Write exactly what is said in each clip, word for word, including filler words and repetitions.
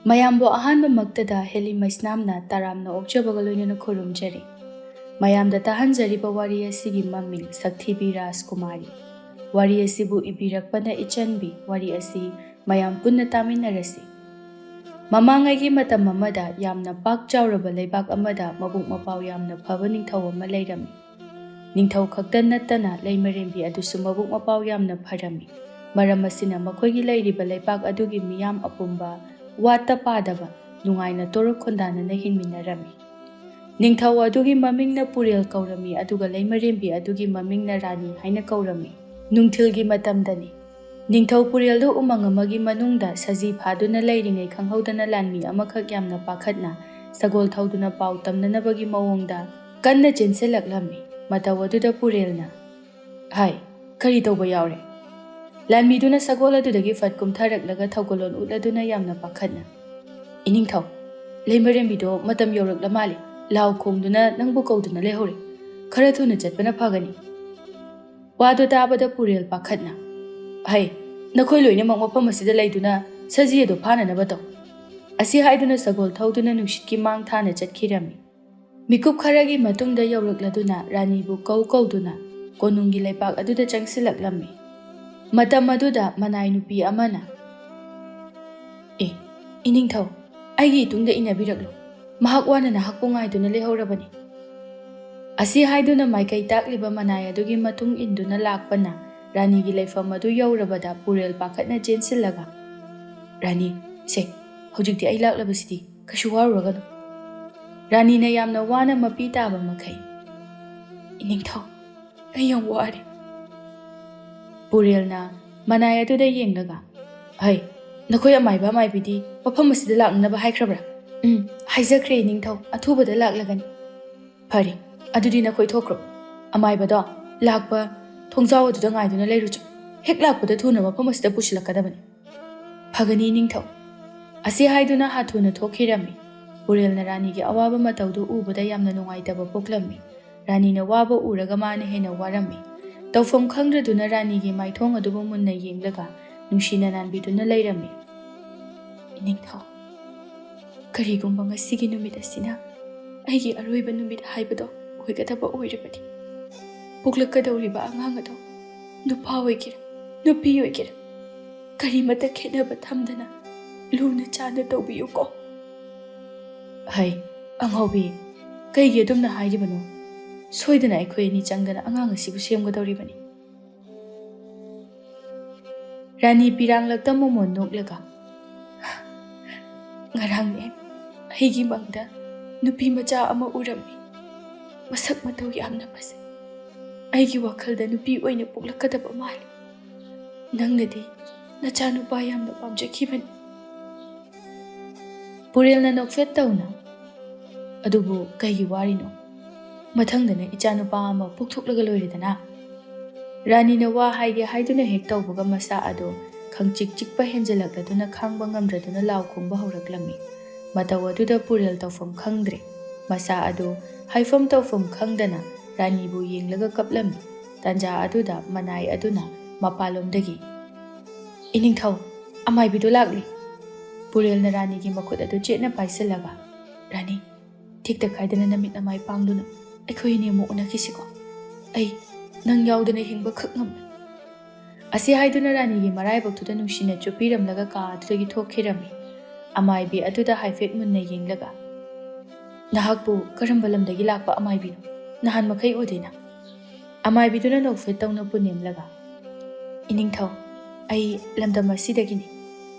ꯃꯌꯥꯝꯕꯨ ꯑꯍꯥꯟꯕꯃꯛꯇꯗ ꯍꯦꯂꯤ ꯃꯩꯁꯅꯥꯝꯅ ꯇꯔꯥꯝꯅ ꯑꯣꯛꯆꯕꯒ ꯂꯣꯏꯅꯅ ꯈꯨꯔꯨꯝꯖꯔꯤ꯫ ꯃꯌꯥꯝꯗ ꯇꯥꯍꯟꯖꯔꯤꯕ ꯋꯥꯔꯤ ꯑꯁꯤꯒꯤ ꯃꯃꯤꯡ ꯁꯛꯊꯤꯕꯤ ꯔꯥꯖꯀꯨꯃꯥꯔꯤ꯫ ꯋꯥꯔꯤ ꯑꯁꯤꯕꯨ ꯏꯕꯤꯔꯛꯄꯅ ꯏꯆꯟꯕꯤ꯫ ꯋꯥꯔꯤ ꯑꯁꯤ ꯃꯌꯥꯝ ꯄꯨꯟꯅ ꯇꯥꯃꯤꯟꯅꯔꯁꯤ꯫ ꯃꯃꯥꯡꯉꯩꯒꯤ ꯃꯇꯝ ꯑꯃꯗ ꯌꯥꯝꯅ ꯄꯥꯛ ꯆꯥꯎꯔꯕ ꯂꯩꯕꯥꯛ ꯑꯃꯗ ꯃꯕꯨꯛ ꯃꯄꯥꯎ ꯌꯥꯝꯅ ꯐꯕ ꯅꯤꯡꯊꯧ ꯑꯃ ꯂꯩꯔꯝꯃꯤ꯫ ꯅꯤꯡꯊꯧ ꯈꯛꯇ ꯅꯠꯇꯅ ꯂꯩꯃꯔꯦꯝꯕꯤ ꯑꯗꯨꯁꯨ ꯃꯕꯨꯛ ꯃꯄꯥꯎ ꯌꯥꯝꯅ ꯐꯔꯝꯃꯤ꯫ ꯃꯔꯝ ꯑꯁꯤꯅ ꯃꯈꯣꯏꯒꯤ ꯂꯩꯔꯤꯕ ꯂꯩꯕꯥꯛ ꯑꯗꯨꯒꯤ ꯃꯤꯌꯥꯝ ꯑꯄꯨꯝꯕ ꯋꯥꯠꯇ ꯄꯥꯗꯕ ꯅꯨꯡꯉꯥꯏꯅ ꯇꯣꯔꯛ ꯈꯣꯟꯗꯥꯅꯅ ꯍꯤꯡꯃꯤꯟꯅꯔꯝꯃꯤ꯫ ꯅꯤꯡꯊꯧ ꯑꯗꯨꯒꯤ ꯃꯃꯤꯡꯅ ꯄꯨꯔꯦꯜ ꯀꯧꯔꯝꯃꯤ, ꯑꯗꯨꯒ ꯂꯩꯃꯔꯦꯝꯕꯤ ꯑꯗꯨꯒꯤ ꯃꯃꯤꯡꯅ ꯔꯥꯅꯤ ꯍꯥꯏꯅ ꯀꯧꯔꯝꯃꯤ꯫ ꯅꯨꯡꯊꯤꯜꯒꯤ ꯃꯇꯝꯗꯅꯤ꯫ ꯅꯤꯡꯊꯧ ꯄꯨꯔꯦꯜꯗꯨ ꯎꯃꯪ ꯑꯃꯒꯤ ꯃꯅꯨꯡꯗ ꯁꯖꯤ ꯐꯥꯗꯨꯅ ꯂꯩꯔꯤꯉꯩ ꯈꯪꯍꯧꯗꯅ ꯂꯥꯟꯃꯤ ꯑꯃꯈꯛ ꯌꯥꯝꯅ ꯄꯥꯈꯠꯅ ꯁꯒꯣꯜ ꯊꯧꯗꯨꯅ ꯄꯥꯎ ꯇꯝꯅꯅꯕꯒꯤ ꯃꯑꯣꯡꯗ ꯀꯟꯅ ꯆꯦꯟꯁꯤꯜꯂꯛꯂꯝꯃꯤ꯫ ꯃꯇꯧ ꯑꯗꯨꯗ ꯄꯨꯔꯦꯜꯅ, "ꯍꯥꯏ, ꯀꯔꯤ ꯇꯧꯕ ꯌꯥꯎꯔꯦ?" ꯂꯥꯟꯃꯤꯗꯨꯅ ꯁꯒꯣꯜ ꯑꯗꯨꯗꯒꯤ ꯐꯠ ꯀꯨꯝꯊꯔꯛꯂꯒ ꯊꯧꯒꯜꯂꯣꯟ ꯎꯠꯂꯗꯨꯅ ꯌꯥꯝꯅ ꯄꯥꯈꯠꯅ, "ꯏꯅꯤꯡꯊꯧ, ꯂꯩꯃꯔꯦꯝꯕꯤꯗꯣ ꯃꯇꯝ ꯌꯧꯔꯛꯂ ꯃꯥꯜꯂꯦ, ꯂꯥꯎ ꯈꯣꯡꯗꯨꯅ ꯅꯪꯕꯨ ꯀꯧꯗꯨꯅ ꯂꯩꯍꯧꯔꯦ꯫ ꯈꯔ ꯊꯨꯅ ꯆꯠꯄꯅ ꯐꯒꯅꯤ꯫" ꯋꯥꯗꯨ ꯇꯥꯕꯗ ꯄꯨꯔꯦꯜ ꯄꯥꯈꯠꯅ, "ꯍꯩ, ꯅꯈꯣꯏ ꯂꯣꯏꯅꯃꯛ ꯃꯐꯝ ꯑꯁꯤꯗ ꯂꯩꯗꯨꯅ ꯁꯖꯤ ꯑꯗꯨ ꯐꯥꯅꯅꯕ ꯇꯧ꯫" ꯑꯁꯤ ꯍꯥꯏꯗꯨꯅ ꯁꯒꯣꯜ ꯊꯧꯗꯨꯅ ꯅꯨꯡꯁꯤꯠꯀꯤ ꯃꯥꯡ ꯊꯥꯅ ꯆꯠꯈꯤꯔꯝꯃꯤ꯫ ꯃꯤꯀꯨꯞ ꯈꯔꯒꯤ ꯃꯇꯨꯡꯗ ꯌꯧꯔꯛꯂꯗꯨꯅ ꯔꯥꯅꯤꯕꯨ ꯀꯧ ꯀꯧꯗꯨꯅ ꯀꯣꯅꯨꯡꯒꯤ ꯂꯩꯄꯥꯛ ꯑꯗꯨꯗ ꯆꯪꯁꯤꯜꯂꯛꯂꯝꯃꯤ꯫ ꯃꯇꯝ ꯑꯗꯨꯗ ꯃꯅꯥꯏ ꯅꯨꯄꯤ ꯑꯃꯅ, "ꯑꯦ, ꯏꯅꯤꯡꯊꯧ, ꯑꯩꯒꯤ ꯏꯇꯨꯡꯗ ꯏꯟꯅꯕꯤꯔꯛꯂꯨ꯫ ꯃꯍꯥꯛ ꯋꯥꯅ ꯅꯍꯥꯛꯄꯨ ꯉꯥꯏꯗꯨꯅ ꯂꯩꯍꯧꯔꯕꯅꯤ꯫" ꯑꯁꯤ ꯍꯥꯏꯗꯨꯅ ꯃꯥꯏꯀꯩ ꯇꯥꯛꯂꯤꯕ ꯃꯅꯥꯏ ꯑꯗꯨꯒꯤ ꯃꯇꯨꯡ ꯏꯟꯗꯨꯅ ꯂꯥꯛꯄꯅ ꯔꯥꯅꯤꯒꯤ ꯂꯩꯐꯝ ꯑꯗꯨ ꯌꯧꯔꯕꯗ ꯄꯨꯔꯦꯜ ꯄꯥꯈꯠꯅ ꯆꯦꯟꯁꯤꯜꯂꯒ, "ꯔꯥꯅꯤ, ꯁꯦ, ꯍꯧꯖꯤꯛꯇꯤ ꯑꯩ ꯂꯥꯛꯂꯕꯁꯤꯗꯤ ꯀꯩꯁꯨ ꯋꯥꯔꯨꯔꯒꯅꯨ꯫" ꯔꯥꯅꯤꯅ ꯌꯥꯝꯅ ꯋꯥꯅ ꯃꯄꯤ ꯇꯥꯕ ꯃꯈꯩ, "ꯏꯅꯤꯡꯊꯧ, ꯑꯩ ꯌꯥꯝ ꯋꯥꯔꯦ꯫" ꯄꯨꯔꯦꯜꯅ ꯃꯅꯥꯏ ꯑꯗꯨꯗ ꯌꯦꯡꯂꯒ, "ꯍꯩ, ꯅꯈꯣꯏ ꯑꯃꯥꯏꯕ ꯑꯃꯥꯏꯕꯤꯗꯤ ꯃꯐꯝ ꯑꯁꯤꯗ ꯂꯥꯛꯅꯅꯕ ꯍꯥꯏꯈ꯭ꯔꯕ꯭ꯔꯥ?" "ꯎꯝ, ꯍꯥꯏꯖꯈ꯭ꯔꯦ ꯏꯅꯤꯡꯊꯧ, ꯑꯊꯨꯕꯗ ꯂꯥꯛꯂꯒꯅꯤ꯫" "ꯐꯔꯦ, ꯑꯗꯨꯗꯤ ꯅꯈꯣꯏ ꯊꯣꯛꯈ꯭ꯔꯣ꯫ ꯑꯃꯥꯏꯕꯗꯣ ꯂꯥꯛꯄ ꯊꯣꯡꯖꯥꯎ ꯑꯗꯨꯗ ꯉꯥꯏꯗꯨꯅ ꯂꯩꯔꯨꯆꯣ꯫ ꯍꯦꯛ ꯂꯥꯛꯄꯗ ꯊꯨꯅ ꯃꯐꯝ ꯑꯁꯤꯗ ꯄꯨꯁꯤꯜꯂꯛꯀꯗꯕꯅꯤ꯫" "ꯐꯒꯅꯤ ꯏꯅꯤꯡꯊꯧ꯫" ꯑꯁꯤ ꯍꯥꯏꯗꯨꯅ ꯍꯥꯊꯨꯅ ꯊꯣꯛꯈꯤꯔꯝꯃꯤ꯫ ꯄꯨꯔꯦꯜꯅ ꯔꯥꯅꯤꯒꯤ ꯑꯋꯥꯕ ꯃꯇꯧꯗꯨ ꯎꯕꯗ ꯌꯥꯝꯅ ꯅꯨꯡꯉꯥꯏꯇꯕ ꯄꯣꯛꯂꯝꯃꯤ꯫ ꯔꯥꯅꯤꯅ ꯋꯥꯕ ꯎꯔꯒ ꯃꯥꯅ ꯍꯦꯟꯅ ꯋꯥꯔꯝꯃꯤ꯫ ꯇꯧꯐꯝ ꯈꯪꯗ꯭ꯔꯗꯨꯅ ꯔꯥꯅꯤꯒꯤ ꯃꯥꯏꯊꯣꯡ ꯑꯗꯨꯕꯨ ꯃꯨꯟꯅ ꯌꯦꯡꯂꯒ ꯅꯨꯡꯁꯤꯅ ꯅꯥꯟꯕꯤꯗꯨꯅ ꯂꯩꯔꯝꯃꯤ꯫ "ꯏꯅꯤꯡꯊꯧ, ꯀꯔꯤꯒꯨꯝꯕ ꯉꯁꯤꯒꯤ ꯅꯨꯃꯤꯠ ꯑꯁꯤꯅ ꯑꯩꯒꯤ ꯑꯔꯣꯏꯕ ꯅꯨꯃꯤꯠ ꯍꯥꯏꯕꯗꯣ ꯑꯣꯏꯒꯗꯕ ꯑꯣꯏꯔꯕꯗꯤ, ꯄꯣꯛꯂꯛꯀꯗꯧꯔꯤꯕ ꯑꯉꯥꯡ ꯑꯗꯣ ꯅꯨꯄꯥ ꯑꯣꯏꯒꯦꯔꯥ, ꯅꯨꯄꯤ ꯑꯣꯏꯒꯦꯔꯥ, ꯀꯔꯤꯃꯠꯇ ꯈꯦꯠꯅꯕ ꯊꯝꯗꯅ ꯂꯨꯅ ꯆꯥꯟꯅ ꯇꯧꯕꯤꯌꯨꯀꯣ꯫ ꯍꯩ, ꯑꯉꯥꯎꯕꯤ, ꯀꯩꯒꯤ ꯑꯗꯨꯝꯅ ꯍꯥꯏꯔꯤꯕꯅꯣ? ꯁꯣꯏꯗꯅ ꯑꯩꯈꯣꯏ ꯑꯅꯤ ꯆꯪꯗꯅ ꯑꯉꯥꯡ ꯑꯁꯤꯕꯨ ꯁꯦꯝꯒꯗꯧꯔꯤꯕꯅꯤ꯫ ꯔꯥꯅꯤ ꯄꯤꯔꯥꯡꯂꯛꯇ ꯃꯣꯃꯣꯟ ꯅꯣꯛꯂꯒ, "ꯉꯔꯥꯡꯅꯦ, ꯑꯩꯒꯤ ꯃꯪꯗ ꯅꯨꯄꯤ ꯃꯆꯥ ꯑꯃ ꯎꯔꯝꯃꯤ꯫ ꯃꯁꯛ ꯃꯇꯧ ꯌꯥꯝꯅ ꯐꯖꯩ꯫ ꯑꯩꯒꯤ ꯋꯥꯈꯜꯗ ꯅꯨꯄꯤ ꯑꯣꯏꯅ ꯄꯣꯛꯂꯛꯀꯗꯕ ꯃꯥꯜꯂꯤ꯫ ꯅꯪꯅꯗꯤ ꯅꯆꯥꯅꯨꯄꯥ ꯌꯥꯝꯅ ꯄꯥꯝꯖꯈꯤꯕꯅꯤ꯫" ꯄꯨꯔꯦꯜꯅ ꯅꯣꯛꯐꯦꯠ ꯇꯧꯅ, "ꯑꯗꯨꯕꯨ ꯀꯩꯒꯤ ꯋꯥꯔꯤꯅꯣ? ꯃꯊꯪꯗꯅ ꯏꯆꯥꯅꯨꯄꯥ ꯑꯃ ꯄꯣꯛꯊꯣꯛꯂꯒ ꯂꯣꯏꯔꯦꯗꯅ꯫" ꯔꯥꯅꯤꯅ ꯋꯥ ꯍꯥꯏꯒꯦ ꯍꯥꯏꯗꯨꯅ ꯍꯦꯛ ꯇꯧꯕꯒ ꯃꯁꯥ ꯑꯗꯨ ꯈꯪꯆꯤꯛ ꯆꯤꯛꯄ ꯍꯦꯟꯖꯤꯜꯂꯛꯂꯗꯨꯅ ꯈꯥꯡꯕ ꯉꯝꯗ꯭ꯔꯗꯨꯅ ꯂꯥꯎ ꯈꯣꯡꯕ ꯍꯧꯔꯛꯂꯝꯃꯤ꯫ ꯃꯇꯧ ꯑꯗꯨꯗ ꯄꯨꯔꯦꯜ ꯇꯧꯐꯝ ꯈꯪꯗ꯭ꯔꯦ꯫ ꯃꯁꯥ ꯑꯗꯨ ꯍꯥꯏꯐꯝ ꯇꯧꯐꯝ ꯈꯪꯗꯅ ꯔꯥꯅꯤꯕꯨ ꯌꯦꯡꯂꯒ ꯀꯞꯂꯝꯃꯤ꯫ ꯇꯥꯟꯖꯥ ꯑꯗꯨꯗ ꯃꯅꯥꯏ ꯑꯗꯨꯅ ꯃꯄꯥꯟꯂꯣꯝꯗꯒꯤ, "ꯏꯅꯤꯡꯊꯧ, ꯑꯃꯥꯏꯕꯤꯗꯨ ꯂꯥꯛꯂꯤ!" ꯄꯨꯔꯦꯜꯅ ꯔꯥꯅꯤꯒꯤ ꯃꯈꯨꯠ ꯑꯗꯨ ꯆꯦꯠꯅ ꯄꯥꯏꯁꯤꯜꯂꯒ, "ꯔꯥꯅꯤ, ꯊꯦꯛꯇ ꯀꯥꯏꯗꯅ ꯅꯃꯤꯠ ꯅꯃꯥꯏ ꯄꯥꯡꯗꯨꯅ ꯑꯩꯈꯣꯏ ꯑꯅꯤ ꯑꯃꯨꯛ ꯎꯅꯈꯤꯁꯤꯀꯣ꯫ ꯑꯩ ꯅꯪ ꯌꯥꯎꯗꯅ ꯍꯤꯡꯕ ꯈꯛ ꯉꯝꯂꯣꯏ꯫" ꯑꯁꯤ ꯍꯥꯏꯗꯨꯅ ꯔꯥꯅꯤꯒꯤ ꯃꯔꯥꯏꯕꯛꯇꯨꯗ ꯅꯨꯡꯁꯤꯅ ꯆꯨꯞꯄꯤꯔꯝꯂꯒ ꯀꯥ ꯑꯗꯨꯗꯒꯤ ꯊꯣꯛꯈꯤꯔꯝꯃꯤ꯫ ꯑꯃꯥꯏꯕꯤ ꯑꯗꯨꯗ ꯍꯥꯏꯐꯦꯠ ꯃꯨꯟꯅ ꯌꯦꯡꯂꯒ, "ꯅꯍꯥꯛꯄꯨ ꯀꯔꯝꯕ ꯂꯝꯗꯒꯤ ꯂꯥꯛꯄ ꯑꯃꯥꯏꯕꯤꯅꯣ? ꯅꯍꯥꯟ ꯃꯈꯩ ꯎꯗꯦꯅ?" ꯑꯃꯥꯏꯕꯤꯗꯨꯅ ꯅꯣꯛꯐꯦꯠ ꯇꯧꯅ ꯄꯨꯅꯦꯝꯂꯒ, "ꯏꯅꯤꯡꯊꯧ, ꯑꯩ ꯂꯝꯗꯝ ꯑꯁꯤꯗꯒꯤꯅꯤ꯫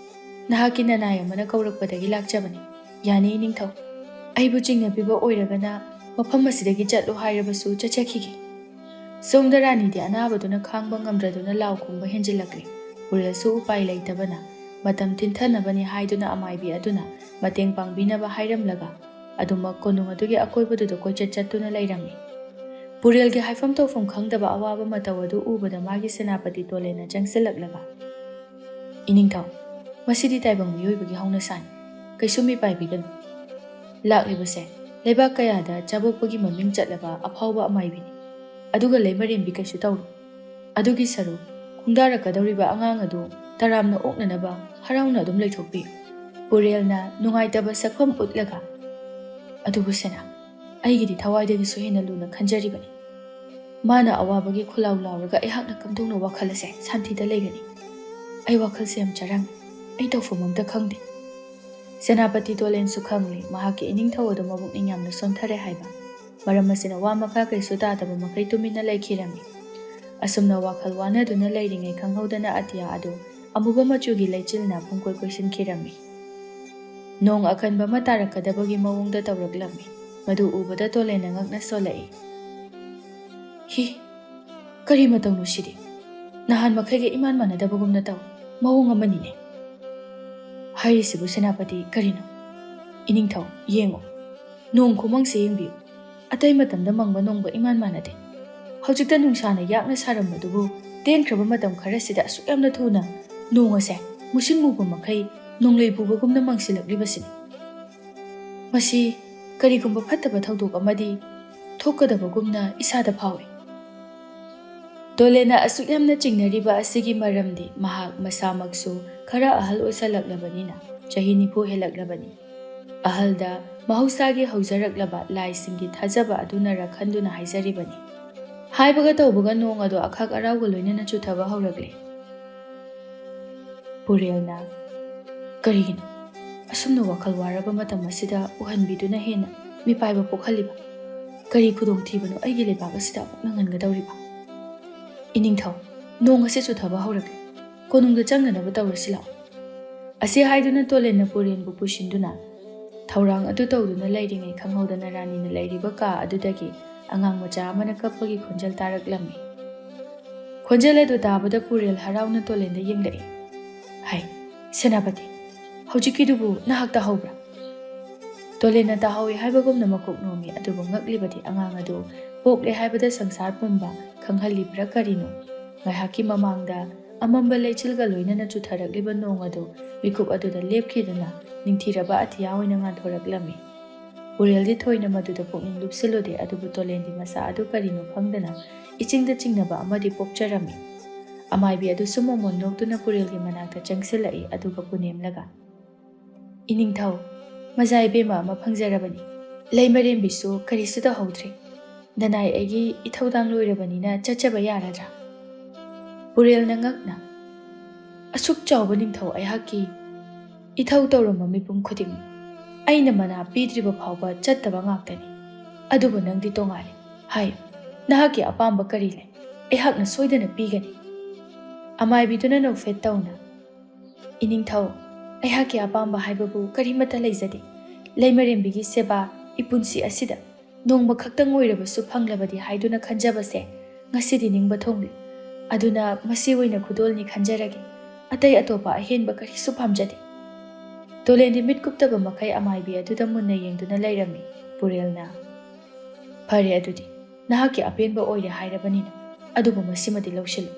ꯅꯍꯥꯛꯀꯤ ꯅꯅꯥꯏ ꯑꯃꯅ ꯀꯧꯔꯛꯄꯗꯒꯤ ꯂꯥꯛꯆꯕꯅꯤ꯫ ꯌꯥꯅꯤ, ꯏꯅꯤꯡꯊꯧ꯫ ꯑꯩꯕꯨ ꯆꯤꯡꯅꯕꯤꯕ ꯑꯣꯏꯔꯒꯅ ꯃꯐꯝ ꯑꯁꯤꯗꯒꯤ ꯆꯠꯂꯨ ꯍꯥꯏꯔꯕꯁꯨ ꯆꯠꯆꯈꯤꯒꯦ꯫" ꯁꯣꯝꯗ ꯔꯥꯅꯤꯗꯤ ꯑꯅꯥꯕꯗꯨꯅ ꯈꯥꯡꯕ ꯉꯝꯗ꯭ꯔꯗꯨꯅ ꯂꯥꯎ ꯈꯣꯡꯕ ꯍꯦꯟꯖꯤꯜꯂꯛꯂꯦ꯫ ꯄꯨꯔꯦꯜꯁꯨ ꯎꯄꯥꯏ ꯂꯩꯇꯕꯅ ꯃꯇꯝ ꯊꯤꯟꯊꯅꯕꯅꯤ ꯍꯥꯏꯗꯨꯅ ꯑꯃꯥꯏꯕꯤ ꯑꯗꯨꯅ ꯃꯇꯦꯡ ꯄꯥꯡꯕꯤꯅꯕ ꯍꯥꯏꯔꯝꯂꯒ ꯑꯗꯨꯃꯛ ꯀꯣꯅꯨꯡ ꯑꯗꯨꯒꯤ ꯑꯀꯣꯏꯕꯗꯨꯗ ꯀꯣꯏꯆꯠ ꯆꯠꯇꯨꯅ ꯂꯩꯔꯝꯃꯤ꯫ ꯄꯨꯔꯦꯜꯒꯤ ꯍꯥꯏꯐꯝ ꯇꯧꯐꯝ ꯈꯪꯗꯕ ꯑꯋꯥꯕ ꯃꯇꯧ ꯑꯗꯨ ꯎꯕꯗ ꯃꯥꯒꯤ ꯁꯦꯅꯥꯄꯇꯤ ꯇꯣꯂꯦꯟꯅ ꯆꯪꯁꯤꯜꯂꯛꯂꯒ, "ꯏꯅꯤꯡꯊꯧ, ꯃꯁꯤꯗꯤ ꯇꯥꯏꯕꯪ ꯃꯤꯑꯣꯏꯕꯒꯤ ꯍꯧꯅꯁꯥꯅꯤ꯫ ꯀꯩꯁꯨ ꯃꯤꯄꯥꯏꯕꯤꯒꯅꯨ꯫ ꯂꯥꯛꯂꯤꯕꯁꯦ ꯂꯩꯕꯥꯛ ꯀꯌꯥꯗ ꯆꯥꯕꯣꯛꯄꯒꯤ ꯃꯃꯤꯡ ꯆꯠꯂꯕ ꯑꯐꯥꯎꯕ ꯑꯃꯥꯏꯕꯤꯅꯤ꯫ ꯑꯗꯨꯒ ꯂꯩꯃꯔꯦꯝꯕꯤ ꯀꯩꯁꯨ ꯇꯧꯔꯣꯏ꯫ ꯑꯗꯨꯒꯤ ꯁꯔꯨꯛ ꯈꯣꯡꯗꯥꯔꯛꯀꯗꯧꯔꯤꯕ ꯑꯉꯥꯡ ꯑꯗꯨ ꯇꯔꯥꯝꯅ ꯑꯣꯛꯅꯅꯕ ꯍꯔꯥꯎꯅ ꯑꯗꯨꯝ ꯂꯩꯊꯣꯛꯄꯤꯌꯨ꯫" ꯄꯨꯔꯦꯜꯅ ꯅꯨꯡꯉꯥꯏꯇꯕ ꯁꯛꯐꯝ ꯎꯠꯂꯒ, "ꯑꯗꯨꯕꯨ ꯁꯦꯅꯥ, ꯑꯩꯒꯤꯗꯤ ꯊꯋꯥꯏꯗꯒꯤꯁꯨ ꯍꯦꯟꯅ ꯂꯨꯅ ꯈꯟꯖꯔꯤꯕꯅꯤ꯫ ꯃꯥꯅ ꯑꯋꯥꯕꯒꯤ ꯈꯨꯂꯥꯎ ꯂꯥꯎꯔꯒ ꯑꯩꯍꯥꯛꯅ ꯀꯝꯗꯧꯅ ꯋꯥꯈꯜ ꯑꯁꯦ ꯁꯥꯟꯇꯤꯗ ꯂꯩꯒꯅꯤ? ꯑꯩ ꯋꯥꯈꯜꯁꯦ ꯌꯥꯝ ꯆꯔꯥꯡꯅꯩ꯫ ꯑꯩ ꯇꯧꯐꯝ ꯑꯝꯇ ꯈꯪꯗꯦ꯫" ꯁꯦꯅꯥꯄꯇꯤ ꯇꯣꯂꯦꯟꯁꯨ ꯈꯪꯂꯤ ꯃꯍꯥꯛꯀꯤ ꯏꯅꯤꯡꯊꯧ ꯑꯗꯨ ꯃꯕꯨꯛꯅꯤꯡ ꯌꯥꯝꯅ ꯁꯣꯟꯊꯔꯦ ꯍꯥꯏꯕ꯫ ꯃꯔꯝ ꯑꯁꯤꯅ ꯋꯥ ꯃꯈꯥ ꯀꯩꯁꯨ ꯇꯥꯗꯕ ꯃꯈꯩ ꯇꯨꯃꯤꯟꯅ ꯂꯩꯈꯤꯔꯝꯃꯤ꯫ ꯑꯁꯨꯝꯅ ꯋꯥꯈꯜ ꯋꯥꯅꯗꯨꯅ ꯂꯩꯔꯤꯉꯩ ꯈꯪꯍꯧꯗꯅ ꯑꯇꯤꯌꯥ ꯑꯗꯨ ꯑꯃꯨꯕ ꯃꯆꯨꯒꯤ ꯂꯩꯆꯤꯜꯅ ꯄꯨꯡꯀꯣꯏ ꯀꯣꯏꯁꯤꯟꯈꯤꯔꯝꯃꯤ꯫ ꯅꯣꯡ ꯑꯀꯟꯕ ꯑꯃ ꯇꯥꯔꯛꯀꯗꯕꯒꯤ ꯃꯑꯣꯡꯗ ꯇꯧꯔꯛꯂꯝꯃꯤ꯫ ꯃꯗꯨ ꯎꯕꯗ ꯇꯣꯂꯦꯟꯅ ꯉꯛꯅ ꯁꯣꯜꯂꯛꯏ꯫ "ꯍꯤ, ꯀꯔꯤ ꯃꯇꯧꯅꯣ ꯁꯤꯗꯤ? ꯅꯍꯥꯟ ꯃꯈꯩꯒ ꯏꯃꯥꯟ ꯃꯥꯟꯅꯗꯕꯒꯨꯝꯅ ꯇꯧ꯫ ꯃꯑꯣꯡ ꯑꯃꯅꯤꯅꯦ꯫ ꯍꯥꯏꯔꯤꯁꯤꯕꯨ ꯁꯦꯅꯥꯄꯇꯤ ꯀꯔꯤꯅꯣ? ꯏꯅꯤꯡꯊꯧ, ꯌꯦꯡꯉꯨ꯫ ꯅꯣꯡ ꯈꯨꯃꯪꯁꯦ ꯌꯦꯡꯕꯤꯌꯨ꯫ ꯑꯇꯩ ꯃꯇꯝꯗ ꯃꯪꯕ ꯅꯣꯡꯒ ꯏꯃꯥꯟ ꯃꯥꯟꯅꯗꯦ꯫ ꯍꯧꯖꯤꯛꯇ ꯅꯨꯡꯁꯥꯅ ꯌꯥꯛꯅ ꯁꯥꯔꯝꯕꯗꯨꯕꯨ ꯇꯦꯟꯈ꯭ꯔꯕ ꯃꯇꯝ ꯈꯔꯁꯤꯗ ꯑꯁꯨꯛ ꯌꯥꯝꯅ ꯊꯨꯅ ꯅꯣꯡ ꯑꯁꯦ ꯃꯨꯁꯤꯟ ꯃꯨꯕ ꯃꯈꯩ ꯅꯣꯡꯂꯩ ꯄꯨꯕꯒꯨꯝꯅ ꯃꯪꯁꯤꯜꯂꯛꯂꯤꯕꯁꯤꯅꯤ꯫ ꯃꯁꯤ ꯀꯔꯤꯒꯨꯝꯕ ꯐꯠꯇꯕ ꯊꯧꯗꯣꯛ ꯑꯃꯗꯤ ꯊꯣꯛꯀꯗꯕꯒꯨꯝꯅ ꯏꯁꯥꯗ ꯐꯥꯎꯏ꯫" ꯇꯣꯂꯦꯟꯅ ꯑꯁꯨꯛ ꯌꯥꯝꯅ ꯆꯤꯡꯅꯔꯤꯕ ꯑꯁꯤꯒꯤ ꯃꯔꯝꯗꯤ ꯃꯍꯥꯛ ꯃꯁꯥꯃꯛꯁꯨ ꯈꯔ ꯑꯍꯜ ꯑꯣꯏꯁꯜꯂꯛꯂꯕꯅꯤꯅ, ꯆꯍꯤ ꯅꯤꯐꯨ ꯍꯦꯜꯂꯛꯂꯕꯅꯤ꯫ ꯑꯍꯜꯗ ꯃꯍꯧꯁꯥꯒꯤ ꯍꯧꯖꯔꯛꯂꯕ ꯂꯥꯏꯁꯤꯡꯒꯤ ꯊꯥꯖꯕ ꯑꯗꯨꯅꯔ ꯈꯟꯗꯨꯅ ꯍꯥꯏꯖꯔꯤꯕꯅꯤ꯫ ꯍꯥꯏꯕꯒ ꯇꯧꯕꯒ ꯅꯣꯡ ꯑꯗꯨ ꯑꯈꯥꯛ ꯑꯔꯥꯎꯒ ꯂꯣꯏꯅꯅ ꯆꯨꯊꯕ ꯍꯧꯔꯛꯂꯦ꯫ ꯄꯨꯔꯦꯜꯅ, "ꯀꯔꯤꯒꯤꯅꯣ ꯑꯁꯨꯝꯅ ꯋꯥꯈꯜ ꯋꯥꯔꯕ ꯃꯇꯝ ꯑꯁꯤꯗ ꯎꯍꯟꯕꯤꯗꯨꯅ ꯍꯦꯟꯅ ꯃꯤꯄꯥꯏꯕ ꯄꯣꯛꯍꯜꯂꯤꯕ? ꯀꯔꯤ ꯈꯨꯗꯣꯡꯊꯤꯕꯅꯣ ꯑꯩꯒꯤ ꯂꯩꯕꯥꯛ ꯑꯁꯤꯗ ꯑꯃꯨꯛ ꯅꯪꯍꯟꯒꯗꯧꯔꯤꯕ? ꯏꯅꯤꯡꯊꯧ, ꯅꯣꯡ ꯑꯁꯤ ꯆꯨꯊꯕ ꯍꯧꯔꯛꯂꯦ꯫ ꯀꯣꯅꯨꯡꯗ ꯆꯪꯅꯅꯕ ꯇꯧꯔꯁꯤ ꯂꯥꯛꯑꯣ꯫" ꯑꯁꯤ ꯍꯥꯏꯗꯨꯅ ꯇꯣꯂꯦꯟꯅ ꯄꯨꯔꯦꯟꯕꯨ ꯄꯨꯁꯤꯟꯗꯨꯅ ꯊꯧꯔꯥꯡ ꯑꯗꯨ ꯇꯧꯗꯨꯅ ꯂꯩꯔꯤꯉꯩ ꯈꯪꯍꯧꯗꯅ ꯔꯥꯅꯤꯅ ꯂꯩꯔꯤꯕ ꯀꯥ ꯑꯗꯨꯗꯒꯤ ꯑꯉꯥꯡ ꯃꯆꯥ ꯑꯃꯅ ꯀꯞꯄꯒꯤ ꯈꯣꯟꯖꯦꯜ ꯇꯥꯔꯛꯂꯝꯃꯤ꯫ ꯈꯣꯟꯖꯦꯜ ꯑꯗꯨ ꯇꯥꯕꯗ ꯄꯨꯔꯦꯜ ꯍꯔꯥꯎꯅ ꯇꯣꯂꯦꯟꯗ ꯌꯦꯡꯂꯛꯏ꯫ "ꯍꯥꯏ, ꯁꯦꯅꯥꯄꯇꯤ, ꯍꯧꯖꯤꯛꯀꯤꯗꯨꯕꯨ ꯅꯍꯥꯛ ꯇꯥꯍꯧꯕ꯭ꯔꯥ?" ꯇꯣꯂꯦꯟꯅ ꯇꯥꯍꯧꯏ ꯍꯥꯏꯕꯒꯨꯝꯅ ꯃꯀꯣꯛ ꯅꯣꯝꯃꯤ, ꯑꯗꯨꯕꯨ ꯉꯛꯂꯤꯕꯗꯤ ꯑꯉꯥꯡ ꯑꯗꯨ ꯄꯣꯛꯂꯦ ꯍꯥꯏꯕꯗ ꯁꯪꯁꯥꯔ ꯄꯨꯝꯕ ꯈꯪꯍꯜꯂꯤꯕ꯭ꯔꯥ ꯀꯔꯤꯅꯣ? ꯉꯥꯏꯍꯥꯛꯀꯤ ꯃꯃꯥꯡꯗ ꯑꯃꯝꯕ ꯂꯩꯆꯤꯜꯒ ꯂꯣꯏꯅꯅ ꯆꯨꯊꯔꯛꯂꯤꯕ ꯅꯣꯡ ꯑꯗꯨ ꯃꯤꯀꯨꯞ ꯑꯗꯨꯗ ꯂꯦꯞꯈꯤꯗꯨꯅ ꯅꯤꯡꯊꯤꯔꯕ ꯑꯇꯤꯌꯥ ꯑꯣꯏꯅ ꯉꯥꯟꯊꯣꯔꯛꯂꯝꯃꯤ꯫ ꯄꯨꯔꯦꯜꯗꯤ ꯊꯣꯏꯅ ꯃꯗꯨꯗ ꯄꯨꯛꯅꯤꯡ ꯂꯨꯞꯁꯤꯜꯂꯨꯗꯦ, ꯑꯗꯨꯕꯨ ꯇꯣꯂꯦꯟꯗꯤ ꯃꯁꯥ ꯑꯗꯨ ꯀꯔꯤꯅꯣ ꯈꯪꯗꯅ ꯏꯆꯤꯡꯗ ꯆꯤꯡꯅꯕ ꯑꯃꯗꯤ ꯄꯣꯛꯆꯔꯝꯃꯤ꯫ ꯑꯃꯥꯏꯕꯤ ꯑꯗꯨꯁꯨ ꯃꯣꯃꯣꯟ ꯅꯣꯛꯇꯨꯅ ꯄꯨꯔꯦꯜꯒꯤ ꯃꯅꯥꯛꯇ ꯆꯪꯁꯤꯜꯂꯛꯏ, ꯑꯗꯨꯒ ꯄꯨꯅꯦꯝꯂꯒ, "ꯏꯅꯤꯡꯊꯧ, ꯃꯖꯥ ꯏꯕꯦꯝꯃ ꯑꯃ ꯐꯪꯖꯔꯕꯅꯤ꯫ ꯂꯩꯃꯔꯦꯝꯕꯤꯁꯨ ꯀꯔꯤꯁꯨ ꯇꯧꯍꯧꯗ꯭ꯔꯦ꯫ ꯅꯅꯥꯏ ꯑꯩꯒꯤ ꯏꯊꯧꯗꯥꯡ ꯂꯣꯏꯔꯕꯅꯤꯅ ꯆꯠꯆꯕ ꯌꯥꯔꯗ꯭ꯔꯥ?" ꯄꯨꯔꯦꯜꯅ ꯉꯛꯅ, "ꯑꯁꯨꯛ ꯆꯥꯎꯕ ꯅꯤꯡꯊꯧ ꯑꯩꯍꯥꯛꯀꯤ ꯏꯊꯧ ꯇꯧꯔꯝꯕ ꯃꯤꯄꯨꯝ ꯈꯨꯗꯤꯡꯃꯛ ꯑꯩꯅ ꯃꯅꯥ ꯄꯤꯗ꯭ꯔꯤꯕ ꯐꯥꯎꯕ ꯆꯠꯇꯕ ꯉꯥꯛꯇꯅꯤ꯫ ꯑꯗꯨꯕꯨ ꯅꯪꯗꯤ ꯇꯣꯉꯥꯜꯂꯤ꯫ ꯍꯥꯏꯌꯨ, ꯅꯍꯥꯛꯀꯤ ꯑꯄꯥꯝꯕ ꯀꯔꯤ ꯂꯩ? ꯑꯩꯍꯥꯛꯅ ꯁꯣꯏꯗꯅ ꯄꯤꯒꯅꯤ꯫" ꯑꯃꯥꯏꯕꯤꯗꯨꯅ ꯅꯣꯛꯐꯦꯠ ꯇꯧꯅ, "ꯏꯅꯤꯡꯊꯧ, ꯑꯩꯍꯥꯛꯀꯤ ꯑꯄꯥꯝꯕ ꯍꯥꯏꯕꯕꯨ ꯀꯔꯤꯃꯠꯇ ꯂꯩꯖꯗꯦ꯫ ꯂꯩꯃꯔꯦꯝꯕꯤꯒꯤ ꯁꯦꯕꯥ ꯏꯄꯨꯟꯁꯤ ꯑꯁꯤꯗ ꯅꯣꯡꯃ ꯈꯛꯇꯪ ꯑꯣꯏꯔꯕꯁꯨ ꯐꯪꯂꯕꯗꯤ ꯍꯥꯏꯗꯨꯅ ꯈꯟꯖꯕꯁꯦ ꯉꯁꯤꯗꯤ ꯅꯤꯡꯕ ꯊꯨꯡꯂꯦ꯫ ꯑꯗꯨꯅ ꯃꯁꯤ ꯑꯣꯏꯅ ꯈꯨꯗꯣꯜꯅꯤ ꯈꯟꯖꯔꯒꯦ꯫ ꯑꯇꯩ ꯑꯇꯣꯞꯄ ꯑꯍꯦꯟꯕ ꯀꯔꯤꯁꯨ ꯄꯥꯝꯖꯗꯦ꯫" ꯇꯣꯂꯦꯟꯗꯤ ꯃꯤꯠ ꯀꯨꯞꯇꯕ ꯃꯈꯩ ꯑꯃꯥꯏꯕꯤ ꯑꯗꯨꯗ ꯃꯨꯟꯅ ꯌꯦꯡꯗꯨꯅ ꯂꯩꯔꯝꯃꯤ꯫ ꯄꯨꯔꯦꯜꯅ, "ꯐꯔꯦ ꯑꯗꯨꯗꯤ, ꯅꯍꯥꯛꯀꯤ ꯑꯄꯦꯟꯕ ꯑꯣꯏꯔꯦ ꯍꯥꯏꯔꯕꯅꯤꯅ, ꯑꯗꯨꯕꯨ ꯃꯁꯤꯃꯗꯤ ꯂꯧꯁꯤꯜꯂꯨ꯫"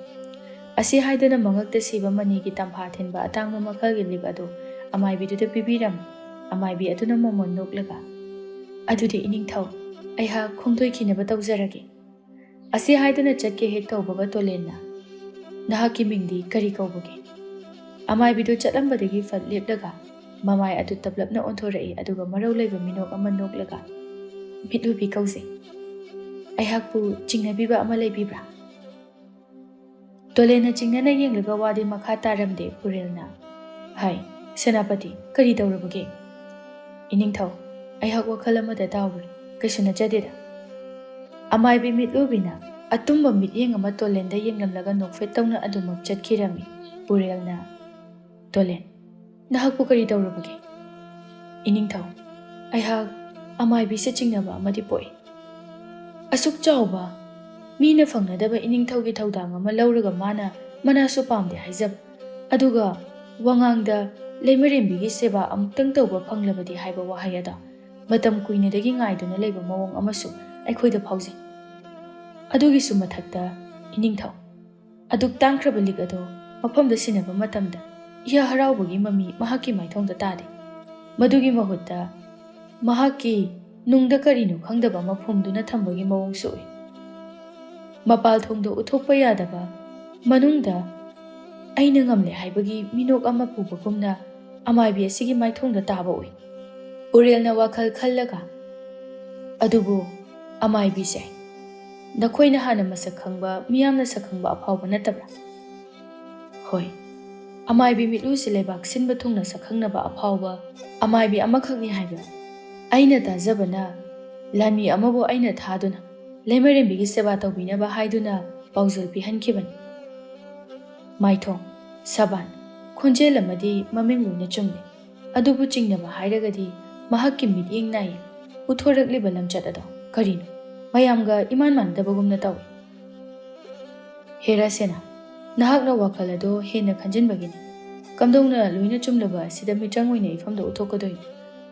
ꯑꯁꯤ ꯍꯥꯏꯗꯨꯅ ꯃꯉꯛꯇ ꯁꯤꯕ ꯃꯅꯤꯒꯤ ꯇꯝꯐꯥ ꯊꯤꯟꯕ ꯑꯇꯥꯡꯕ ꯃꯈꯜꯒꯤ ꯂꯤꯛ ꯑꯗꯨ ꯑꯃꯥꯏꯕꯤꯗꯨꯗ ꯄꯤꯕꯤꯔꯝꯃꯤ꯫ ꯑꯃꯥꯏꯕꯤ ꯑꯗꯨꯅ ꯃꯃꯣꯟ ꯅꯣꯛꯂꯒ, "ꯑꯗꯨꯗꯤ ꯏꯅꯤꯡꯊꯧ, ꯑꯩꯍꯥꯛ ꯈꯣꯡꯗꯣꯏꯈꯤꯅꯕ ꯇꯧꯖꯔꯒꯦ꯫" ꯑꯁꯤ ꯍꯥꯏꯗꯨꯅ ꯆꯠꯀꯦ ꯍꯦꯛ ꯇꯧꯕꯒ ꯇꯣꯂꯦꯟꯅ, "ꯅꯍꯥꯛꯀꯤ ꯃꯤꯡꯗꯤ ꯀꯔꯤ ꯀꯧꯕꯒꯦ?" ꯑꯃꯥꯏꯕꯤꯗꯨ ꯆꯠꯂꯝꯕꯗꯒꯤ ꯐꯠ ꯂꯦꯞꯂꯒ ꯃꯃꯥꯏ ꯑꯗꯨ ꯇꯞꯂꯞꯅ ꯑꯣꯟꯊꯣꯔꯛꯏ, ꯑꯗꯨꯒ ꯃꯔꯧ ꯂꯩꯕ ꯃꯤꯅꯣꯛ ꯑꯃ ꯅꯣꯛꯂꯒ, "ꯃꯤꯠꯂꯨꯕꯤ ꯀꯧꯖꯩ꯫ ꯑꯩꯍꯥꯛꯄꯨ ꯆꯤꯡꯅꯕꯤꯕ ꯑꯃ ꯂꯩꯕꯤꯕ꯭ꯔꯥ?" ꯇꯣꯂꯦꯟꯅ ꯆꯤꯡꯅꯅ ꯌꯦꯡꯂꯒ ꯋꯥꯗꯤ ꯃꯈꯥ ꯇꯥꯔꯝꯗꯦ꯫ ꯄꯨꯔꯦꯜꯅ, "ꯍꯥꯏ, ꯁꯦꯅꯥꯄꯇꯤ, ꯀꯔꯤ ꯇꯧꯔꯕꯒꯦ?" "ꯏꯅꯤꯡꯊꯧ, ꯑꯩꯍꯥꯛ ꯋꯥꯈꯜ ꯑꯃꯗ ꯇꯥꯎꯔꯤ, ꯀꯩꯁꯨ ꯅꯠꯆꯗꯦꯗ꯫" ꯑꯃꯥꯏꯕꯤ ꯃꯤꯠꯂꯨꯕꯤꯅ ꯑꯇꯨꯝꯕ ꯃꯤꯠꯌꯦꯡ ꯑꯃ ꯇꯣꯂꯦꯟꯗ ꯌꯦꯡꯂꯝꯂꯒ ꯅꯣꯛꯐꯦꯠ ꯇꯧꯅ ꯑꯗꯨꯃꯛ ꯆꯠꯈꯤꯔꯝꯃꯤ꯫ ꯄꯨꯔꯦꯜꯅ, "ꯇꯣꯂꯦꯟ, ꯅꯍꯥꯛꯄꯨ ꯀꯔꯤ ꯇꯧꯔꯕꯒꯦ?" "ꯏꯅꯤꯡꯊꯧ, ꯑꯩꯍꯥꯛ ꯑꯃꯥꯏꯕꯤꯁꯦ ꯆꯤꯡꯅꯕ ꯑꯃꯗꯤ ꯄꯣꯛꯏ꯫ ꯑꯁꯨꯛ ꯆꯥꯎꯕ, ꯃꯤꯅ ꯐꯪꯅꯗꯕ ꯏꯅꯤꯡꯊꯧꯒꯤ ꯊꯧꯗꯥꯡ ꯑꯃ ꯂꯧꯔꯒ ꯃꯥꯅ ꯃꯅꯥꯁꯨ ꯄꯥꯝꯗꯦ ꯍꯥꯏꯖꯕ, ꯑꯗꯨꯒ ꯋꯥꯉꯥꯡꯗ ꯂꯩꯃꯔꯦꯝꯕꯤꯒꯤ ꯁꯦꯕꯥ ꯑꯃꯨꯛꯇꯪ ꯇꯧꯕ ꯐꯪꯂꯕꯗꯤ ꯍꯥꯏꯕ ꯋꯥꯍꯩ ꯑꯗꯣ ꯃꯇꯝ ꯀꯨꯏꯅꯗꯒꯤ ꯉꯥꯏꯗꯨꯅ ꯂꯩꯕ ꯃꯑꯣꯡ ꯑꯃꯁꯨ ꯑꯩꯈꯣꯏꯗ ꯐꯥꯎꯖꯩ꯫ ꯑꯗꯨꯒꯤꯁꯨ ꯃꯊꯛꯇ, ꯏꯅꯤꯡꯊꯧ, ꯑꯗꯨꯛ ꯇꯥꯡꯈ꯭ꯔꯕ ꯂꯤꯛ ꯑꯗꯣ ꯃꯐꯝꯗ ꯁꯤꯟꯅꯕ ꯃꯇꯝꯗ ꯏꯍ ꯍꯔꯥꯎꯕꯒꯤ ꯃꯃꯤ ꯃꯍꯥꯛꯀꯤ ꯃꯥꯏꯊꯣꯡꯗ ꯇꯥꯗꯦ꯫ ꯃꯗꯨꯒꯤ ꯃꯍꯨꯠꯇ ꯃꯍꯥꯛꯀꯤ ꯅꯨꯡꯗ ꯀꯔꯤꯅꯣ ꯈꯪꯗꯕ ꯑꯃ ꯐꯨꯝꯗꯨꯅ ꯊꯝꯕꯒꯤ ꯃꯑꯣꯡꯁꯨ ꯎꯏ꯫ ꯃꯄꯥꯜ ꯊꯣꯡꯗ ꯎꯠꯊꯣꯛꯄ ꯌꯥꯗꯕ, ꯃꯅꯨꯡꯗ ꯑꯩꯅ ꯉꯝꯂꯦ ꯍꯥꯏꯕꯒꯤ ꯃꯤꯅꯣꯛ ꯑꯃ ꯄꯨꯕꯒꯨꯝꯅ ꯑꯃꯥꯏꯕꯤ ꯑꯁꯤꯒꯤ ꯃꯥꯏꯊꯣꯡꯗ ꯇꯥꯕ ꯎꯏ꯫ ꯄꯨꯔꯦꯜꯅ ꯋꯥꯈꯜ ꯈꯜꯂꯒ, "ꯑꯗꯨꯕꯨ ꯑꯃꯥꯏꯕꯤꯁꯦ ꯅꯈꯣꯏꯅ ꯍꯥꯟꯅ ꯃꯁꯛ ꯈꯪꯕ, ꯃꯤꯌꯥꯝꯅ ꯁꯛ ꯈꯪꯕ ꯑꯐꯥꯎꯕ ꯅꯠꯇꯕ꯭ꯔꯥ?" "ꯍꯣꯏ, ꯑꯃꯥꯏꯕꯤ ꯃꯤꯠꯂꯨꯁꯤ ꯂꯩꯕꯥꯛ ꯁꯤꯟꯕ ꯊꯨꯡꯅ ꯁꯛꯈꯪꯅꯕ ꯑꯐꯥꯎꯕ ꯑꯃꯥꯏꯕꯤ ꯑꯃꯈꯛꯅꯤ ꯍꯥꯏꯕ꯫ ꯑꯩꯅ ꯇꯥꯖꯕꯅ ꯂꯥꯟꯃꯤ ꯑꯃꯕꯨ ꯑꯩꯅ ꯊꯥꯗꯨꯅ ꯂꯩꯃꯔꯦꯝꯕꯤꯒꯤ ꯁꯦꯕꯥ ꯇꯧꯕꯤꯅꯕ ꯍꯥꯏꯗꯨꯅ ꯄꯥꯎꯖꯦꯜ ꯄꯤꯍꯟꯈꯤꯕꯅꯤ꯫" ꯃꯥꯏꯊꯣꯡ, ꯁꯕꯥꯟ, ꯈꯣꯟꯖꯦꯜ ꯑꯃꯗꯤ ꯃꯃꯤꯡ ꯂꯣꯏꯅ ꯆꯨꯝꯂꯦ꯫ ꯑꯗꯨꯕꯨ ꯆꯤꯡꯅꯕ ꯍꯥꯏꯔꯒꯗꯤ ꯃꯍꯥꯛꯀꯤ ꯃꯤꯠꯌꯦꯡ ꯅꯥꯏꯌꯦ꯫ ꯎꯠꯊꯣꯔꯛꯂꯤꯕ ꯂꯝꯆꯠ ꯑꯗꯣ ꯀꯔꯤꯅꯣ? ꯃꯌꯥꯝꯒ ꯏꯃꯥꯟ ꯃꯥꯟꯅꯗꯕꯒꯨꯝꯅ ꯇꯧꯏ꯫ "ꯍꯦ ꯔꯥꯁꯦꯅꯥ, ꯅꯍꯥꯛꯅ ꯋꯥꯈꯜ ꯑꯗꯣ ꯍꯦꯟꯅ ꯈꯟꯖꯤꯟꯕꯒꯤꯅꯤ꯫ ꯀꯝꯗꯧꯅ ꯂꯣꯏꯅ ꯆꯨꯝꯂꯕ ꯑꯁꯤꯗ ꯃꯤꯇ꯭ꯔꯪ ꯑꯣꯏꯅ ꯏꯐꯝꯗ ꯎꯠꯊꯣꯛꯀꯗꯣꯏꯅꯣ?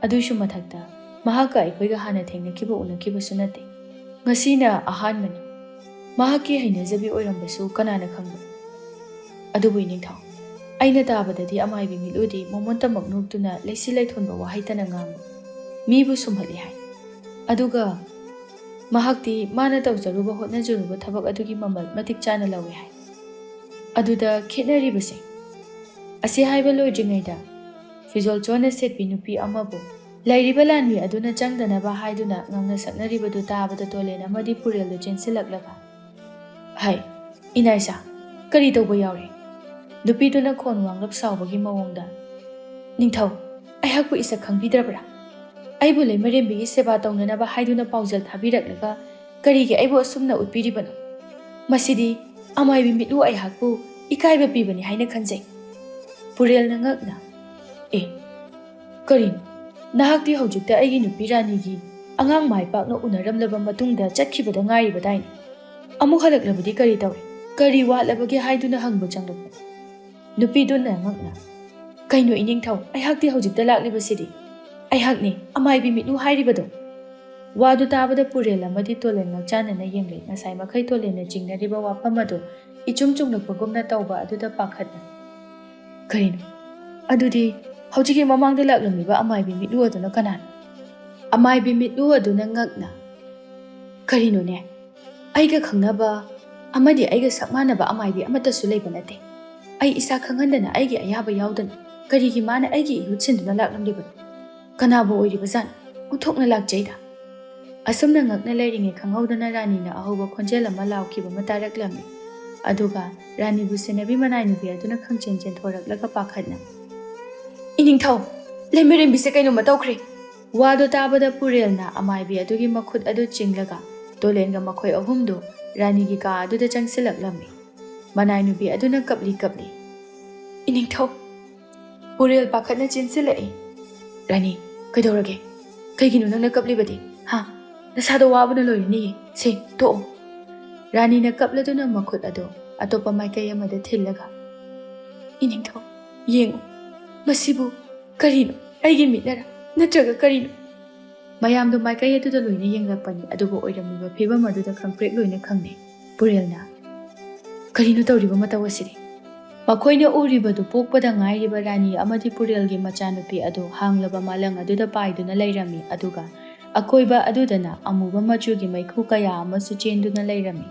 ꯑꯗꯨꯏꯁꯨ ꯃꯊꯛꯇ ꯃꯍꯥꯛꯀ ꯑꯩꯈꯣꯏꯒ ꯍꯥꯟꯅ ꯊꯦꯡꯅꯈꯤꯕ ꯎꯅꯈꯤꯕꯁꯨ ꯅꯠꯇꯦ꯫ ꯉꯁꯤꯅ ꯑꯍꯥꯟꯕꯅꯤ꯫ ꯃꯍꯥꯛꯀꯤ ꯍꯩꯅꯖꯕꯤ ꯑꯣꯏꯔꯝꯕꯁꯨ ꯀꯅꯥꯅ ꯈꯪꯕ?" "ꯑꯗꯨꯕꯨ ꯏꯅꯤꯡꯊꯧ, ꯑꯩꯅ ꯇꯥꯕꯗꯗꯤ ꯑꯃꯥꯏꯕꯤ ꯃꯤꯠꯂꯨꯗꯤ ꯃꯃꯣꯟꯇꯃꯛ ꯅꯣꯛꯇꯨꯅ ꯂꯩꯁꯤ ꯂꯩꯊꯣꯟꯕ ꯋꯥꯍꯩꯇꯅ ꯉꯥꯡꯕ, ꯃꯤꯕꯨ ꯁꯨꯝꯍꯠꯂꯤ ꯍꯥꯏ꯫ ꯑꯗꯨꯒ ꯃꯍꯥꯛꯇꯤ ꯃꯥꯅ ꯇꯧꯖꯔꯨꯕ ꯍꯣꯠꯅꯖꯔꯨꯕ ꯊꯕꯛ ꯑꯗꯨꯒꯤ ꯃꯃꯜ ꯃꯇꯤꯛ ꯆꯥꯅ ꯂꯧꯏ ꯍꯥꯏ꯫ ꯑꯗꯨꯗ ꯈꯦꯠꯅꯔꯤꯕꯁꯦ, ꯑꯁꯤ ꯍꯥꯏꯕ ꯂꯣꯏꯗ꯭ꯔꯤꯉꯩꯗ ꯐꯤꯖꯣꯜ ꯆꯣꯟꯅ ꯁꯦꯠꯄꯤ ꯅꯨꯄꯤ ꯑꯃꯕꯨ ꯂꯩꯔꯤꯕ ꯂꯥꯟꯃꯤ ꯑꯗꯨꯅ ꯆꯪꯗꯅꯕ ꯍꯥꯏꯗꯨꯅ ꯉꯥꯡꯅ ꯁꯛꯅꯔꯤꯕꯗꯨ ꯇꯥꯕꯗ ꯇꯣꯂꯦꯟ ꯑꯃꯗꯤ ꯄꯨꯔꯦꯜꯗꯨ ꯆꯦꯟꯁꯤꯜꯂꯛꯂꯒ, "ꯍꯥꯏ, ꯏꯅꯥꯏꯁꯥ, ꯀꯔꯤ ꯇꯧꯕ ꯌꯥꯎꯔꯦ?" ꯅꯨꯄꯤꯗꯨꯅ ꯈꯣꯟ ꯋꯥꯡꯂꯞ ꯁꯥꯎꯕꯒꯤ ꯃꯑꯣꯡꯗ, "ꯅꯤꯡꯊꯧ, ꯑꯩꯍꯥꯛꯄꯨ ꯏꯁꯛ ꯈꯪꯕꯤꯗ꯭ꯔꯕ꯭ꯔꯥ? ꯑꯩꯕꯨ ꯂꯩꯃꯔꯦꯝꯕꯤꯒꯤ ꯁꯦꯕꯥ ꯇꯧꯅꯅꯕ ꯍꯥꯏꯗꯨꯅ ꯄꯥꯎꯖꯦꯜ ꯊꯥꯕꯤꯔꯛꯂꯒ ꯀꯔꯤꯒꯤ ꯑꯩꯕꯨ ꯑꯁꯨꯝꯅ ꯎꯠꯄꯤꯔꯤꯕꯅꯣ? ꯃꯁꯤꯗꯤ ꯑꯃꯥꯏꯕꯤ ꯃꯤꯠꯂꯨ ꯑꯩꯍꯥꯛꯄꯨ ꯏꯀꯥꯏꯕ ꯄꯤꯕꯅꯤ ꯍꯥꯏꯅ ꯈꯟꯖꯩ꯫" ꯄꯨꯔꯦꯜꯅ ꯉꯛꯅ, "ꯑꯦ, ꯀꯔꯤꯅꯣ? ꯅꯍꯥꯛꯇꯤ ꯍꯧꯖꯤꯛꯇ ꯑꯩꯒꯤ ꯅꯨꯄꯤ ꯔꯥꯅꯤꯒꯤ ꯑꯉꯥꯡ ꯃꯥꯏ ꯄꯥꯛꯅ ꯎꯅꯔꯝꯂꯕ ꯃꯇꯨꯡꯗ ꯆꯠꯈꯤꯕꯗ ꯉꯥꯏꯔꯤꯕꯗꯥꯏꯅꯦ? ꯑꯃꯨꯛ ꯍꯜꯂꯛꯂꯕꯗꯤ ꯀꯔꯤ ꯇꯧꯔꯦ? ꯀꯔꯤ ꯋꯥꯠꯂꯕꯒꯦ?" ꯍꯥꯏꯗꯨꯅ ꯍꯪꯕ ꯆꯪꯂꯛꯄ ꯅꯨꯄꯤꯗꯨꯅ ꯉꯛꯅ, "ꯀꯩꯅꯣ ꯏꯅꯤꯡꯊꯧ, ꯑꯩꯍꯥꯛꯇꯤ ꯍꯧꯖꯤꯛꯇ ꯂꯥꯛꯂꯤꯕꯁꯤꯗꯤ꯫ ꯑꯩꯍꯥꯛꯅꯤ ꯑꯃꯥꯏꯕꯤ ꯃꯤꯠꯂꯨ ꯍꯥꯏꯔꯤꯕꯗꯣ꯫" ꯋꯥꯗꯨ ꯇꯥꯕꯗ ꯄꯨꯔꯦꯜ ꯑꯃꯗꯤ ꯇꯣꯂꯦꯟ ꯉꯛꯆꯥꯟꯅꯅ ꯌꯦꯡꯂꯦ꯫ ꯉꯁꯥꯏ ꯃꯈꯩ ꯇꯣꯂꯦꯟꯅ ꯆꯤꯡꯅꯔꯤꯕ ꯋꯥꯐꯝ ꯑꯗꯨ ꯏꯆꯨꯝ ꯆꯨꯝꯂꯛꯄꯒꯨꯝꯅ ꯇꯧꯕ ꯑꯗꯨꯗ ꯄꯥꯈꯠꯅ, "ꯀꯔꯤꯅꯣ? ꯑꯗꯨꯗꯤ ꯍꯧꯖꯤꯛꯀꯤ ꯃꯃꯥꯡꯗ ꯂꯥꯛꯂꯝꯂꯤꯕ ꯑꯃꯥꯏꯕꯤ ꯃꯤꯠꯂꯨ ꯑꯗꯨꯅ ꯀꯅꯥꯅꯣ?" ꯑꯃꯥꯏꯕꯤ ꯃꯤꯠꯂꯨ ꯑꯗꯨꯅ ꯉꯛꯅ, "ꯀꯔꯤꯅꯣꯅꯦ? ꯑꯩꯒ ꯈꯪꯅꯕ ꯑꯃꯗꯤ ꯑꯩꯒ ꯁꯛ ꯃꯥꯟꯅꯕ ꯑꯃꯥꯏꯕꯤ ꯑꯃꯠꯇꯁꯨ ꯂꯩꯕ ꯅꯠꯇꯦ꯫ ꯑꯩ ꯏꯁꯥ ꯈꯪꯍꯟꯗꯅ ꯑꯩꯒꯤ ꯑꯌꯥꯕ ꯌꯥꯎꯗꯅ ꯀꯔꯤꯒꯤ ꯃꯥꯅ ꯑꯩꯒꯤ ꯏꯍꯨꯠ ꯁꯤꯟꯗꯨꯅ ꯂꯥꯛꯂꯝꯂꯤꯕꯅꯣ? ꯀꯅꯥꯕꯨ ꯑꯣꯏꯔꯤꯕꯖꯥꯠꯅꯣ? ꯑꯣꯟꯊꯣꯛꯅ ꯂꯥꯛꯆꯩꯗ꯫ ꯑꯁꯨꯝꯅ ꯉꯛꯅ ꯂꯩꯔꯤꯉꯩ ꯈꯪꯍꯧꯗꯅ ꯔꯥꯅꯤꯅ ꯑꯍꯧꯕ ꯈꯣꯟꯖꯦꯜ ꯑꯃ ꯂꯥꯎꯈꯤꯕ ꯑꯃ ꯇꯥꯔꯛꯂꯝꯃꯤ꯫ ꯑꯗꯨꯒ ꯔꯥꯅꯤꯕꯨ ꯁꯦꯟꯅꯕꯤ ꯃꯅꯥꯏ ꯅꯨꯄꯤ ꯑꯗꯨꯅ ꯈꯪꯆꯦꯟ ꯆꯦꯟꯊꯣꯔꯛꯂꯒ ꯄꯥꯈꯠꯅ, "ꯏꯅꯤꯡꯊꯧ, ꯂꯩꯃꯔꯦꯝꯕꯤꯁꯦ ꯀꯩꯅꯣꯝꯃ ꯇꯧꯈ꯭ꯔꯦ!" ꯋꯥꯗꯣ ꯇꯥꯕꯗ ꯄꯨꯔꯦꯜꯅ ꯑꯃꯥꯏꯕꯤ ꯑꯗꯨꯒꯤ ꯃꯈꯨꯠ ꯑꯗꯨ ꯆꯤꯡꯂꯒ ꯇꯣꯂꯦꯟꯒ ꯃꯈꯣꯏ ꯑꯍꯨꯝꯗꯨ ꯔꯥꯅꯤꯒꯤ ꯀꯥ ꯑꯗꯨꯗ ꯆꯪꯁꯤꯜꯂꯛꯂꯝꯃꯤ꯫ ꯃꯅꯥꯏ ꯅꯨꯄꯤ ꯑꯗꯨꯅ ꯀꯞꯂꯤ ꯀꯞꯂꯤ, "ꯏꯅꯤꯡꯊꯧ!" ꯄꯨꯔꯦꯜ ꯄꯥꯈꯠꯅ ꯆꯦꯟꯁꯤꯜꯂꯛꯏ꯫ "ꯔꯥꯅꯤ, ꯀꯩꯗꯧꯔꯒꯦ? ꯀꯩꯒꯤꯅꯣ ꯅꯪꯅ ꯀꯞꯂꯤꯕꯗꯤ? ꯍꯥ? ꯅꯁꯥꯗꯣ ꯋꯥꯕꯅ ꯂꯣꯏꯔꯅꯤꯌꯦ꯫ ꯁꯦ, ꯇꯣꯛꯑꯣ꯫" ꯔꯥꯅꯤꯅ ꯀꯞꯂꯗꯨꯅ ꯃꯈꯨꯠ ꯑꯗꯨ ꯑꯇꯣꯞꯄ ꯃꯥꯏꯀꯩ ꯑꯃꯗ ꯊꯤꯜꯂꯒ, "ꯏꯅꯤꯡꯊꯧ, ꯌꯦꯡꯉꯨ, ꯃꯁꯤꯕꯨ ꯀꯔꯤꯅꯣ? ꯑꯩꯒꯤ ꯃꯤꯠꯅꯔꯥ? ꯅꯠꯇ꯭ꯔꯒ ꯀꯔꯤꯅꯣ?" ꯃꯌꯥꯝꯗꯣ ꯃꯥꯏꯀꯩ ꯑꯗꯨꯗ ꯂꯣꯏꯅ ꯌꯦꯡꯂꯛꯄꯅꯤ, ꯑꯗꯨꯕꯨ ꯑꯣꯏꯔꯝꯂꯤꯕ ꯐꯤꯕꯝ ꯑꯗꯨꯗ ꯈꯪꯄ꯭ꯔꯦꯛ ꯂꯣꯏꯅ ꯈꯪꯂꯦ꯫ ꯄꯨꯔꯦꯜꯅ, "ꯀꯔꯤꯅꯣ ꯇꯧꯔꯤꯕ ꯃꯇꯧ ꯑꯁꯤꯗꯤ?" ꯃꯈꯣꯏꯅ ꯎꯔꯤꯕꯗꯨ ꯄꯣꯛꯄꯗ ꯉꯥꯏꯔꯤꯕ ꯔꯥꯅꯤ ꯑꯃꯗꯤ ꯄꯨꯔꯦꯜꯒꯤ ꯃꯆꯥꯅꯨꯄꯤ ꯑꯗꯨ ꯍꯥꯡꯂꯕ ꯃꯥꯂꯪ ꯑꯗꯨꯗ ꯄꯥꯏꯗꯨꯅ ꯂꯩꯔꯝꯃꯤ, ꯑꯗꯨꯒ ꯑꯀꯣꯏꯕ ꯑꯗꯨꯗꯅ ꯑꯃꯨꯕ ꯃꯆꯨꯒꯤ ꯃꯩꯈꯨ ꯀꯌꯥ ꯑꯃꯁꯨ ꯆꯦꯟꯗꯨꯅ ꯂꯩꯔꯝꯃꯤ꯫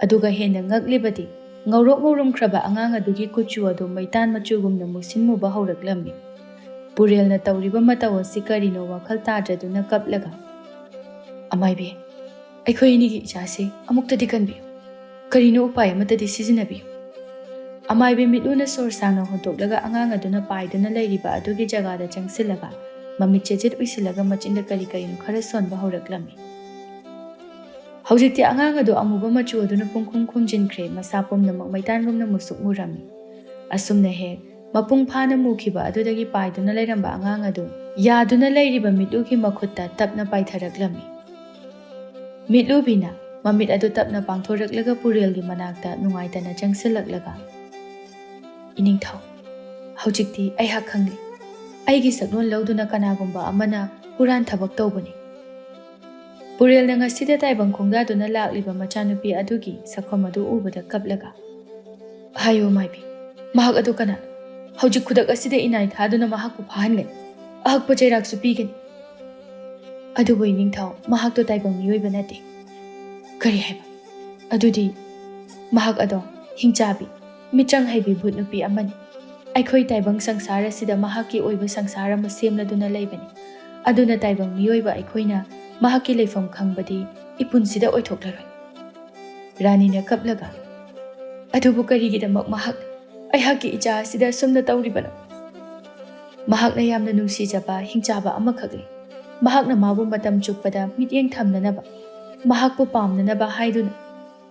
ꯑꯗꯨꯒ ꯍꯦꯟꯅ ꯉꯛꯂꯤꯕꯗꯤ, ꯉꯧꯔꯣꯛ ꯉꯧꯔꯝꯈ꯭ꯔꯕ ꯑꯉꯥꯡ ꯑꯗꯨꯒꯤ ꯀꯨꯆꯨ ꯑꯗꯨ ꯃꯩꯇꯥꯟ ꯃꯆꯨꯒꯨꯝꯅ ꯃꯨꯁꯤꯟꯃꯨꯕ ꯍꯧꯔꯛꯂꯝꯃꯤ꯫ ꯄꯨꯔꯦꯜꯅ ꯇꯧꯔꯤꯕ ꯃꯇꯧ ꯑꯁꯤ ꯀꯔꯤꯅꯣ ꯋꯥꯈꯜ ꯇꯥꯗ꯭ꯔꯗꯨꯅ ꯀꯞꯂꯒ, "ꯑꯃꯥꯏꯕꯤ, ꯑꯩꯈꯣꯏ ꯑꯅꯤꯒꯤ ꯏꯆꯥꯁꯤ ꯑꯃꯨꯛꯇꯗꯤ ꯀꯟꯕꯤꯌꯨ꯫ ꯀꯔꯤꯅꯣ ꯎꯄꯥꯏ ꯑꯃꯠꯇꯗꯤ ꯁꯤꯖꯤꯟꯅꯕꯤꯌꯨ꯫" ꯑꯃꯥꯏꯕꯤ ꯃꯤꯠꯂꯨꯅ ꯁꯣꯔ ꯁꯥꯡꯅ ꯍꯣꯟꯇꯣꯛꯂꯒ ꯑꯉꯥꯡ ꯑꯗꯨꯅ ꯄꯥꯏꯗꯨꯅ ꯂꯩꯔꯤꯕ ꯑꯗꯨꯒꯤ ꯖꯒꯥꯗ ꯆꯪꯁꯤꯜꯂꯒ ꯃꯃꯤꯠ ꯆꯦꯖꯦꯠ ꯎꯏꯁꯤꯜꯂꯒ ꯃꯆꯤꯟꯗ ꯀꯔꯤ ꯀꯔꯤꯅꯣ ꯈꯔ ꯁꯣꯟꯕ ꯍꯧꯔꯛꯂꯝꯃꯤ꯫ ꯍꯧꯖꯤꯛꯇꯤ ꯑꯉꯥꯡ ꯑꯗꯨ ꯑꯃꯨꯕ ꯃꯆꯨ ꯑꯗꯨꯅ ꯄꯨꯡꯈꯨꯝ ꯈꯨꯝꯖꯤꯟꯈ꯭ꯔꯦ, ꯃꯁꯥ ꯄꯨꯝꯅꯃꯛ ꯃꯩꯇꯥꯟꯒꯨꯝꯅ ꯃꯨꯁꯨꯛ ꯃꯨꯔꯝꯃꯤ꯫ ꯑꯁꯨꯝꯅ ꯍꯦꯛ ꯃꯄꯨꯡ ꯐꯥꯅ ꯃꯨꯈꯤꯕ ꯑꯗꯨꯗꯒꯤ ꯄꯥꯏꯗꯨꯅ ꯂꯩꯔꯝꯕ ꯑꯉꯥꯡ ꯑꯗꯨ ꯌꯥꯗꯨꯅ ꯂꯩꯔꯤꯕ ꯃꯤꯠꯂꯨꯒꯤ ꯃꯈꯨꯠꯇ ꯇꯞꯅ ꯄꯥꯏꯊꯔꯛꯂꯝꯃꯤ꯫ ꯃꯤꯠꯂꯨꯕꯤꯅ ꯃꯃꯤꯠ ꯑꯗꯨ ꯇꯞꯅ ꯄꯥꯡꯊꯣꯔꯛꯂꯒ ꯄꯨꯔꯦꯜꯒꯤ ꯃꯅꯥꯛꯇ ꯅꯨꯡꯉꯥꯏꯇꯅ ꯆꯪꯁꯤꯜꯂꯛꯂꯒ, "ꯏꯅꯤꯡꯊꯧ, ꯍꯧꯖꯤꯛꯇꯤ ꯑꯩꯍꯥꯛ ꯈꯪꯂꯦ꯫ ꯑꯩꯒꯤ ꯁꯛꯂꯣꯟ ꯂꯧꯗꯨꯅ ꯀꯅꯥꯒꯨꯝꯕ ꯑꯃꯅ ꯍꯨꯔꯥꯟ ꯊꯕꯛ ꯇꯧꯕꯅꯤ꯫" ꯄꯨꯔꯦꯜꯅ ꯉꯁꯤꯗ ꯇꯥꯏꯕꯪ ꯈꯣꯡꯗꯥꯗꯨꯅ ꯂꯥꯛꯂꯤꯕ ꯃꯆꯥꯅꯨꯄꯤ ꯑꯗꯨꯒꯤ ꯁꯛꯐꯝ ꯑꯗꯨ ꯎꯕꯗ ꯀꯞꯂꯒ, "ꯍꯥꯏꯌꯨ ꯃꯥꯏꯕꯤ, ꯃꯍꯥꯛ ꯑꯗꯨ ꯀꯅꯥꯅꯣ? ꯍꯧꯖꯤꯛ ꯈꯨꯗꯛ ꯑꯁꯤꯗ ꯏꯅꯥꯏ ꯊꯥꯗꯨꯅ ꯃꯍꯥꯛꯄꯨ ꯐꯥꯍꯟꯒꯅꯤ꯫ ꯑꯍꯛꯄ ꯆꯩꯔꯥꯛꯁꯨ ꯄꯤꯒꯅꯤ꯫" "ꯑꯗꯨꯕꯨ ꯏꯅꯤꯡꯊꯧ, ꯃꯍꯥꯛꯇꯣ ꯇꯥꯏꯕꯪ ꯃꯤꯑꯣꯏꯕ ꯅꯠꯇꯦ꯫" "ꯀꯔꯤ ꯍꯥꯏꯕ? ꯑꯗꯨꯗꯤ ꯃꯍꯥꯛ ꯑꯗꯣ ꯍꯤꯡꯆꯥꯕꯤ, ꯃꯤꯆꯪ ꯍꯩꯕꯤ ꯚꯨꯠ ꯅꯨꯄꯤ ꯑꯃꯅꯤ꯫" ꯑꯩꯈꯣꯏ ꯇꯥꯏꯕꯪ ꯁꯪꯁꯥꯔ ꯑꯁꯤꯗ ꯃꯍꯥꯛꯀꯤ ꯑꯣꯏꯕ ꯁꯪꯁꯥꯔ ꯑꯃ ꯁꯦꯝꯂꯗꯨꯅ ꯂꯩꯕꯅꯤ꯫ ꯑꯗꯨꯅ ꯇꯥꯏꯕꯪ ꯃꯤꯑꯣꯏꯕ ꯑꯩꯈꯣꯏꯅ ꯃꯍꯥꯛꯀꯤ ꯂꯩꯐꯝ ꯈꯪꯕꯗꯤ ꯏꯄꯨꯟꯁꯤꯗ ꯑꯣꯏꯊꯣꯛꯂꯔꯣꯏ꯫ ꯔꯥꯅꯤꯅ ꯀꯞꯂꯒ, "ꯑꯗꯨꯕꯨ ꯀꯔꯤꯒꯤꯗꯃꯛ ꯃꯍꯥꯛ ꯑꯩꯍꯥꯛꯀꯤ ꯏꯆꯥ ꯑꯁꯤꯗ ꯑꯁꯨꯝꯅ ꯇꯧꯔꯤꯕꯅꯣ? ꯃꯍꯥꯛꯅ ꯌꯥꯝꯅ ꯅꯨꯡꯁꯤꯖꯕ ꯍꯤꯡꯆꯥꯕ ꯑꯃꯈꯛꯅꯤ꯫ ꯃꯍꯥꯛꯅ ꯃꯥꯕꯨ ꯃꯇꯝ ꯆꯨꯞꯄꯗ ꯃꯤꯠꯌꯦꯡ ꯊꯝꯅꯅꯕ, ꯃꯍꯥꯛꯄꯨ ꯄꯥꯝꯅꯅꯕ ꯍꯥꯏꯗꯨꯅ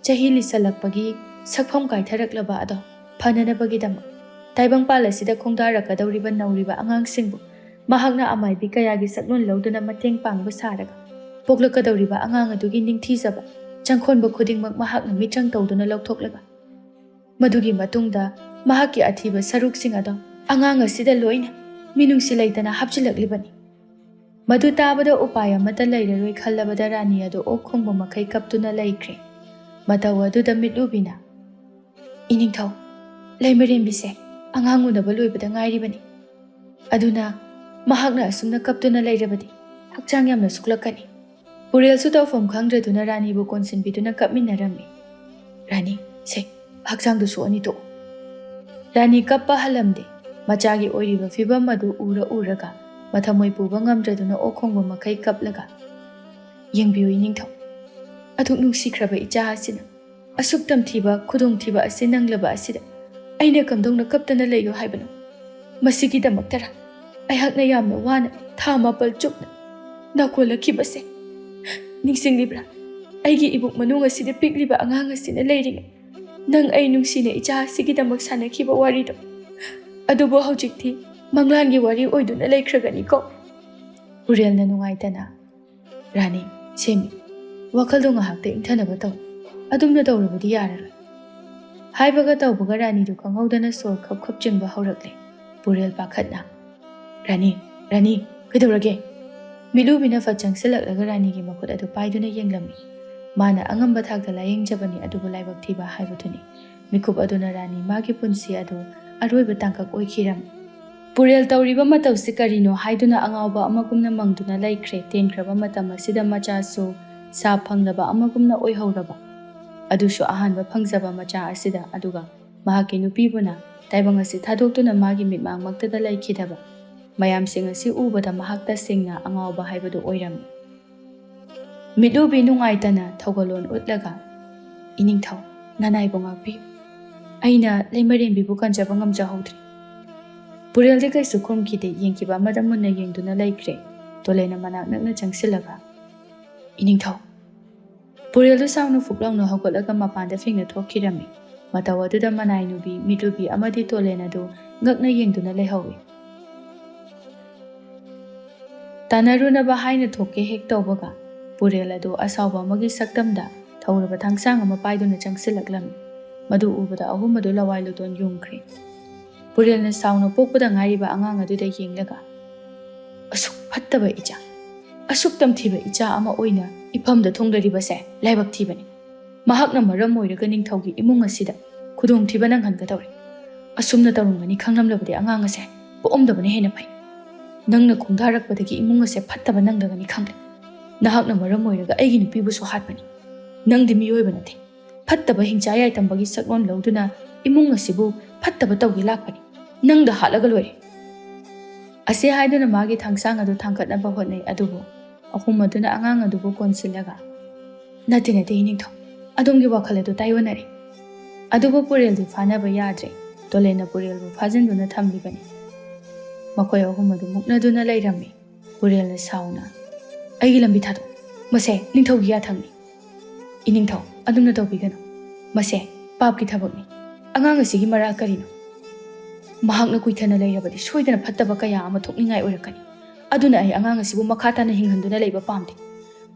ꯆꯍꯤ ꯂꯤꯁꯜꯂꯛꯄꯒꯤ ꯁꯛꯐꯝ ꯀꯥꯏꯊꯔꯛꯂꯕ ꯑꯗꯣ ꯐꯅꯅꯕꯒꯤꯗꯃꯛ ꯇꯥꯏꯕꯪꯄꯥꯜ ꯑꯁꯤꯗ ꯈꯣꯡꯗꯥꯔꯛꯀꯗꯧꯔꯤꯕ ꯅꯧꯔꯤꯕ ꯑꯉꯥꯡꯁꯤꯡꯕꯨ ꯃꯍꯥꯛꯅ ꯑꯃꯥꯏꯕꯤ ꯀꯌꯥꯒꯤ ꯁꯛꯂꯣꯟ ꯂꯧꯗꯨꯅ ꯃꯇꯦꯡ ꯄꯥꯡꯕ ꯁꯥꯔꯒ ꯄꯣꯛꯂꯛꯀꯗꯧꯔꯤꯕ ꯑꯉꯥꯡ ꯑꯗꯨꯒꯤ ꯅꯤꯡꯊꯤꯖꯕ ꯆꯪꯈꯣꯟꯕ ꯈꯨꯗꯤꯡꯃꯛ ꯃꯍꯥꯛꯅ ꯃꯤꯇ꯭ꯔꯪ ꯇꯧꯗꯨꯅ ꯂꯧꯊꯣꯛꯂꯒ ꯃꯗꯨꯒꯤ ꯃꯇꯨꯡꯗ ꯃꯍꯥꯛꯀꯤ ꯑꯊꯤꯕ ꯁꯔꯨꯛꯁꯤꯡ ꯑꯗꯣ ꯑꯉꯥꯡ ꯑꯁꯤꯗ ꯂꯣꯏꯅ ꯃꯤꯅꯨꯡꯁꯤ ꯂꯩꯇꯅ ꯍꯥꯞꯆꯤꯜꯂꯛꯂꯤꯕꯅꯤ꯫" ꯃꯗꯨ ꯇꯥꯕꯗ ꯎꯄꯥꯏ ꯑꯃꯠꯇ ꯂꯩꯔꯔꯣꯏ ꯈꯜꯂꯕꯗ ꯔꯥꯅꯤ ꯑꯗꯨ ꯑꯣꯛ ꯈꯣꯡꯕ ꯃꯈꯩ ꯀꯞꯇꯨꯅ ꯂꯩꯈ꯭ꯔꯦ꯫ ꯃꯇꯧ ꯑꯗꯨꯗ ꯃꯤꯠꯂꯨꯕꯤꯅ, "ꯏꯅꯤꯡꯊꯧ, ꯂꯩꯃꯔꯦꯝꯕꯤꯁꯦ ꯑꯉꯥꯡ ꯎꯅꯕ ꯂꯣꯏꯕꯗ ꯉꯥꯏꯔꯤꯕꯅꯤ꯫ ꯑꯗꯨꯅ ꯃꯍꯥꯛꯅ ꯑꯁꯨꯝꯅ ꯀꯞꯇꯨꯅ ꯂꯩꯔꯕꯗꯤ ꯍꯛꯆꯥꯡ ꯌꯥꯝꯅ ꯁꯣꯛꯂꯛꯀꯅꯤ꯫" ꯄꯨꯔꯦꯜꯁꯨ ꯇꯧꯐꯝ ꯈꯪꯗ꯭ꯔꯗꯨꯅ ꯔꯥꯅꯤꯕꯨ ꯀꯣꯟꯁꯤꯟꯕꯤꯗꯨꯅ ꯀꯞꯃꯤꯟꯅꯔꯝꯃꯤ꯫ "ꯔꯥꯅꯤ, ꯁꯦ, ꯍꯛꯆꯥꯡꯗꯨ ꯁꯣꯛꯑꯅꯤ, ꯇꯣꯛꯑꯣ꯫" ꯔꯥꯅꯤ ꯀꯞꯄ ꯍꯜꯂꯝꯗꯦ꯫ ꯃꯆꯥꯒꯤ ꯑꯣꯏꯔꯤꯕ ꯐꯤꯕꯝ ꯑꯗꯨ ꯎꯔ ꯎꯔꯒ ꯃꯊꯃꯣꯏ ꯄꯨꯕ ꯉꯝꯗ꯭ꯔꯗꯨꯅ ꯑꯣꯛ ꯈꯣꯡꯕ ꯃꯈꯩ ꯀꯞꯂꯒ, "ꯌꯦꯡꯕꯤꯌꯨ ꯏꯅꯤꯡꯊꯧ, ꯑꯗꯨꯛ ꯅꯨꯡꯁꯤꯈ꯭ꯔꯕ ꯏꯆꯥ ꯑꯁꯤꯅ ꯑꯁꯨꯛ ꯇꯝꯊꯤꯕ ꯈꯨꯗꯣꯡꯊꯤꯕ ꯑꯁꯤ ꯅꯪꯂꯕ ꯑꯁꯤꯗ ꯑꯩꯅ ꯀꯝꯗꯧꯅ ꯀꯞꯇꯅ ꯂꯩꯌꯨ ꯍꯥꯏꯕꯅꯣ? ꯃꯁꯤꯒꯤꯗꯃꯛꯇꯔ ꯑꯩꯍꯥꯛꯅ ꯌꯥꯝꯅ ꯋꯥꯅ ꯊꯥ ꯃꯥꯄꯜ ꯆꯨꯞꯅ ꯅꯥꯀꯣꯜꯂꯛꯈꯤꯕꯁꯦ? ꯅꯤꯡꯁꯤꯡꯂꯤꯕ꯭ꯔꯥ? ꯑꯩꯒꯤ ꯏꯕꯨꯛ ꯃꯅꯨꯡ ꯑꯁꯤꯗ ꯄꯤꯛꯂꯤꯕ ꯑꯉꯥꯡ ꯑꯁꯤꯅ ꯂꯩꯔꯤꯉꯩ ꯅꯪ ꯑꯩ ꯅꯨꯡꯁꯤꯅ ꯏꯆꯥ ꯑꯁꯤꯒꯤꯗꯃꯛ ꯁꯥꯟꯅꯈꯤꯕ ꯋꯥꯔꯤꯗꯣ꯫ ꯑꯗꯨꯕꯨ ꯍꯧꯖꯤꯛꯇꯤ ꯃꯪꯂꯥꯟꯒꯤ ꯋꯥꯔꯤ ꯑꯣꯏꯗꯨꯅ ꯂꯩꯈ꯭ꯔꯒꯅꯤꯀꯣ꯫" ꯄꯨꯔꯦꯜꯅ ꯅꯨꯡꯉꯥꯏꯇꯅ, "ꯔꯥꯅꯤ, ꯁꯦꯝꯃꯤ, ꯋꯥꯈꯜꯗꯣ ꯉꯥꯏꯍꯥꯛꯇ ꯏꯪꯊꯅꯕ ꯇꯧ꯫ ꯑꯗꯨꯝꯅ ꯇꯧꯔꯕꯗꯤ ꯌꯥꯔꯔꯣꯏ꯫" ꯍꯥꯏꯕꯒ ꯇꯧꯕꯒ ꯔꯥꯅꯤꯗꯨ ꯈꯪꯍꯧꯗꯅ ꯁꯣꯔ ꯈꯞ ꯈꯞ ꯆꯤꯡꯕ ꯍꯧꯔꯛꯂꯦ꯫ ꯄꯨꯔꯦꯜ ꯄꯥꯈꯠꯅ, "ꯔꯥꯅꯤ, ꯔꯥꯅꯤ, ꯀꯩꯗꯧꯔꯒꯦ?" ꯃꯤꯠꯂꯨꯕꯤꯅ ꯐꯠ ꯆꯪꯁꯤꯜꯂꯛꯂꯒ ꯔꯥꯅꯤꯒꯤ ꯃꯈꯨꯠ ꯑꯗꯨ ꯄꯥꯏꯗꯨꯅ ꯌꯦꯡꯂꯝꯃꯤ꯫ ꯃꯥꯅ ꯑꯉꯝꯕ ꯊꯥꯛꯇ ꯂꯥꯌꯦꯡꯖꯕꯅꯤ, ꯑꯗꯨꯕꯨ ꯂꯥꯏꯕꯛ ꯊꯤꯕ ꯍꯥꯏꯕꯗꯨꯅꯤ꯫ ꯃꯤꯀꯨꯞ ꯑꯗꯨꯅ ꯔꯥꯅꯤ ꯃꯥꯒꯤ ꯄꯨꯟꯁꯤ ꯑꯗꯨ ꯑꯔꯣꯏꯕ ꯇꯥꯡꯀꯛ ꯑꯣꯏꯈꯤꯔꯝꯃꯤ꯫ ꯄꯨꯔꯦꯜ ꯇꯧꯔꯤꯕ ꯃꯇꯧꯁꯤ ꯀꯔꯤꯅꯣ ꯍꯥꯏꯗꯨꯅ ꯑꯉꯥꯎꯕ ꯑꯃꯒꯨꯝꯅ ꯃꯪꯗꯨꯅ ꯂꯩꯈ꯭ꯔꯦ꯫ ꯇꯦꯟꯈ꯭ꯔꯕ ꯃꯇꯝ ꯑꯁꯤꯗ ꯃꯆꯥꯁꯨ ꯁꯥ ꯐꯪꯂꯕ ꯑꯃꯒꯨꯝꯅ ꯑꯣꯏꯍꯧꯔꯕ, ꯑꯗꯨꯁꯨ ꯑꯍꯥꯟꯕ ꯐꯪꯖꯕ ꯃꯆꯥ ꯑꯁꯤꯗ꯫ ꯑꯗꯨꯒ ꯃꯍꯥꯛꯀꯤ ꯅꯨꯄꯤꯕꯨꯅ ꯇꯥꯏꯕꯪ ꯑꯁꯤ ꯊꯥꯗꯣꯛꯇꯨꯅ ꯃꯥꯒꯤ ꯃꯤꯠꯃꯥꯡꯃꯛꯇꯗ ꯂꯩꯈꯤꯗꯕ ꯃꯌꯥꯝꯁꯤꯡ ꯑꯁꯤ ꯎꯕꯗ ꯃꯍꯥꯛ ꯇꯁꯦꯡꯅ ꯑꯉꯥꯎꯕ ꯍꯥꯏꯕꯗꯨ ꯑꯣꯏꯔꯝꯃꯤ꯫ ꯃꯤꯠꯂꯨꯕꯤ ꯅꯨꯡꯉꯥꯏꯇꯅ ꯊꯧꯒꯜꯂꯣꯟ ꯎꯠꯂꯒ, "ꯏꯅꯤꯡꯊꯧ, ꯅꯅꯥꯏꯕꯨ ꯉꯥꯛꯄꯤꯌꯨ꯫ ꯑꯩꯅ ꯂꯩꯃꯔꯦꯟꯕꯤꯕꯨ ꯀꯟꯖꯕ ꯉꯝꯖꯍꯧꯗ꯭ꯔꯦ꯫" ꯄꯨꯔꯦꯜꯗꯤ ꯀꯩꯁꯨ ꯈꯨꯝꯈꯤꯗꯦ꯫ ꯌꯦꯡꯈꯤꯕ ꯑꯃꯗ ꯃꯨꯟꯅ ꯌꯦꯡꯗꯨꯅ ꯂꯩꯈ꯭ꯔꯦ꯫ ꯇꯣꯂꯦꯅ ꯃꯅꯥꯛ ꯅꯛꯅ ꯆꯪꯁꯤꯜꯂꯒ, "ꯏꯅꯤꯡꯊꯧ!" ꯄꯨꯔꯦꯜꯗꯨ ꯁꯥꯎꯅ ꯐꯨꯛ ꯂꯥꯎꯅ ꯍꯧꯒꯠꯂꯒ ꯃꯄꯥꯟꯗ ꯐꯤꯡꯅ ꯊꯣꯛꯈꯤꯔꯝꯃꯤ꯫ ꯃꯇꯧ ꯑꯗꯨꯗ ꯃꯅꯥꯏ ꯅꯨꯄꯤ, ꯃꯤꯠꯂꯨꯕꯤ ꯑꯃꯗꯤ ꯇꯣꯂꯦꯟ ꯑꯗꯨ ꯉꯛꯅ ꯌꯦꯡꯗꯨꯅ ꯂꯩꯍꯧꯏ꯫ ꯇꯥꯟꯅꯔꯨꯅꯕ ꯍꯥꯏꯅ ꯊꯣꯛꯀꯦ ꯍꯦꯛ ꯇꯧꯕꯒ, ꯄꯨꯔꯦꯜ ꯑꯗꯨ ꯑꯁꯥꯎꯕ ꯑꯃꯒꯤ ꯁꯛꯇꯝꯗ ꯊꯧꯔꯕ ꯊꯥꯡꯁꯥꯡ ꯑꯃ ꯄꯥꯏꯗꯨꯅ ꯆꯪꯁꯤꯜꯂꯛꯂꯝꯃꯤ꯫ ꯃꯗꯨ ꯎꯕꯗ ꯑꯍꯨꯝ ꯑꯗꯨ ꯂꯋꯥꯏ ꯂꯨꯇꯣꯟ ꯌꯨꯡꯈ꯭ꯔꯦ꯫ ꯄꯨꯔꯦꯜꯅ ꯁꯥꯎꯅ ꯄꯣꯛꯄꯗ ꯉꯥꯏꯔꯤꯕ ꯑꯉꯥꯡ ꯑꯗꯨꯗ ꯌꯦꯡꯂꯒ, "ꯑꯁꯨꯛ ꯐꯠꯇꯕ ꯏꯆꯥ, ꯑꯁꯨꯛ ꯇꯝꯊꯤꯕ ꯏꯆꯥ ꯑꯃ ꯑꯣꯏꯅ ꯏꯐꯝꯗ ꯊꯨꯡꯂꯔꯤꯕꯁꯦ ꯂꯥꯏꯕꯛ ꯊꯤꯕꯅꯤ꯫ ꯃꯍꯥꯛꯅ ꯃꯔꯝ ꯑꯣꯏꯔꯒ ꯅꯤꯡꯊꯧꯒꯤ ꯏꯃꯨꯡ ꯑꯁꯤꯗ ꯈꯨꯗꯣꯡꯊꯤꯕ ꯅꯪꯍꯟꯒꯗꯧꯔꯦ꯫ ꯑꯁꯨꯝꯅ ꯇꯧꯔꯝꯒꯅꯤ ꯈꯪꯂꯝꯂꯕꯗꯤ ꯑꯉꯥꯡ ꯑꯁꯦ ꯄꯣꯛꯑꯝꯗꯕꯅ ꯍꯦꯟꯅ ꯐꯩ꯫ ꯅꯪꯅ ꯈꯣꯡꯗꯥꯔꯛꯄꯗꯒꯤ ꯏꯃꯨꯡ ꯑꯁꯦ ꯐꯠꯇꯕ ꯅꯪꯂꯒꯅꯤ ꯈꯪꯂꯦ꯫ ꯅꯍꯥꯛꯅ ꯃꯔꯝ ꯑꯣꯏꯔꯒ ꯑꯩꯒꯤ ꯅꯨꯄꯤꯕꯨꯁꯨ ꯍꯥꯠꯄꯅꯤ꯫ ꯅꯪꯗꯤ ꯃꯤꯑꯣꯏꯕ ꯅꯠꯇꯦ꯫ ꯐꯠꯇꯕ ꯍꯤꯡꯆꯥ ꯌꯥꯏꯇꯝꯕꯒꯤ ꯁꯛꯂꯣꯟ ꯂꯧꯗꯨꯅ ꯏꯃꯨꯡ ꯑꯁꯤꯕꯨ ꯐꯠꯇꯕ ꯇꯧꯒꯦ ꯂꯥꯛꯄꯅꯤ꯫ ꯅꯪꯗ ꯍꯥꯠꯂꯒ ꯂꯣꯏꯔꯦ꯫" ꯑꯁꯤ ꯍꯥꯏꯗꯨꯅ ꯃꯥꯒꯤ ꯊꯥꯡꯁꯥꯡ ꯑꯗꯨ ꯊꯥꯡꯒꯠꯅꯕ ꯍꯣꯠꯅꯩ꯫ ꯑꯗꯨꯕꯨ ꯑꯍꯨꯝ ꯑꯗꯨꯅ ꯑꯉꯥꯡ ꯑꯗꯨꯕꯨ ꯀꯣꯟꯁꯤꯜꯂꯒ, "ꯅꯠꯇꯦ, ꯅꯠꯇꯦ, ꯏꯅꯤꯡꯊꯧ, ꯑꯗꯣꯝꯒꯤ ꯋꯥꯈꯜ ꯑꯗꯨ ꯇꯥꯏꯑꯣꯟꯅꯔꯦ꯫" ꯑꯗꯨꯕꯨ ꯄꯨꯔꯦꯜꯗꯤ ꯐꯥꯅꯕ ꯌꯥꯗ꯭ꯔꯦ꯫ ꯇꯣꯂꯦꯟꯅ ꯄꯨꯔꯦꯜꯕꯨ ꯐꯥꯖꯤꯟꯗꯨꯅ ꯊꯝꯂꯤꯕꯅꯤ꯫ ꯃꯈꯣꯏ ꯑꯍꯨꯝ ꯑꯗꯨ ꯃꯨꯛꯅꯗꯨꯅ ꯂꯩꯔꯝꯃꯤ꯫ ꯄꯨꯔꯦꯜꯅ ꯁꯥꯎꯅ, "ꯑꯩꯒꯤ ꯂꯝꯕꯤ ꯊꯥꯗꯣꯛ꯫ ꯃꯁꯦ ꯅꯤꯡꯊꯧꯒꯤ ꯌꯥꯊꯪꯅꯤ꯫ ꯏꯅꯤꯡꯊꯧ, ꯑꯗꯨꯝꯅ ꯇꯧꯕꯤꯒꯅꯨ꯫ ꯃꯁꯦ ꯄꯥꯞꯀꯤ ꯊꯕꯛꯅꯤ꯫ ꯑꯉꯥꯡ ꯑꯁꯤꯒꯤ ꯃꯔꯥꯜ ꯀꯔꯤꯅꯣ? ꯃꯍꯥꯛꯅ ꯀꯨꯏꯊꯅ ꯂꯩꯔꯕꯗꯤ ꯁꯣꯏꯗꯅ ꯐꯠꯇꯕ ꯀꯌꯥ ꯑꯃ ꯊꯣꯛꯅꯤꯡꯉꯥꯏ ꯑꯣꯏꯔꯛꯀꯅꯤ꯫ ꯑꯗꯨꯅ ꯑꯩ ꯑꯉꯥꯡ ꯑꯁꯤꯕꯨ ꯃꯈꯥ ꯇꯥꯅ ꯍꯤꯡꯍꯟꯗꯨꯅ ꯂꯩꯕ ꯄꯥꯝꯗꯦ꯫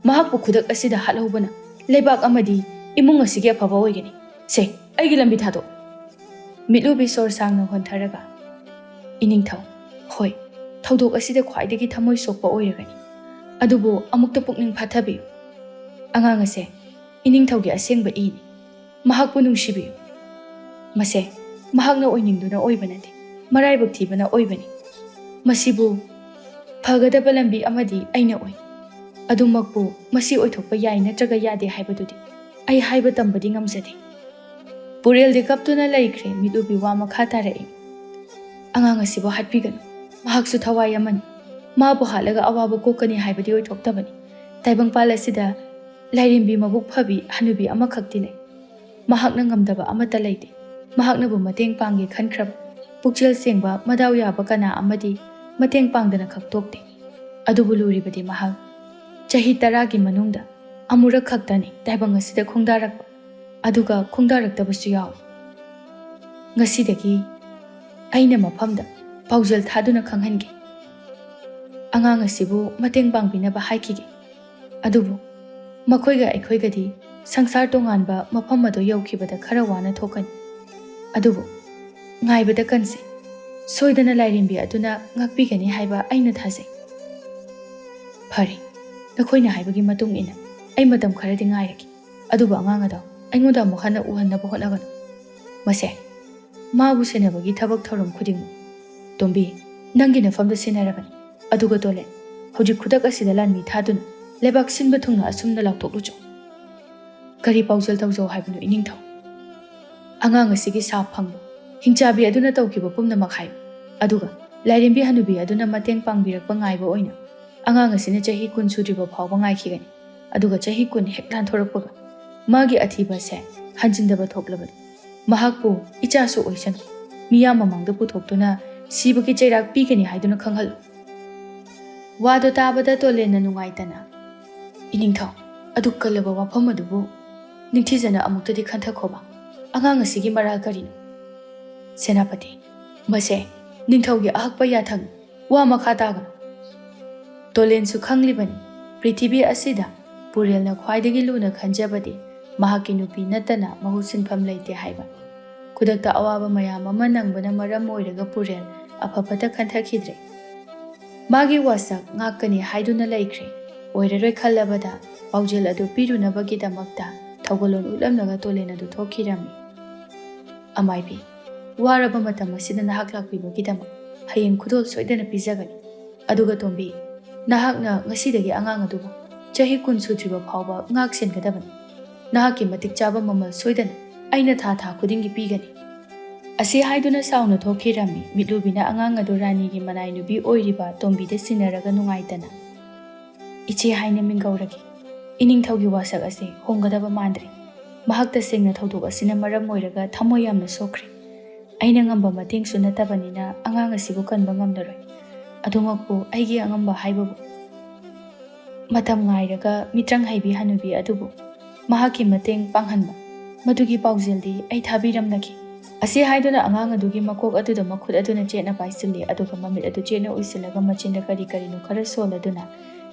ꯃꯍꯥꯛꯄꯨ ꯈꯨꯗꯛ ꯑꯁꯤꯗ ꯍꯥꯠꯍꯧꯕꯅ ꯂꯩꯕꯥꯛ ꯑꯃꯗꯤ ꯏꯃꯨꯡ ꯑꯁꯤꯒꯤ ꯑꯐꯕ ꯑꯣꯏꯒꯅꯤ꯫ ꯁꯦ, ꯑꯩꯒꯤ ꯂꯝꯕꯤ ꯊꯥꯗꯣꯛ꯫" ꯃꯤꯠꯂꯨꯕꯤ ꯁꯣꯔ ꯁꯥꯡꯅ ꯍꯣꯟꯊꯔꯒ, "ꯏꯅꯤꯡꯊꯧ, ꯍꯣꯏ, ꯊꯧꯗꯣꯛ ꯑꯁꯤꯗ ꯈ꯭ꯋꯥꯏꯗꯒꯤ ꯊꯃꯣꯏ ꯁꯣꯛꯄ ꯑꯣꯏꯔꯒꯅꯤ꯫ ꯑꯗꯨꯕꯨ ꯑꯃꯨꯛꯇ ꯄꯨꯛꯅꯤꯡ ꯐꯥꯊꯕꯤꯌꯨ꯫ ꯑꯉꯥꯡ ꯑꯁꯦ ꯏꯅꯤꯡꯊꯧꯒꯤ ꯑꯁꯦꯡꯕ ꯏꯅꯤ꯫ ꯃꯍꯥꯛꯄꯨ ꯅꯨꯡꯁꯤꯕꯤꯌꯨ꯫ ꯃꯁꯦ ꯃꯍꯥꯛꯅ ꯑꯣꯏꯅꯤꯡꯗꯨꯅ ꯑꯣꯏꯕ ꯅꯠꯇꯦ, ꯃꯔꯥꯏꯕꯛ ꯊꯤꯕꯅ ꯑꯣꯏꯕꯅꯤ꯫ ꯃꯁꯤꯕꯨ ꯐꯒꯗꯕ ꯂꯝꯕꯤ ꯑꯃꯗꯤ ꯑꯩꯅ ꯑꯣꯏ꯫ ꯑꯗꯨꯃꯛꯄꯨ ꯃꯁꯤ ꯑꯣꯏꯊꯣꯛꯄ ꯌꯥꯏ ꯅꯠꯇ꯭ꯔꯒ ꯌꯥꯗꯦ ꯍꯥꯏꯕꯗꯨꯗꯤ ꯑꯩ ꯍꯥꯏꯕ ꯇꯝꯕꯗꯤ ꯉꯝꯖꯗꯦ꯫" ꯄꯨꯔꯦꯜꯗꯤ ꯀꯞꯇꯨꯅ ꯂꯩꯈ꯭ꯔꯦ꯫ ꯃꯤꯠ ꯎꯕꯤ ꯋꯥ ꯃꯈꯥ ꯇꯥꯔꯛꯏ꯫ ꯑꯉꯥꯡ ꯑꯁꯤꯕꯨ ꯍꯥꯠꯄꯤꯒꯅꯨ꯫ ꯃꯍꯥꯛꯁꯨ ꯊꯋꯥꯏ ꯑꯃꯅꯤ꯫ ꯃꯥꯕꯨ ꯍꯥꯠꯂꯒ ꯑꯋꯥꯕ ꯀꯣꯛꯀꯅꯤ ꯍꯥꯏꯕꯗꯤ ꯑꯣꯏꯊꯣꯛꯇꯕꯅꯤ꯫ ꯇꯥꯏꯕꯪꯄꯥꯜ ꯑꯁꯤꯗ ꯂꯥꯏꯔꯦꯝꯕꯤ ꯃꯕꯨꯛ ꯐꯕꯤ ꯍꯅꯨꯕꯤ ꯑꯃꯈꯛꯇꯤ ꯂꯩ꯫ ꯃꯍꯥꯛꯅ ꯉꯝꯗꯕ ꯑꯃꯠꯇ ꯂꯩꯇꯦ꯫ ꯃꯍꯥꯛꯅꯕꯨ ꯃꯇꯦꯡ ꯄꯥꯡꯒꯦ ꯈꯟꯈ꯭ꯔꯕ ꯄꯨꯛꯆꯦꯜ ꯁꯦꯡꯕ, ꯃꯗꯥꯎ ꯌꯥꯕ ꯀꯅꯥ ꯑꯃꯗꯤ ꯃꯇꯦꯡ ꯄꯥꯡꯗꯅ ꯈꯛ ꯇꯣꯛꯇꯦ꯫ ꯑꯗꯨꯕꯨ ꯂꯨꯔꯤꯕꯗꯤ ꯃꯍꯥꯛ ꯆꯍꯤ ꯇꯔꯥꯒꯤ ꯃꯅꯨꯡꯗ ꯑꯃꯨꯔꯛ ꯈꯛꯇꯅꯤ ꯇꯥꯏꯕꯪ ꯑꯁꯤꯗ ꯈꯣꯡꯗꯥꯔꯛꯄ, ꯑꯗꯨꯒ ꯈꯣꯡꯗꯥꯔꯛꯇꯕꯁꯨ ꯌꯥꯎꯏ꯫ ꯉꯁꯤꯗꯒꯤ ꯑꯩꯅ ꯃꯐꯝꯗ ꯄꯥꯎꯖꯦꯜ ꯊꯥꯗꯨꯅ ꯈꯪꯍꯟꯒꯦ꯫ ꯑꯉꯥꯡ ꯑꯁꯤꯕꯨ ꯃꯇꯦꯡ ꯄꯥꯡꯕꯤꯅꯕ ꯍꯥꯏꯈꯤꯒꯦ꯫ ꯑꯗꯨꯕꯨ ꯃꯈꯣꯏꯒ ꯑꯩꯈꯣꯏꯒꯗꯤ ꯁꯪꯁꯥꯔ ꯇꯣꯉꯥꯟꯕ ꯃꯐꯝ ꯑꯗꯨ ꯌꯧꯈꯤꯕꯗ ꯈꯔ ꯋꯥꯅ ꯊꯣꯛꯀꯅꯤ꯫ ꯑꯗꯨꯕꯨ ꯉꯥꯏꯕꯗ ꯀꯟꯁꯤ꯫ ꯁꯣꯏꯗꯅ ꯂꯥꯏꯔꯦꯝꯕꯤ ꯑꯗꯨꯅ ꯉꯥꯛꯄꯤꯒꯅꯤ ꯍꯥꯏꯕ ꯑꯩꯅ ꯊꯥꯖꯩ꯫ ꯐꯔꯦ, ꯅꯈꯣꯏꯅ ꯍꯥꯏꯕꯒꯤ ꯃꯇꯨꯡ ꯏꯟꯅ ꯑꯩ ꯃꯇꯝ ꯈꯔꯗꯤ ꯉꯥꯏꯔꯒꯦ꯫ ꯑꯗꯨꯕꯨ ꯑꯉꯥꯡ ꯑꯗꯣ ꯑꯩꯉꯣꯟꯗ ꯑꯃꯨꯛ ꯍꯟꯅ ꯎꯍꯟꯅꯕ ꯍꯣꯠꯅꯒꯅꯨ꯫ ꯃꯁꯦ, ꯃꯥꯕꯨ ꯁꯦꯟꯅꯕꯒꯤ ꯊꯕꯛ ꯊꯧꯔꯝ ꯈꯨꯗꯤꯡꯃꯛ ꯇꯣꯝꯕꯤ, ꯅꯪꯒꯤ ꯅꯐꯝꯗ ꯁꯤꯟꯅꯔꯕꯅꯤ꯫ ꯑꯗꯨꯒ ꯇꯣꯂꯦꯟ, ꯍꯧꯖꯤꯛ ꯈꯨꯗꯛ ꯑꯁꯤꯗ ꯂꯥꯟꯃꯤ ꯊꯥꯗꯨꯅ ꯂꯩꯕꯥꯛ ꯁꯤꯟꯕ ꯊꯨꯡꯅ ꯑꯁꯨꯝꯅ ꯂꯥꯎꯊꯣꯛꯂꯨꯆꯣ꯫ ꯀꯔꯤ ꯄꯥꯎꯖꯦꯜ ꯇꯧꯖꯧ ꯍꯥꯏꯕꯅꯣ ꯏꯅꯤꯡꯊꯧ? ꯑꯉꯥꯡ ꯑꯁꯤꯒꯤ ꯁꯥꯞ ꯐꯪꯂꯣ꯫ ꯍꯤꯡꯆꯥꯕꯤ ꯑꯗꯨꯅ ꯇꯧꯈꯤꯕ ꯄꯨꯝꯅꯃꯛ ꯍꯥꯏꯌꯨ꯫ ꯑꯗꯨꯒ ꯂꯥꯏꯔꯦꯝꯕꯤ ꯍꯅꯨꯕꯤ ꯑꯗꯨꯅ ꯃꯇꯦꯡ ꯄꯥꯡꯕꯤꯔꯛꯄ ꯉꯥꯏꯕ ꯑꯣꯏꯅ ꯑꯉꯥꯡ ꯑꯁꯤꯅ ꯆꯍꯤ ꯀꯨꯟ ꯁꯨꯗ꯭ꯔꯤꯕ ꯐꯥꯎꯕ ꯉꯥꯏꯈꯤꯒꯅꯤ꯫ ꯑꯗꯨꯒ ꯆꯍꯤ ꯀꯨꯟ ꯍꯦꯛ ꯂꯥꯟꯊꯣꯔꯛꯄꯒ ꯃꯥꯒꯤ ꯑꯊꯤꯕ ꯑꯁꯦ ꯍꯟꯖꯤꯟꯗꯕ ꯊꯣꯛꯂꯕꯗꯤ ꯃꯍꯥꯛꯄꯨ ꯏꯆꯥꯁꯨ ꯑꯣꯏꯁꯅꯨ, ꯃꯤꯌꯥꯝ ꯃꯃꯥꯡꯗ ꯄꯨꯊꯣꯛꯇꯨꯅ ꯁꯤꯕꯒꯤ ꯆꯩꯔꯥꯛ ꯄꯤꯒꯅꯤ ꯍꯥꯏꯗꯨꯅ ꯈꯪꯍꯜꯂꯨ꯫ ꯋꯥꯗꯣ ꯇꯥꯕꯗ ꯇꯣꯂꯦꯟꯅ ꯅꯨꯡꯉꯥꯏꯇꯅ, "ꯏꯅꯤꯡꯊꯧ, ꯑꯗꯨꯛ ꯀꯜꯂꯕ ꯋꯥꯐꯝ ꯑꯗꯨꯕꯨ ꯅꯤꯡꯊꯤꯖꯅ ꯑꯃꯨꯛꯇꯗꯤ ꯈꯟꯊꯈꯣꯕ꯫ ꯑꯉꯥꯡ ꯑꯁꯤꯒꯤ ꯃꯔꯥꯜ ꯀꯔꯤꯅꯣ?" ꯁꯦꯅꯥꯄꯇꯤ, ꯃꯁꯦ ꯅꯤꯡꯊꯧꯒꯤ ꯑꯍꯛꯄ ꯌꯥꯊꯪ, ꯋꯥ ꯃꯈꯥ ꯇꯥꯒꯅꯨ꯫ ꯇꯣꯂꯦꯟꯁꯨ ꯈꯪꯂꯤꯕꯅꯤ, ꯄ꯭ꯔꯤꯊꯤꯕꯤ ꯑꯁꯤꯗ ꯄꯨꯔꯦꯜꯅ ꯈ꯭ꯋꯥꯏꯗꯒꯤ ꯂꯨꯅ ꯈꯟꯖꯕꯗꯤ ꯃꯍꯥꯛꯀꯤ ꯅꯨꯄꯤ ꯅꯠꯇꯅ ꯃꯍꯨꯠ ꯁꯤꯟꯐꯝ ꯂꯩꯇꯦ ꯍꯥꯏꯕ꯫ ꯈꯨꯗꯛꯇ ꯑꯋꯥꯕ ꯃꯌꯥꯝ ꯑꯃ ꯅꯪꯕꯅ ꯃꯔꯝ ꯑꯣꯏꯔꯒ ꯄꯨꯔꯦꯜ ꯑꯐ ꯐꯠꯇ ꯈꯟꯊꯈꯤꯗ꯭ꯔꯦ꯫ ꯃꯥꯒꯤ ꯋꯥꯁꯛ ꯉꯥꯛꯀꯅꯤ ꯍꯥꯏꯗꯨꯅ ꯂꯩꯈ꯭ꯔꯦ꯫ ꯑꯣꯏꯔꯔꯣꯏ ꯈꯜꯂꯕꯗ ꯄꯥꯎꯖꯦꯜ ꯑꯗꯨ ꯄꯤꯔꯨꯅꯕꯒꯤꯗꯃꯛꯇ ꯊꯧꯒꯜꯂꯣꯟ ꯎꯠꯂꯝꯂꯒ ꯇꯣꯂꯦꯟ ꯑꯗꯨ ꯊꯣꯛꯈꯤꯔꯝꯃꯤ꯫ ꯑꯃꯥꯏꯕꯤ, ꯋꯥꯔꯕ ꯃꯇꯝ ꯑꯁꯤꯗ ꯅꯍꯥꯛ ꯂꯥꯛꯄꯤꯕꯒꯤꯗꯃꯛ ꯍꯌꯦꯡ ꯈꯨꯗꯣꯜ ꯁꯣꯏꯗꯅ ꯄꯤꯖꯒꯅꯤ꯫ ꯑꯗꯨꯒ ꯇꯣꯝꯕꯤ, ꯅꯍꯥꯛꯅ ꯉꯁꯤꯗꯒꯤ ꯑꯉꯥꯡ ꯑꯗꯨꯕꯨ ꯆꯍꯤ ꯀꯨꯟ ꯁꯨꯗ꯭ꯔꯤꯕ ꯐꯥꯎꯕ ꯉꯥꯛ ꯁꯦꯟꯒꯗꯕꯅꯤ꯫ ꯅꯍꯥꯛꯀꯤ ꯃꯇꯤꯛ ꯆꯥꯕ ꯃꯃꯜ ꯁꯣꯏꯗꯅ ꯑꯩꯅ ꯊꯥ ꯊꯥ ꯈꯨꯗꯤꯡꯒꯤ ꯄꯤꯒꯅꯤ꯫ ꯑꯁꯤ ꯍꯥꯏꯗꯨꯅ ꯁꯥꯎꯅ ꯊꯣꯛꯈꯤꯔꯝꯃꯤ꯫ ꯃꯤꯠꯂꯨꯕꯤꯅ ꯑꯉꯥꯡ ꯑꯗꯨ ꯔꯥꯅꯤꯒꯤ ꯃꯅꯥꯏ ꯅꯨꯄꯤ ꯑꯣꯏꯔꯤꯕ ꯇꯣꯝꯕꯤꯗ ꯁꯤꯟꯅꯔꯒ ꯅꯨꯡꯉꯥꯏꯇꯅ, "ꯏꯆꯦ ꯍꯥꯏꯅ ꯃꯤꯡꯒꯧꯔꯒꯦ꯫ ꯏꯅꯤꯡꯊꯧꯒꯤ ꯋꯥꯁꯛ ꯑꯁꯦ ꯍꯣꯡꯒꯗꯕ ꯃꯥꯟꯗ꯭ꯔꯦ꯫ ꯃꯍꯥꯛ ꯇꯁꯦꯡꯅ ꯊꯧꯗꯣꯛ ꯑꯁꯤꯅ ꯃꯔꯝ ꯑꯣꯏꯔꯒ ꯊꯃꯣꯏ ꯌꯥꯝꯅ ꯁꯣꯛꯈ꯭ꯔꯦ꯫ ꯑꯩꯅ ꯉꯝꯕ ꯃꯇꯦꯡꯁꯨ ꯅꯠꯇꯕꯅꯤꯅ ꯑꯉꯥꯡ ꯑꯁꯤꯕꯨ ꯀꯟꯕ ꯉꯝꯂꯔꯣꯏ꯫ ꯑꯗꯨꯃꯛꯄꯨ ꯑꯩꯒꯤ ꯑꯉꯝꯕ ꯍꯥꯏꯕꯕꯨ ꯃꯇꯝ ꯉꯥꯏꯔꯒ ꯃꯤꯇ꯭ꯔꯪ ꯍꯩꯕꯤ ꯍꯅꯨꯕꯤ ꯑꯗꯨꯕꯨ ꯃꯍꯥꯛꯀꯤ ꯃꯇꯦꯡ ꯄꯥꯡꯍꯟꯕ, ꯃꯗꯨꯒꯤ ꯄꯥꯎꯖꯦꯜꯗꯤ ꯑꯩ ꯊꯥꯕꯤꯔꯝꯂꯒꯦ"꯫ ꯑꯁꯤ ꯍꯥꯏꯗꯨꯅ ꯑꯉꯥꯡ ꯑꯗꯨꯒꯤ ꯃꯀꯣꯛ ꯑꯗꯨꯗ ꯃꯈꯨꯠ ꯑꯗꯨꯅ ꯆꯦꯠꯅ ꯄꯥꯏꯁꯤꯜꯂꯤ, ꯑꯗꯨꯒ ꯃꯃꯤꯠ ꯑꯗꯨ ꯆꯦꯠꯅ ꯎꯏꯁꯤꯜꯂꯒ ꯃꯆꯤꯟꯗ ꯀꯔꯤ ꯀꯔꯤꯅꯣ ꯈꯔ ꯁꯣꯜꯂꯗꯨꯅ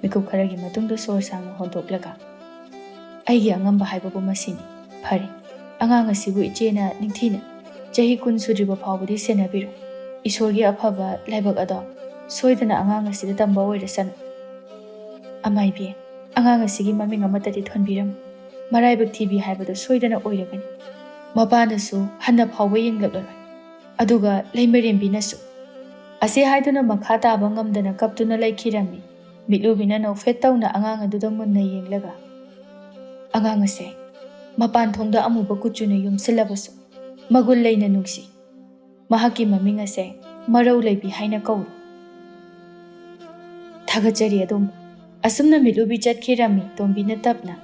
ꯃꯤꯀꯨꯞ ꯈꯔꯒꯤ ꯃꯇꯨꯡꯗ ꯁꯣꯔ ꯁꯥꯡꯅ ꯍꯣꯟꯗꯣꯛꯂꯒ, "ꯑꯩꯒꯤ ꯑꯉꯝꯕ ꯍꯥꯏꯕꯕꯨ ꯃꯁꯤꯅꯤ꯫ ꯐꯔꯦ, ꯑꯉꯥꯡ ꯑꯁꯤꯕꯨ ꯏꯆꯦꯅ ꯅꯤꯡꯊꯤꯅ ꯆꯍꯤ ꯀꯨꯟ ꯁꯨꯗ꯭ꯔꯤꯕ ꯐꯥꯎꯕꯗꯤ ꯁꯦꯟꯅꯕꯤꯔꯣ꯫ ꯏꯁꯣꯔꯒꯤ ꯑꯐꯕ ꯂꯥꯏꯕꯛ ꯑꯗꯣ ꯁꯣꯏꯗꯅ ꯑꯉꯥꯡ ꯑꯁꯤꯗ ꯇꯝꯕ ꯑꯣꯏꯔꯁꯅꯨ꯫ ꯑꯃꯥꯏꯕꯤ, ꯑꯉꯥꯡ ꯑꯁꯤꯒꯤ ꯃꯃꯤꯡ ꯑꯃꯠꯇꯗꯤ ꯊꯣꯟꯕꯤꯔꯝꯃꯨ꯫ ꯃꯔꯥꯏꯕꯛ ꯊꯤꯕꯤ ꯍꯥꯏꯕꯗꯨ ꯁꯣꯏꯗꯅ ꯑꯣꯏꯔꯒꯅꯤ꯫ ꯃꯄꯥꯅꯁꯨ ꯍꯟꯅ ꯐꯥꯎꯕ ꯌꯦꯡꯂꯛꯂꯔꯣꯏ꯫ ꯑꯗꯨꯒ ꯂꯩꯃꯔꯦꯝꯕꯤꯅꯁꯨ"꯫ ꯑꯁꯤ ꯍꯥꯏꯗꯨꯅ ꯃꯈꯥ ꯇꯥꯕ ꯉꯝꯗꯅ ꯀꯞꯇꯨꯅ ꯂꯩꯈꯤꯔꯝꯃꯤ꯫ ꯃꯤꯠꯂꯨꯕꯤꯅ ꯅꯣꯛꯐꯦꯠ ꯇꯧꯅ ꯑꯉꯥꯡ ꯑꯗꯨꯗ ꯃꯨꯟꯅ ꯌꯦꯡꯂꯒ, "ꯑꯉꯥꯡ ꯑꯁꯦ ꯃꯄꯥꯟ ꯊꯣꯡꯗ ꯑꯃꯨꯕ ꯀꯨꯆꯨꯅ ꯌꯣꯝꯁꯤꯜꯂꯕꯁꯨ ꯃꯒꯨꯟ ꯂꯩꯅ ꯅꯨꯡꯁꯤ꯫ ꯃꯍꯥꯛꯀꯤ ꯃꯃꯤꯡ ꯑꯁꯦ ꯃꯔꯧ ꯂꯩꯕꯤ ꯍꯥꯏꯅ ꯀꯧꯔꯣ"꯫ "ꯊꯥꯒꯠꯆꯔꯤ ꯑꯗꯣꯝꯕꯨ"꯫ ꯑꯁꯨꯝꯅ ꯃꯤꯠꯂꯨꯕꯤ ꯆꯠꯈꯤꯔꯝꯃꯤ꯫ ꯇꯣꯝꯕꯤꯅ ꯇꯞꯅ,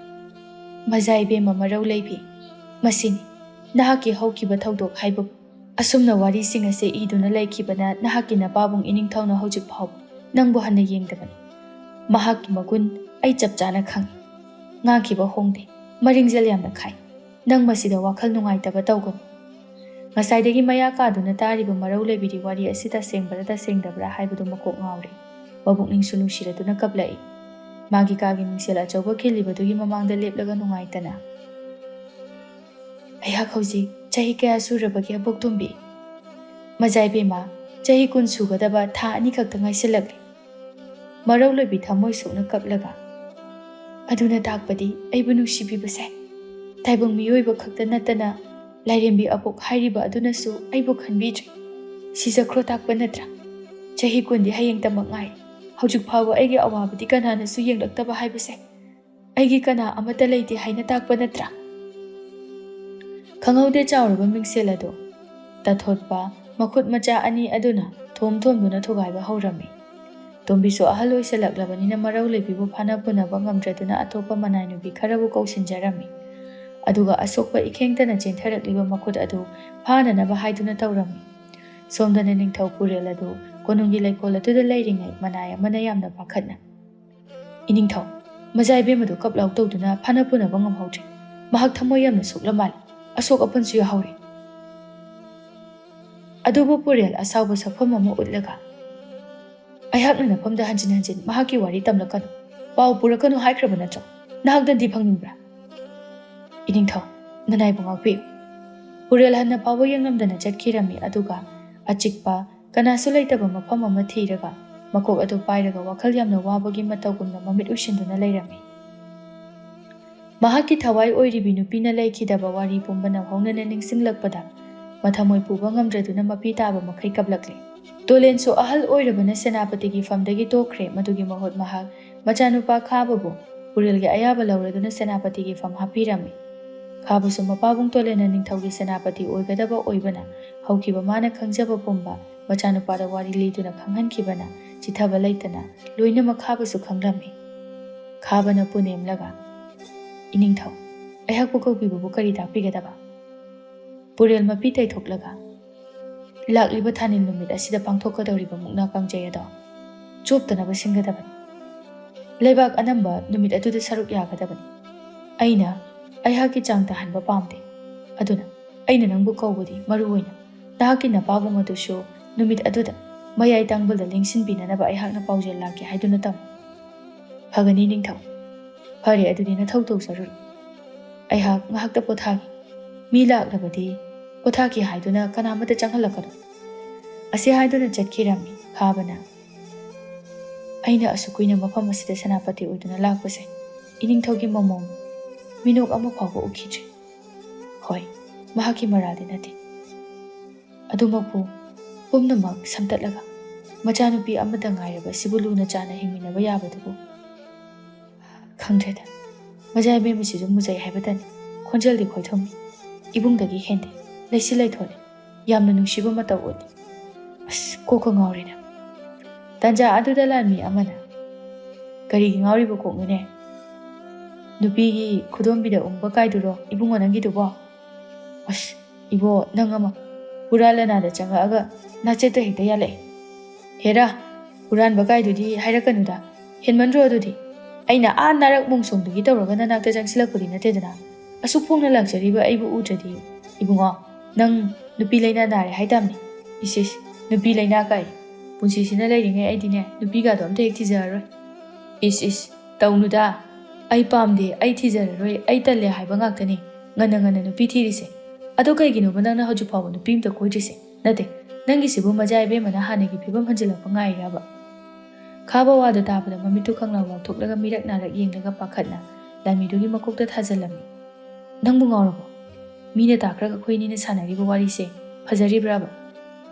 "ꯃꯖꯥ ꯏꯕꯦꯝꯃ ꯃꯔꯧ ꯂꯩꯕꯤ, ꯃꯁꯤꯅꯤ ꯅꯍꯥꯛꯀꯤ ꯍꯧꯈꯤꯕ ꯊꯧꯗꯣꯛ ꯍꯥꯏꯕꯕꯨ꯫ ꯑꯁꯨꯝꯅ ꯋꯥꯔꯤꯁꯤꯡ ꯑꯁꯦ ꯏꯗꯨꯅ ꯂꯩꯈꯤꯕꯅ ꯅꯍꯥꯛꯀꯤ ꯅꯄꯥꯕꯨꯡ ꯏꯅꯤꯡꯊꯧꯅ ꯍꯧꯖꯤꯛ ꯐꯥꯎꯕ ꯅꯪꯕꯨ ꯍꯟꯅ ꯌꯦꯡꯗꯕꯅꯤ꯫ ꯃꯍꯥꯛꯀꯤ ꯃꯒꯨꯟ ꯑꯩ ꯆꯞ ꯆꯥꯅ ꯈꯪꯏ꯫ ꯉꯥꯡꯈꯤꯕ ꯍꯣꯡꯗꯦ, ꯃꯔꯤꯡꯖꯦꯜ ꯌꯥꯝꯅ ꯈꯥꯏ꯫ ꯅꯪ ꯃꯁꯤꯗ ꯋꯥꯈꯜ ꯅꯨꯡꯉꯥꯏꯇꯕ ꯇꯧꯒꯅꯨ"꯫ ꯉꯁꯥꯏꯗꯒꯤ ꯃꯌꯥ ꯀꯥꯗꯨꯅ ꯇꯥꯔꯤꯕ ꯃꯔꯧ ꯂꯩꯕꯤꯗꯤ ꯋꯥꯔꯤ ꯑꯁꯤ ꯇꯁꯦꯡꯕ꯭ꯔꯥ ꯇꯁꯦꯡꯗꯕ꯭ꯔꯥ ꯍꯥꯏꯕꯗꯨ ꯃꯀꯣꯛ ꯉꯥꯎꯔꯦ꯫ ꯃꯕꯨꯛꯅꯤꯡꯁꯨ ꯅꯨꯡꯁꯤꯔꯗꯨꯅ ꯀꯞꯂꯛꯏ꯫ ꯃꯥꯒꯤ ꯀꯥꯒꯤ ꯃꯤꯡꯁꯦꯜ ꯑꯆꯧꯕ ꯈꯤꯜꯂꯤꯕꯗꯨꯒꯤ ꯃꯃꯥꯡꯗ ꯂꯦꯞꯂꯒ ꯅꯨꯡꯉꯥꯏꯇꯅ, "ꯑꯩꯍꯥꯛ ꯍꯧꯖꯤꯛ ꯆꯍꯤ ꯀꯌꯥ ꯁꯨꯔꯕꯒꯦ, ꯑꯕꯣꯛꯇꯣꯝꯕꯤ?" "ꯃꯖꯥ ꯏꯕꯦꯝꯃ, ꯆꯍꯤ ꯀꯨꯟ ꯁꯨꯒꯗꯕ ꯊꯥ ꯑꯅꯤ ꯈꯛꯇ ꯉꯥꯏꯁꯤꯜꯂꯛꯂꯦ"꯫ ꯃꯔꯧ ꯂꯩꯕꯤ ꯊꯃꯣꯏ ꯁꯣꯛꯅ ꯀꯞꯂꯒ, "ꯑꯗꯨꯅ ꯇꯥꯛꯄꯗꯤ ꯑꯩꯕꯨ ꯅꯨꯡꯁꯤꯕꯤꯕꯁꯦ ꯇꯥꯏꯕꯪ ꯃꯤꯑꯣꯏꯕ ꯈꯛꯇ ꯅꯠꯇꯅ ꯂꯥꯏꯔꯦꯝꯕꯤ ꯑꯕꯣꯛ ꯍꯥꯏꯔꯤꯕ ꯑꯗꯨꯅꯁꯨ ꯑꯩꯕꯨ ꯈꯟꯕꯤꯗ꯭ꯔꯦ꯫ ꯁꯤꯖꯈ꯭ꯔꯣ ꯇꯥꯛꯄ ꯅꯠꯇ꯭ꯔꯥ? ꯆꯍꯤ ꯀꯨꯟꯗꯤ ꯍꯌꯦꯡꯇꯃꯛ ꯉꯥꯏ꯫ ꯍꯧꯖꯤꯛ ꯐꯥꯎꯕ ꯑꯩꯒꯤ ꯑꯋꯥꯕꯗꯤ ꯀꯅꯥꯅꯁꯨ ꯌꯦꯡꯂꯛꯇꯕ ꯍꯥꯏꯕꯁꯦ ꯑꯩꯒꯤ ꯀꯅꯥ ꯑꯃꯠꯇ ꯂꯩꯇꯦ ꯍꯥꯏꯅ ꯇꯥꯛꯄ ꯅꯠꯇ꯭ꯔꯥ?" ꯈꯪꯍꯧꯗꯦ ꯆꯥꯎꯔꯕ ꯃꯤꯡꯁꯦꯜ ꯑꯗꯨ ꯇꯥꯊꯣꯠꯄ ꯃꯈꯨꯠ ꯃꯆꯥ ꯑꯅꯤ ꯑꯗꯨꯅ ꯊꯣꯝ ꯊꯣꯝꯗꯨꯅ ꯊꯨꯒꯥꯏꯕ ꯍꯧꯔꯝꯃꯤ꯫ ꯇꯣꯝꯕꯤꯁꯨ ꯑꯍꯜ ꯑꯣꯏꯁꯜꯂꯛꯂꯕꯅꯤꯅ ꯃꯔꯧ ꯂꯩꯕꯤꯕꯨ ꯐꯥꯅ ꯄꯨꯅꯕ ꯉꯝꯗ꯭ꯔꯗꯨꯅ ꯑꯇꯣꯞꯄ ꯃꯅꯥꯏ ꯅꯨꯄꯤ ꯈꯔꯕꯨ ꯀꯧꯁꯤꯟꯖꯔꯝꯃꯤ꯫ ꯑꯗꯨꯒ ꯑꯁꯣꯛꯄ ꯏꯈꯦꯡꯇꯅ ꯆꯦꯟꯊꯔꯛꯂꯤꯕ ꯃꯈꯨꯠ ꯑꯗꯨ ꯐꯥꯅꯅꯕ ꯍꯥꯏꯗꯨꯅ ꯇꯧꯔꯝꯃꯤ꯫ ꯁꯣꯝꯗꯅ ꯅꯤꯡꯊꯧ ꯄꯨꯔꯦꯜ ꯑꯗꯨ ꯀꯣꯅꯨꯡꯒꯤ ꯂꯩꯀꯣꯜ ꯑꯗꯨꯗ ꯂꯩꯔꯤꯉꯩ ꯃꯅꯥꯏ ꯑꯃꯅ ꯌꯥꯝꯅ ꯄꯥꯈꯠꯅ, "ꯏꯅꯤꯡꯊꯧ, ꯃꯖꯥ ꯏꯕꯦꯝ ꯑꯗꯨ ꯀꯞ ꯂꯥꯎ ꯇꯧꯗꯨꯅ ꯐꯥꯅ ꯄꯨꯅꯕ ꯉꯝꯍꯧꯗ꯭ꯔꯦ꯫ ꯃꯍꯥꯛ ꯊꯃꯣꯏ ꯌꯥꯝꯅ ꯁꯣꯛꯂ ꯃꯥꯜꯂꯤ꯫ ꯑꯁꯣꯛ ꯑꯄꯟꯁꯨ ꯌꯥꯎꯍꯧꯔꯦ꯫" ꯑꯗꯨꯕꯨ ꯄꯨꯔꯦꯜ ꯑꯁꯥꯎꯕ ꯁꯛꯐꯝ ꯑꯃ ꯎꯠꯂꯒ, "ꯑꯩꯍꯥꯛꯅ ꯅꯐꯝꯗ ꯍꯟꯖꯤꯟ ꯍꯟꯖꯤꯟ ꯃꯍꯥꯛꯀꯤ ꯋꯥꯔꯤ ꯇꯝꯂꯛꯀꯅꯨ, ꯄꯥꯎ ꯄꯨꯔꯛꯀꯅꯨ ꯍꯥꯏꯈ꯭ꯔꯕ ꯅꯠꯇ꯭ꯔꯣ? ꯅꯍꯥꯛ ꯗꯟꯗꯤ ꯐꯪꯅꯤꯡꯕ꯭ꯔꯥ? ꯏꯅꯤꯡꯊꯧ, ꯅꯅꯥꯏꯕꯨ ꯉꯥꯛꯄꯤꯌꯨ꯫" ꯄꯨꯔꯦꯜ ꯍꯟꯅ ꯐꯥꯎꯕ ꯌꯦꯡꯂꯝꯗꯅ ꯆꯠꯈꯤꯔꯝꯃꯤ, ꯑꯗꯨꯒ ꯑꯆꯤꯛꯄ ꯀꯅꯥꯁꯨ ꯂꯩꯇꯕ ꯃꯐꯝ ꯑꯃ ꯊꯤꯔꯒ ꯃꯀꯣꯛ ꯑꯗꯨ ꯄꯥꯏꯔꯒ ꯋꯥꯈꯜ ꯌꯥꯝꯅ ꯋꯥꯕꯒꯤ ꯃꯇꯧꯒꯨꯝꯅ ꯃꯃꯤꯠ ꯎꯏꯁꯤꯟꯗꯨꯅ ꯂꯩꯔꯝꯃꯤ꯫ ꯃꯍꯥꯛꯀꯤ ꯊꯋꯥꯏ ꯑꯣꯏꯔꯤꯕꯤ ꯅꯨꯄꯤꯅ ꯂꯩꯈꯤꯗꯕ ꯋꯥꯔꯤ ꯄꯨꯝꯕ ꯅꯧꯍꯧꯅꯅ ꯅꯤꯡꯁꯤꯡꯂꯛꯄꯗ ꯃꯊꯃꯣꯏ ꯄꯨꯕ ꯉꯝꯗ꯭ꯔꯗꯨꯅ ꯃꯄꯤ ꯇꯥꯕ ꯃꯈꯩ ꯀꯞꯂꯛꯂꯦ꯫ ꯇꯣꯂꯦꯟꯁꯨ ꯑꯍꯜ ꯑꯣꯏꯔꯕꯅ ꯁꯦꯅꯥꯄꯇꯤꯒꯤ ꯐꯝꯗꯒꯤ ꯇꯣꯛꯈ꯭ꯔꯦ꯫ ꯃꯗꯨꯒꯤ ꯃꯍꯨꯠ ꯃꯍꯥꯛ ꯃꯆꯥꯅꯨꯄꯥ ꯈꯥꯕꯕꯨ ꯄꯨꯔꯦꯜꯒꯤ ꯑꯌꯥꯕ ꯂꯧꯔꯗꯨꯅ ꯁꯦꯅꯥꯄꯇꯤꯒꯤ ꯐꯝ ꯍꯥꯞꯄꯤꯔꯝꯃꯤ꯫ ꯈꯥꯕꯁꯨ ꯃꯄꯥꯕꯨꯡ ꯇꯣꯂꯦꯟꯅ ꯅꯤꯡꯊꯧꯒꯤ ꯁꯦꯅꯥꯄꯇꯤ ꯑꯣꯏꯒꯗꯕ ꯑꯣꯏꯕꯅ ꯍꯧꯈꯤꯕ ꯃꯥꯅ ꯈꯪꯖꯕ ꯄꯨꯝꯕ ꯃꯆꯥꯅꯨꯄꯥꯗ ꯋꯥꯔꯤ ꯂꯤꯗꯨꯅ ꯈꯪꯍꯟꯈꯤꯕꯅ ꯆꯤꯊꯕ ꯂꯩꯇꯅ ꯂꯣꯏꯅꯃꯛ ꯈꯥꯕꯁꯨ ꯈꯪꯂꯝꯃꯤ꯫ ꯈꯥꯕꯅ ꯄꯨꯅꯦꯝꯂꯒ, "ꯏꯅꯤꯡꯊꯧ, ꯑꯩꯍꯥꯛꯄꯨ ꯀꯧꯕꯤꯕꯕꯨ ꯀꯔꯤ ꯇꯥꯛꯄꯤꯒꯗꯕ?" ꯄꯨꯔꯦꯜ ꯃꯄꯤ ꯇꯩꯊꯣꯛꯂꯒ, "ꯂꯥꯛꯂꯤꯕ ꯊꯥꯅꯤꯜ ꯅꯨꯃꯤꯠ ꯑꯁꯤꯗ ꯄꯥꯡꯊꯣꯛꯀꯗꯧꯔꯤꯕ ꯃꯨꯛꯅꯥ ꯀꯥꯡꯖꯩ ꯑꯗꯣ ꯆꯣꯞꯇꯅꯕ ꯁꯤꯟꯒꯗꯕꯅꯤ꯫ ꯂꯩꯕꯥꯛ ꯑꯅꯝꯕ ꯅꯨꯃꯤꯠ ꯑꯗꯨꯗ ꯁꯔꯨꯛ ꯌꯥꯒꯗꯕꯅꯤ꯫ ꯑꯩꯅ ꯑꯩꯍꯥꯛꯀꯤ ꯆꯥꯡ ꯇꯥꯍꯟꯕ ꯄꯥꯝꯗꯦ꯫ ꯑꯗꯨꯅ ꯑꯩꯅ ꯅꯪꯕꯨ ꯀꯧꯕꯗꯤ ꯃꯔꯨ ꯑꯣꯏꯅ ꯅꯍꯥꯛꯀꯤ ꯅꯄꯥꯕꯨꯡ ꯑꯗꯨꯁꯨ ꯅꯨꯃꯤꯠ ꯑꯗꯨꯗ ꯃꯌꯥꯏ ꯇꯥꯡꯕꯜꯗ ꯂꯦꯡꯁꯤꯟꯕꯤꯅꯅꯕ ꯑꯩꯍꯥꯛꯅ ꯄꯥꯎꯖꯦꯜ ꯂꯥꯛꯀꯦ ꯍꯥꯏꯗꯨꯅ ꯇꯝꯃꯤ꯫" "ꯐꯒꯅꯤ ꯅꯤꯡꯊꯧ꯫ ꯐꯔꯦ, ꯑꯗꯨꯗꯤ ꯅꯊꯧ ꯇꯧꯖꯔꯨꯔꯣ꯫ ꯑꯩꯍꯥꯛ ꯉꯥꯏꯍꯥꯛꯇ ꯄꯣꯊꯥꯒꯦ꯫ ꯃꯤ ꯂꯥꯛꯂꯕꯗꯤ ꯄꯣꯊꯥꯒꯦ ꯍꯥꯏꯗꯨꯅ ꯀꯅꯥꯃꯠꯇ ꯆꯪꯍꯜꯂꯛꯀꯅꯨ꯫" ꯑꯁꯤ ꯍꯥꯏꯗꯨꯅ ꯆꯠꯈꯤꯔꯝꯃꯤ꯫ ꯈꯥꯕꯅ, "ꯑꯩꯅ ꯑꯁꯨꯛ ꯀꯨꯏꯅ ꯃꯐꯝ ꯑꯁꯤꯗ ꯁꯦꯅꯥꯄꯇꯤ ꯑꯣꯏꯗꯨꯅ ꯂꯥꯛꯄꯁꯦ ꯏꯅꯤꯡꯊꯧꯒꯤ ꯃꯃꯣꯝ ꯃꯤꯅꯣꯛ ꯑꯃ ꯐꯥꯎꯕ ꯎꯈꯤꯗ꯭ꯔꯤ꯫ ꯍꯣꯏ, ꯃꯍꯥꯛꯀꯤ ꯃꯔꯥꯜꯗꯤ ꯅꯠꯇꯦ꯫ ꯑꯗꯨꯃꯛꯄꯨ ꯄꯨꯝꯅꯃꯛ ꯁꯝꯇꯠꯂꯒ ꯃꯆꯥꯅꯨꯄꯤ ꯑꯃꯠꯇ ꯉꯥꯏꯔꯕ ꯑꯁꯤꯕꯨ ꯂꯨꯅ ꯆꯥꯟꯅ ꯍꯤꯡꯃꯤꯟꯅꯕ ꯌꯥꯕꯗꯨꯕꯨ ꯈꯪꯗ꯭ꯔꯦꯗ꯫ ꯃꯖꯥ ꯏꯕꯦꯝꯃꯁꯤꯁꯨ ꯃꯨꯖꯩ ꯍꯥꯏꯕꯇꯅꯤ, ꯈꯣꯟꯖꯦꯜꯗꯤ ꯈꯣꯏꯊꯨꯝꯃꯤ꯫ ꯏꯕꯨꯡꯗꯒꯤ ꯍꯦꯟꯗꯦ꯫ ꯂꯩꯁꯤ ꯂꯩꯊꯣꯜꯂꯦ꯫ ꯌꯥꯝꯅ ꯅꯨꯡꯁꯤꯕ ꯃꯇꯧ ꯎꯠꯂꯤ꯫ ꯑꯁ, ꯀꯣꯛꯀ ꯉꯥꯎꯔꯦꯗ꯫ ꯇꯥꯟꯖꯥ ꯑꯗꯨꯗ ꯂꯥꯟꯃꯤ ꯑꯃꯅ, "ꯀꯔꯤꯒꯤ ꯉꯥꯎꯔꯤꯕ ꯀꯣꯛꯅꯣꯅꯦ? ꯅꯨꯄꯤꯒꯤ ꯈꯨꯗꯣꯝꯕꯤꯗ ꯎꯪꯕ ꯀꯥꯏꯗꯨꯔꯣ ꯏꯕꯨꯡꯉꯣ ꯅꯪꯒꯤꯗꯨꯕꯣ? ꯑꯁ, ꯏꯕꯣ, ꯅꯪ ꯑꯃ ꯍꯨꯔꯥꯟ ꯂꯅꯥꯗ ꯆꯪꯉꯛꯑꯒ ꯅꯥꯆꯦꯠꯇ ꯍꯦꯛꯇ ꯌꯥꯜꯂꯛꯑꯦ꯫ ꯍꯦꯔꯥ, ꯍꯨꯔꯥꯟꯕ ꯀꯥꯏꯗꯨꯗꯤ ꯍꯥꯏꯔꯛꯀꯅꯨꯗ꯫ ꯍꯦꯟꯃꯟꯗ꯭ꯔꯣ ꯑꯗꯨꯗꯤ? ꯑꯩꯅ ꯑꯥ ꯅꯥꯔꯛ ꯃꯣꯡꯁꯣꯡꯗꯒꯤ ꯇꯧꯔꯒ ꯅꯅꯥꯛꯇ ꯆꯪꯁꯤꯜꯂꯛꯄꯗꯤ ꯅꯠꯇꯦꯗꯅ꯫ ꯑꯁꯨꯛ ꯐꯣꯡꯅ ꯂꯥꯛꯆꯔꯤꯕ ꯑꯩꯕꯨ ꯎꯗ꯭ꯔꯗꯤ, ꯏꯕꯨꯡꯉꯣ, ꯅꯪ ꯅꯨꯄꯤ ꯂꯩꯅꯥ ꯅꯥꯔꯦ ꯍꯥꯏꯇꯥꯝꯅꯤ꯫ ꯏꯁ ꯏꯁ, ꯅꯨꯄꯤ ꯂꯩꯅꯥ ꯀꯥꯏ? ꯄꯨꯟꯁꯤꯁꯤꯅ ꯂꯩꯔꯤꯉꯩ ꯑꯩꯗꯤꯅꯦ, ꯅꯨꯄꯤꯒꯥꯗꯣ ꯑꯝꯇ ꯍꯦꯛ ꯊꯤꯖꯔꯔꯣꯏ꯫ ꯏꯁ ꯏꯁ, ꯇꯧꯅꯨꯗ꯫ ꯑꯩ ꯄꯥꯝꯗꯦ, ꯑꯩ ꯊꯤꯖꯔꯔꯣꯏ, ꯑꯩ ꯇꯜꯂꯦ ꯍꯥꯏꯕ ꯉꯥꯛꯇꯅꯤ ꯉꯟꯅ ꯉꯟꯅ ꯅꯨꯄꯤ ꯊꯤꯔꯤꯁꯦ꯫ ꯑꯗꯣ ꯀꯩꯒꯤꯅꯣꯕ ꯅꯪꯅ ꯍꯧꯖꯤꯛ ꯐꯥꯎꯕ ꯅꯨꯄꯤ ꯑꯝꯇ ꯀꯣꯏꯗ꯭ꯔꯤꯁꯦ? ꯅꯠꯇꯦ, ꯅꯪꯒꯤꯁꯤꯕꯨ ꯃꯖꯥ ꯏꯕꯦꯝꯃꯅ ꯍꯥꯟꯅꯒꯤ ꯐꯤꯕꯝ ꯍꯟꯖꯤꯜꯂꯛꯄ ꯉꯥꯏꯔꯤꯔꯕ? ꯈꯥꯕ ꯋꯥꯗꯨ ꯇꯥꯕꯗ ꯃꯃꯤꯠꯇꯨ ꯈꯪꯂꯥꯎ ꯂꯥꯎꯊꯣꯛꯂꯒ ꯃꯤꯔꯛ ꯅꯥꯔꯛ ꯌꯦꯡꯂꯒ ꯄꯥꯈꯠꯅ ꯂꯥꯟꯃꯤꯗꯨꯒꯤ ꯃꯀꯣꯛꯇ ꯊꯥꯖꯤꯜꯂꯝꯃꯤ꯫ "ꯅꯪꯕꯨ ꯉꯥꯎꯔꯕꯣ? ꯃꯤꯅ ꯇꯥꯈ꯭ꯔꯒ ꯑꯩꯈꯣꯏ ꯑꯅꯤꯅ ꯁꯥꯟꯅꯔꯤꯕ ꯋꯥꯔꯤꯁꯦ ꯐꯖꯔꯤꯕ꯭ꯔꯕ?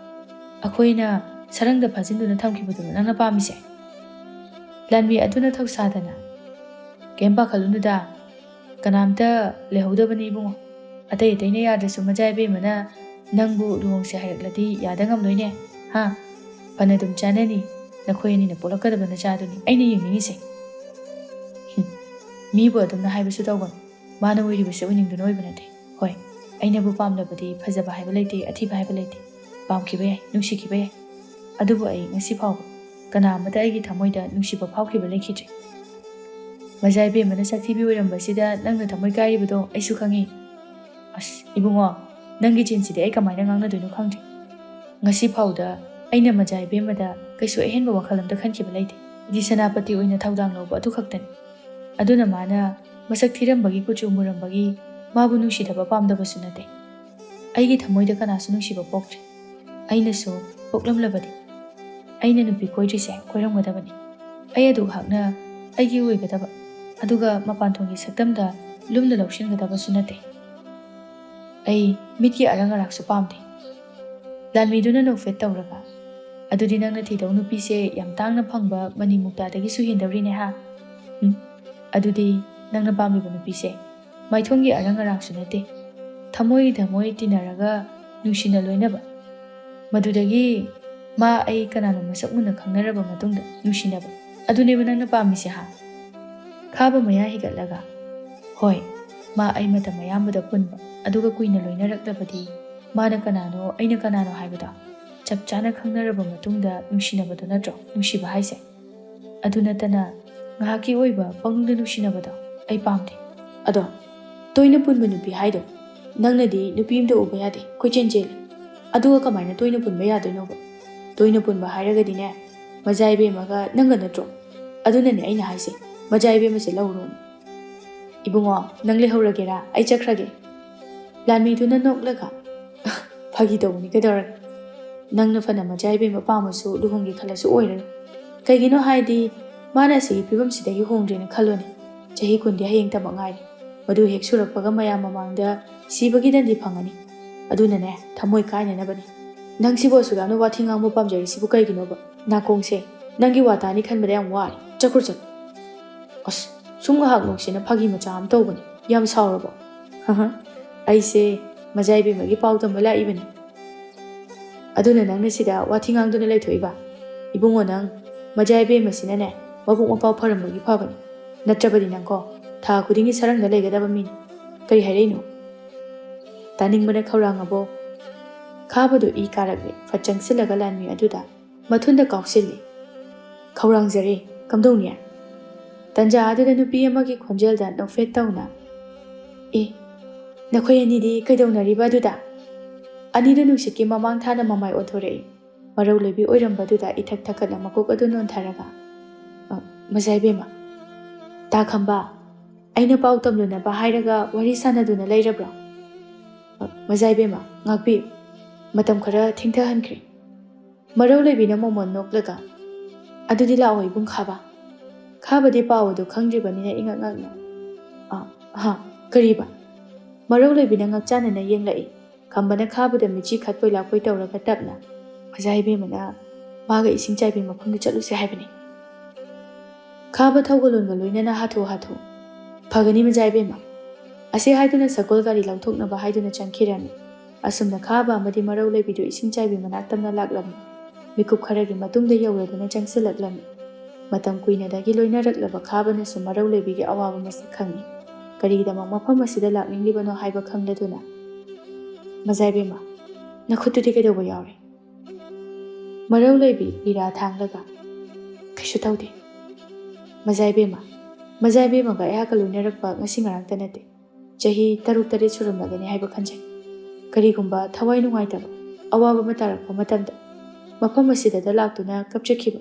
ꯑꯩꯈꯣꯏꯅ ꯁꯔꯪꯗ ꯐꯥꯖꯤꯟꯗꯨꯅ ꯊꯝꯈꯤꯕꯗꯨꯔꯣ ꯅꯪꯅ ꯄꯥꯝꯃꯤꯁꯦ?" ꯂꯥꯟꯃꯤ ꯑꯗꯨꯅ ꯊꯧꯁꯥꯗꯅ, "ꯀꯩꯝ ꯄꯥꯈꯠꯂꯨꯅꯨꯗ, ꯀꯅꯥꯝꯇ ꯂꯩꯍꯧꯗꯕꯅꯤ ꯏꯕꯨꯡꯉꯣ꯫ ꯑꯇꯩ ꯑꯇꯩꯅ ꯌꯥꯗ꯭ꯔꯁꯨ ꯃꯖꯥ ꯏꯕꯦꯝꯃꯅ ꯅꯪꯕꯨ ꯂꯨꯍꯣꯡꯁꯦ ꯍꯥꯏꯔꯛꯂꯗꯤ ꯌꯥꯗ ꯉꯝꯂꯣꯏꯅꯦ, ꯍꯥ? ꯐꯅ ꯑꯗꯨꯝ ꯆꯥꯟꯅꯅꯤ, ꯅꯈꯣꯏ ꯑꯅꯤꯅ ꯄꯣꯛꯂꯛꯀꯗꯕ ꯅꯆꯥꯗꯨꯅꯤ ꯑꯩꯅ ꯌꯦꯡꯅꯤꯡꯉꯤꯁꯦ꯫" ꯍꯨꯝ, ꯃꯤꯕꯨ ꯑꯗꯨꯝꯅ ꯍꯥꯏꯕꯁꯨ ꯇꯧꯒꯅꯨ꯫ ꯃꯥꯅ ꯑꯣꯏꯔꯤꯕꯁꯦ ꯑꯣꯏꯅꯤꯡꯗꯨꯅ ꯑꯣꯏꯕ ꯅꯠꯇꯦ꯫ ꯍꯣꯏ, ꯑꯩꯅꯕꯨ ꯄꯥꯝꯂꯕꯗꯤ ꯐꯖꯕ ꯍꯥꯏꯕ ꯂꯩꯇꯦ, ꯑꯊꯤꯕ ꯍꯥꯏꯕ ꯂꯩꯇꯦ꯫ ꯄꯥꯝꯈꯤꯕ ꯌꯥꯏ, ꯅꯨꯡꯁꯤꯈꯤꯕ ꯌꯥꯏ꯫ ꯑꯗꯨꯕꯨ ꯑꯩ ꯉꯁꯤ ꯐꯥꯎꯕ ꯀꯅꯥ ꯑꯃꯇ ꯑꯩꯒꯤ ꯊꯃꯣꯏꯗ ꯅꯨꯡꯁꯤꯕ ꯐꯥꯎꯈꯤꯕ ꯂꯩꯈꯤꯗ꯭ꯔꯤ꯫ ꯃꯖꯥ ꯏꯕꯦꯝꯃꯅ ꯁꯛꯊꯤꯕꯤ ꯑꯣꯏꯔꯝꯕꯁꯤꯗ ꯅꯪꯅ ꯊꯃꯣꯏ ꯀꯥꯏꯔꯤꯕꯗꯣ ꯑꯩꯁꯨ ꯈꯪꯉꯤ꯫ ꯑꯁ, ꯏꯕꯨꯡꯉꯣ, ꯅꯪꯒꯤ ꯆꯤꯟꯁꯤꯗꯤ ꯑꯩ ꯀꯃꯥꯏꯅ ꯉꯥꯡꯅꯗꯣꯏꯅꯣ ꯈꯪꯗ꯭ꯔꯦ꯫ ꯉꯁꯤ ꯐꯥꯎꯗ ꯑꯩꯅ ꯃꯖꯥ ꯏꯕꯦꯝꯃꯗ ꯀꯩꯁꯨ ꯑꯍꯦꯟꯕ ꯋꯥꯈꯜ ꯑꯝꯇ ꯈꯟꯈꯤꯕ ꯂꯩꯇꯦ꯫ ꯍꯥꯏꯗꯤ ꯁꯦꯅꯥꯄꯇꯤ ꯑꯣꯏꯅ ꯊꯧꯗꯥꯡ ꯂꯧꯕ ꯑꯗꯨ ꯈꯛꯇꯅꯤ꯫ ꯑꯗꯨꯅ ꯃꯥꯅ ꯃꯁꯛ ꯊꯤꯔꯝꯕꯒꯤ, ꯀꯨꯆꯨ ꯃꯨꯔꯝꯕꯒꯤ ꯃꯥꯕꯨ ꯅꯨꯡꯁꯤꯗꯕ ꯄꯥꯝꯗꯕꯁꯨ ꯅꯠꯇꯦ꯫ ꯑꯩꯒꯤ ꯊꯃꯣꯏꯗ ꯀꯅꯥꯁꯨ ꯅꯨꯡꯁꯤꯕ ꯄꯣꯛꯇ꯭ꯔꯤ꯫ ꯑꯩꯅꯁꯨ ꯄꯣꯛꯂꯝꯂꯕꯗꯤ ꯑꯩꯅ ꯅꯨꯄꯤ ꯀꯣꯏꯗ꯭ꯔꯤꯁꯦ ꯀꯣꯏꯔꯝꯒꯗꯕꯅꯤ꯫ ꯑꯩ ꯑꯗꯨ ꯉꯥꯏꯍꯥꯛꯅ ꯑꯩꯒꯤ ꯑꯣꯏꯒꯗꯕ, ꯑꯗꯨꯒ ꯃꯄꯥꯟ ꯊꯣꯡꯒꯤ ꯁꯛꯇꯝꯗ ꯂꯨꯝꯅ ꯂꯧꯁꯤꯟꯒꯗꯕꯁꯨ ꯅꯠꯇꯦ꯫ ꯑꯩ ꯃꯤꯠꯀꯤ ꯑꯔꯪ ꯑꯔꯥꯛꯁꯨ ꯄꯥꯝꯗꯦ꯫ ꯂꯥꯟꯃꯤꯗꯨꯅ ꯅꯣꯛꯐꯦꯠ ꯇꯧꯔꯒ, "ꯑꯗꯨꯗꯤ ꯅꯪꯅ ꯊꯤꯗꯧ ꯅꯨꯄꯤꯁꯦ ꯌꯥꯝ ꯇꯥꯡꯅ ꯐꯪꯕ ꯃꯅꯤ ꯃꯨꯛꯇꯥꯗꯒꯤꯁꯨ ꯍꯦꯟꯗꯧꯔꯤꯅꯦ ꯍꯥ? ꯎꯝ, ꯑꯗꯨꯗꯤ ꯅꯪꯅ ꯄꯥꯝꯂꯤꯕ ꯅꯨꯄꯤꯁꯦ ꯃꯥꯏꯊꯣꯡꯒꯤ ꯑꯔꯪ ꯑꯔꯥꯛꯁꯨ ꯅꯠꯇꯦ, ꯊꯃꯣꯏꯒꯤ ꯊꯃꯣꯏ ꯇꯤꯟꯅꯔꯒ ꯅꯨꯡꯁꯤꯅ ꯂꯣꯏꯅꯕ꯫ ꯃꯗꯨꯗꯒꯤ ꯃꯥ ꯑꯩ ꯀꯅꯥꯅꯣ ꯃꯁꯛ ꯃꯨꯟꯅ ꯈꯪꯅꯔꯕ ꯃꯇꯨꯡꯗ ꯅꯨꯡꯁꯤꯅꯕ꯫ ꯑꯗꯨꯅꯦꯕ ꯅꯪꯅ ꯄꯥꯝꯃꯤꯁꯦ, ꯍꯥ? ꯈꯥꯕ ꯃꯌꯥ ꯍꯤꯒꯠꯂꯒ, "ꯍꯣꯏ, ꯃꯥ ꯑꯩ ꯃꯇꯝ ꯑꯌꯥꯝꯕꯗ ꯄꯨꯟꯕ, ꯑꯗꯨꯒ ꯀꯨꯏꯅ ꯂꯣꯏꯅꯔꯛꯂꯕꯗꯤ ꯃꯥꯅ ꯀꯅꯥꯅꯣ, ꯑꯩꯅ ꯀꯅꯥꯅꯣ ꯍꯥꯏꯕꯗꯣ ꯆꯞ ꯆꯥꯅ ꯈꯪꯅꯔꯕ ꯃꯇꯨꯡꯗ ꯅꯨꯡꯁꯤꯅꯕꯗꯣ ꯅꯠꯇ꯭ꯔꯣ ꯅꯨꯡꯁꯤꯕ ꯍꯥꯏꯁꯦ? ꯑꯗꯨ ꯅꯠꯇꯅ ꯉꯥꯏꯍꯥꯛꯀꯤ ꯑꯣꯏꯕ ꯄꯪꯅꯨꯡꯗ ꯅꯨꯡꯁꯤꯅꯕꯗꯣ ꯑꯩ ꯄꯥꯝꯗꯦ꯫ ꯑꯗꯣ ꯇꯣꯏꯅ ꯄꯨꯟꯕ ꯅꯨꯄꯤ ꯍꯥꯏꯗꯣ ꯅꯪꯅꯗꯤ ꯅꯨꯄꯤ ꯑꯝꯗ ꯎꯕ ꯌꯥꯗꯦ, ꯀꯣꯏꯆꯦꯟ ꯆꯦꯜꯂꯤ꯫ ꯑꯗꯨꯒ ꯀꯃꯥꯏꯅ ꯇꯣꯏꯅ ꯄꯨꯟꯕ ꯌꯥꯗꯣꯏꯅꯣꯕ? ꯇꯣꯏꯅ ꯄꯨꯟꯕ ꯍꯥꯏꯔꯒꯗꯤꯅꯦ, ꯃꯖꯥ ꯏꯕꯦꯝꯃꯒ ꯅꯪꯒ ꯅꯠꯇ꯭ꯔꯣ? ꯑꯗꯨꯅꯅꯦ ꯑꯩꯅ ꯍꯥꯏꯁꯦ, ꯃꯖꯥ ꯏꯕꯦꯝꯃꯁꯦ ꯂꯧꯔꯣꯅ꯫" "ꯏꯕꯨꯡꯉꯣ, ꯅꯪ ꯂꯩꯍꯧꯔꯒꯦꯔꯥ? ꯑꯩ ꯆꯠꯈ꯭ꯔꯒꯦ꯫" ꯂꯥꯟꯃꯤꯗꯨꯅ ꯅꯣꯛꯂꯒ, "ꯐꯥꯒꯤ ꯇꯧꯕꯅꯤ, ꯀꯩꯗꯧꯔꯒꯦ? ꯅꯪꯅ ꯐꯅ ꯃꯖꯥ ꯏꯕꯦꯝꯃ ꯄꯥꯝꯃꯁꯨ ꯂꯨꯍꯣꯡꯒꯦ ꯈꯜꯂꯁꯨ ꯑꯣꯏꯔꯔꯣꯏ꯫ ꯀꯩꯒꯤꯅꯣ ꯍꯥꯏꯗꯤ ꯃꯥꯅ ꯑꯁꯤꯒꯤ ꯐꯤꯕꯝꯁꯤꯗꯒꯤ ꯍꯣꯡꯗ꯭ꯔꯦꯅ ꯈꯜꯂꯣꯅꯦ꯫ ꯆꯍꯤ ꯀꯨꯟꯗꯤ ꯍꯌꯦꯡꯇꯃꯛ ꯉꯥꯏꯔꯦ꯫ ꯃꯗꯨ ꯍꯦꯛ ꯁꯨꯔꯛꯄꯒ ꯃꯌꯥꯝ ꯃꯃꯥꯡꯗ ꯁꯤꯕꯒꯤ ꯗꯟꯗꯤ ꯐꯪꯉꯅꯤ꯫ ꯑꯗꯨꯅꯅꯦ, ꯊꯃꯣꯏ ꯀꯥꯏꯅꯅꯕꯅꯤ꯫ ꯅꯪꯁꯤꯕꯨ ꯑꯁꯨꯛ ꯌꯥꯝꯅ ꯋꯥꯊꯤ ꯉꯥꯡꯕ ꯄꯥꯝꯖꯔꯤꯁꯤꯕꯨ ꯀꯩꯒꯤꯅꯣꯕ? ꯅꯥꯀꯣꯡꯁꯦ, ꯅꯪꯒꯤ ꯋꯥ ꯇꯥꯅꯤ ꯈꯟꯕꯗ ꯌꯥꯝ ꯋꯥꯔꯦ꯫ ꯆꯠꯈ꯭ꯔꯣ, ꯆꯠꯂꯣ꯫" "ꯑꯁ, ꯁꯨꯝ ꯉꯥꯏꯍꯥꯛ ꯅꯣꯛꯁꯦꯅ ꯐꯥꯒꯤ ꯃꯆꯥ ꯑꯃ ꯇꯧꯕꯅꯤ꯫ ꯌꯥꯝ ꯁꯥꯎꯔꯕꯣ?" "ꯍꯍ, ꯑꯩꯁꯦ ꯃꯖꯥ ꯏꯕꯦꯝꯃꯒꯤ ꯄꯥꯎ ꯇꯝꯕ ꯂꯥꯛꯏꯕꯅꯤ꯫" "ꯑꯗꯨꯅ ꯅꯪꯅ ꯁꯤꯗ ꯋꯥꯊꯤ ꯉꯥꯡꯗꯨꯅ ꯂꯩꯊꯣꯛꯏꯕ? ꯏꯕꯨꯡꯉꯣ, ꯅꯪ ꯃꯖꯥ ꯏꯕꯦꯝꯃꯁꯤꯅꯅꯦ ꯃꯕꯨꯛ ꯃꯄꯥꯎ ꯐꯔꯝꯕꯒꯤ ꯐꯕꯅꯤ꯫ ꯅꯠꯇ꯭ꯔꯕꯗꯤ ꯅꯪꯀꯣ ꯊꯥ ꯈꯨꯗꯤꯡꯒꯤ ꯁꯔꯪꯗ ꯂꯩꯒꯗꯕ ꯃꯤꯅꯤ꯫ ꯀꯔꯤ ꯍꯥꯏꯔꯛꯏꯅꯣ?" "ꯇꯥꯅꯤꯡꯕꯅ ꯈꯧꯔꯥꯡꯉꯕꯣ?" ꯈꯥꯕꯗꯨ ꯏ ꯀꯥꯔꯛꯂꯦ꯫ ꯐꯠ ꯆꯪꯁꯤꯜꯂꯒ ꯂꯥꯟꯃꯤ ꯑꯗꯨꯗ ꯃꯊꯨꯟꯗ ꯀꯥꯎꯁꯤꯜꯂꯤ꯫ "ꯈꯧꯔꯥꯡꯖꯔꯦ꯫ ꯀꯝꯗꯧꯅꯤ?" ꯇꯟꯖꯥ ꯑꯗꯨꯗ ꯅꯨꯄꯤ ꯑꯃꯒꯤ ꯈꯣꯟꯖꯦꯜꯗ ꯅꯣꯛꯐꯦꯠ ꯇꯧꯅ, "ꯑꯦ, ꯅꯈꯣꯏ ꯑꯅꯤꯗꯤ ꯀꯩꯗꯧꯅꯔꯤꯕ ꯑꯗꯨꯗ?" ꯑꯅꯤꯗꯨ ꯅꯨꯡꯁꯤꯠꯀꯤ ꯃꯃꯥꯡ ꯊꯥꯅ ꯃꯃꯥꯏ ꯑꯣꯟꯊꯣꯔꯛꯏ꯫ ꯃꯔꯧ ꯂꯣꯏꯕꯤ ꯑꯣꯏꯔꯝꯕꯗꯨꯗ ꯏꯊꯛ ꯊꯛꯀꯠꯅ ꯃꯀꯣꯛ ꯑꯗꯨ ꯅꯣꯟꯊꯔꯒ, "ꯑ, ꯃꯖꯥ ꯏꯕꯦꯝꯃ, ꯇꯥ ꯈꯝꯕ, ꯑꯩꯅ ꯄꯥꯎ ꯇꯝꯂꯨꯅꯕ ꯍꯥꯏꯔꯒ ꯋꯥꯔꯤ ꯁꯥꯟꯅꯗꯨꯅ ꯂꯩꯔꯕ꯭ꯔꯣ?" "ꯑ, ꯃꯖꯥ ꯏꯕꯦꯝꯃ, ꯉꯥꯛꯄꯤꯌꯨ꯫ ꯃꯇꯝ ꯈꯔ ꯊꯦꯡꯊꯍꯟꯈ꯭ꯔꯦ꯫" ꯃꯔꯧ ꯂꯩꯕꯤꯅ ꯃꯣꯃꯣꯟ ꯅꯣꯛꯂꯒ, "ꯑꯗꯨꯗꯤ ꯂꯥꯛꯑꯣ, ꯏꯕꯨꯡ ꯈꯥꯕ꯫" ꯈꯥꯕꯗꯤ ꯄꯥꯎ ꯑꯗꯨ ꯈꯪꯗ꯭ꯔꯤꯕꯅꯤꯅ ꯏꯉꯛ ꯉꯛꯅ, "ꯑ, ꯍꯥ, ꯀꯔꯤꯕ?" ꯃꯔꯧ ꯂꯩꯕꯤꯅ ꯉꯛꯆꯥꯟꯅꯅ ꯌꯦꯡꯂꯛꯏ꯫ ꯈꯝꯕꯅ ꯈꯥꯕꯗ ꯃꯤꯠꯆꯤ ꯈꯠꯄꯣꯏ ꯂꯥꯛꯄꯣꯏ ꯇꯧꯔꯒ ꯇꯞꯅ, "ꯃꯖꯥ ꯏꯕꯦꯝꯃꯅ ꯃꯥꯒ ꯏꯁꯤꯡ ꯆꯥꯏꯕꯤ ꯃꯐꯝꯗ ꯆꯠꯂꯨꯁꯦ ꯍꯥꯏꯕꯅꯤ꯫" ꯈꯥꯕ ꯊꯧꯒꯜꯂꯣꯟꯒ ꯂꯣꯏꯅꯅ ꯍꯥꯊꯨ ꯍꯥꯊꯨ, "ꯐꯒꯅꯤ, ꯃꯖꯥ ꯏꯕꯦꯝꯃ꯫ ꯑꯁꯤ ꯍꯥꯏꯗꯨꯅ ꯁꯒꯣꯜ ꯒꯥꯔꯤ ꯂꯧꯊꯣꯛꯅꯕ ꯍꯥꯏꯗꯨꯅ ꯆꯪꯈꯤꯔꯝꯃꯤ꯫ ꯑꯁꯨꯝꯅ ꯈꯥꯕ ꯑꯃꯗꯤ ꯃꯔꯧ ꯂꯩꯕꯤꯗꯨ ꯏꯁꯤꯡ ꯆꯥꯏꯕꯤ ꯃꯅꯥꯛ ꯇꯝꯅ ꯂꯥꯛꯂꯝꯃꯤ꯫ ꯃꯤꯀꯨꯞ ꯈꯔꯒꯤ ꯃꯇꯨꯡꯗ ꯌꯧꯔꯗꯨꯅ ꯆꯪꯁꯤꯜꯂꯛꯂꯝꯃꯤ꯫ ꯃꯇꯝ ꯀꯨꯏꯅꯗꯒꯤ ꯂꯣꯏꯅꯔꯛꯂꯕ ꯈꯥꯕꯅꯁꯨ ꯃꯔꯧ ꯂꯩꯕꯤꯒꯤ ꯑꯋꯥꯕ ꯃꯁꯛ ꯈꯪꯏ꯫ ꯀꯔꯤꯒꯤꯗꯃꯛ ꯃꯐꯝ ꯑꯁꯤꯗ ꯂꯥꯛꯅꯤꯡꯂꯤꯕꯅꯣ ꯍꯥꯏꯕ ꯈꯪꯂꯗꯨꯅ, "ꯃꯖꯥꯏꯕꯦꯝꯃ, ꯅꯈꯨꯠꯇꯨꯗꯤ ꯀꯩꯗꯧꯕ ꯌꯥꯎꯔꯦ?" ꯃꯔꯧ ꯂꯩꯕꯤ ꯄꯤꯔꯥ ꯊꯥꯡꯂꯒ, "ꯀꯩꯁꯨ ꯇꯧꯗꯦ ꯃꯖꯥꯏꯕꯦꯝꯃ꯫ ꯃꯖꯥꯏꯕꯦꯝꯃꯒ ꯑꯩꯍꯥꯛꯀ ꯂꯣꯏꯅꯔꯛꯄ ꯉꯁꯤ ꯉꯔꯥꯡꯇ ꯅꯠꯇꯦ꯫ ꯆꯍꯤ ꯇꯔꯨꯛ ꯇꯔꯦꯠ ꯁꯨꯔꯝꯂꯒꯅꯤ ꯍꯥꯏꯕ ꯈꯟꯖꯩ꯫ ꯀꯔꯤꯒꯨꯝꯕ ꯊꯋꯥꯏ ꯅꯨꯡꯉꯥꯏꯇꯕ, ꯑꯋꯥꯕ ꯑꯃ ꯇꯥꯔꯛꯄ ꯃꯇꯝꯗ ꯃꯐꯝ ꯑꯁꯤꯗꯇ ꯂꯥꯛꯇꯨꯅ ꯀꯞꯆꯈꯤꯕ,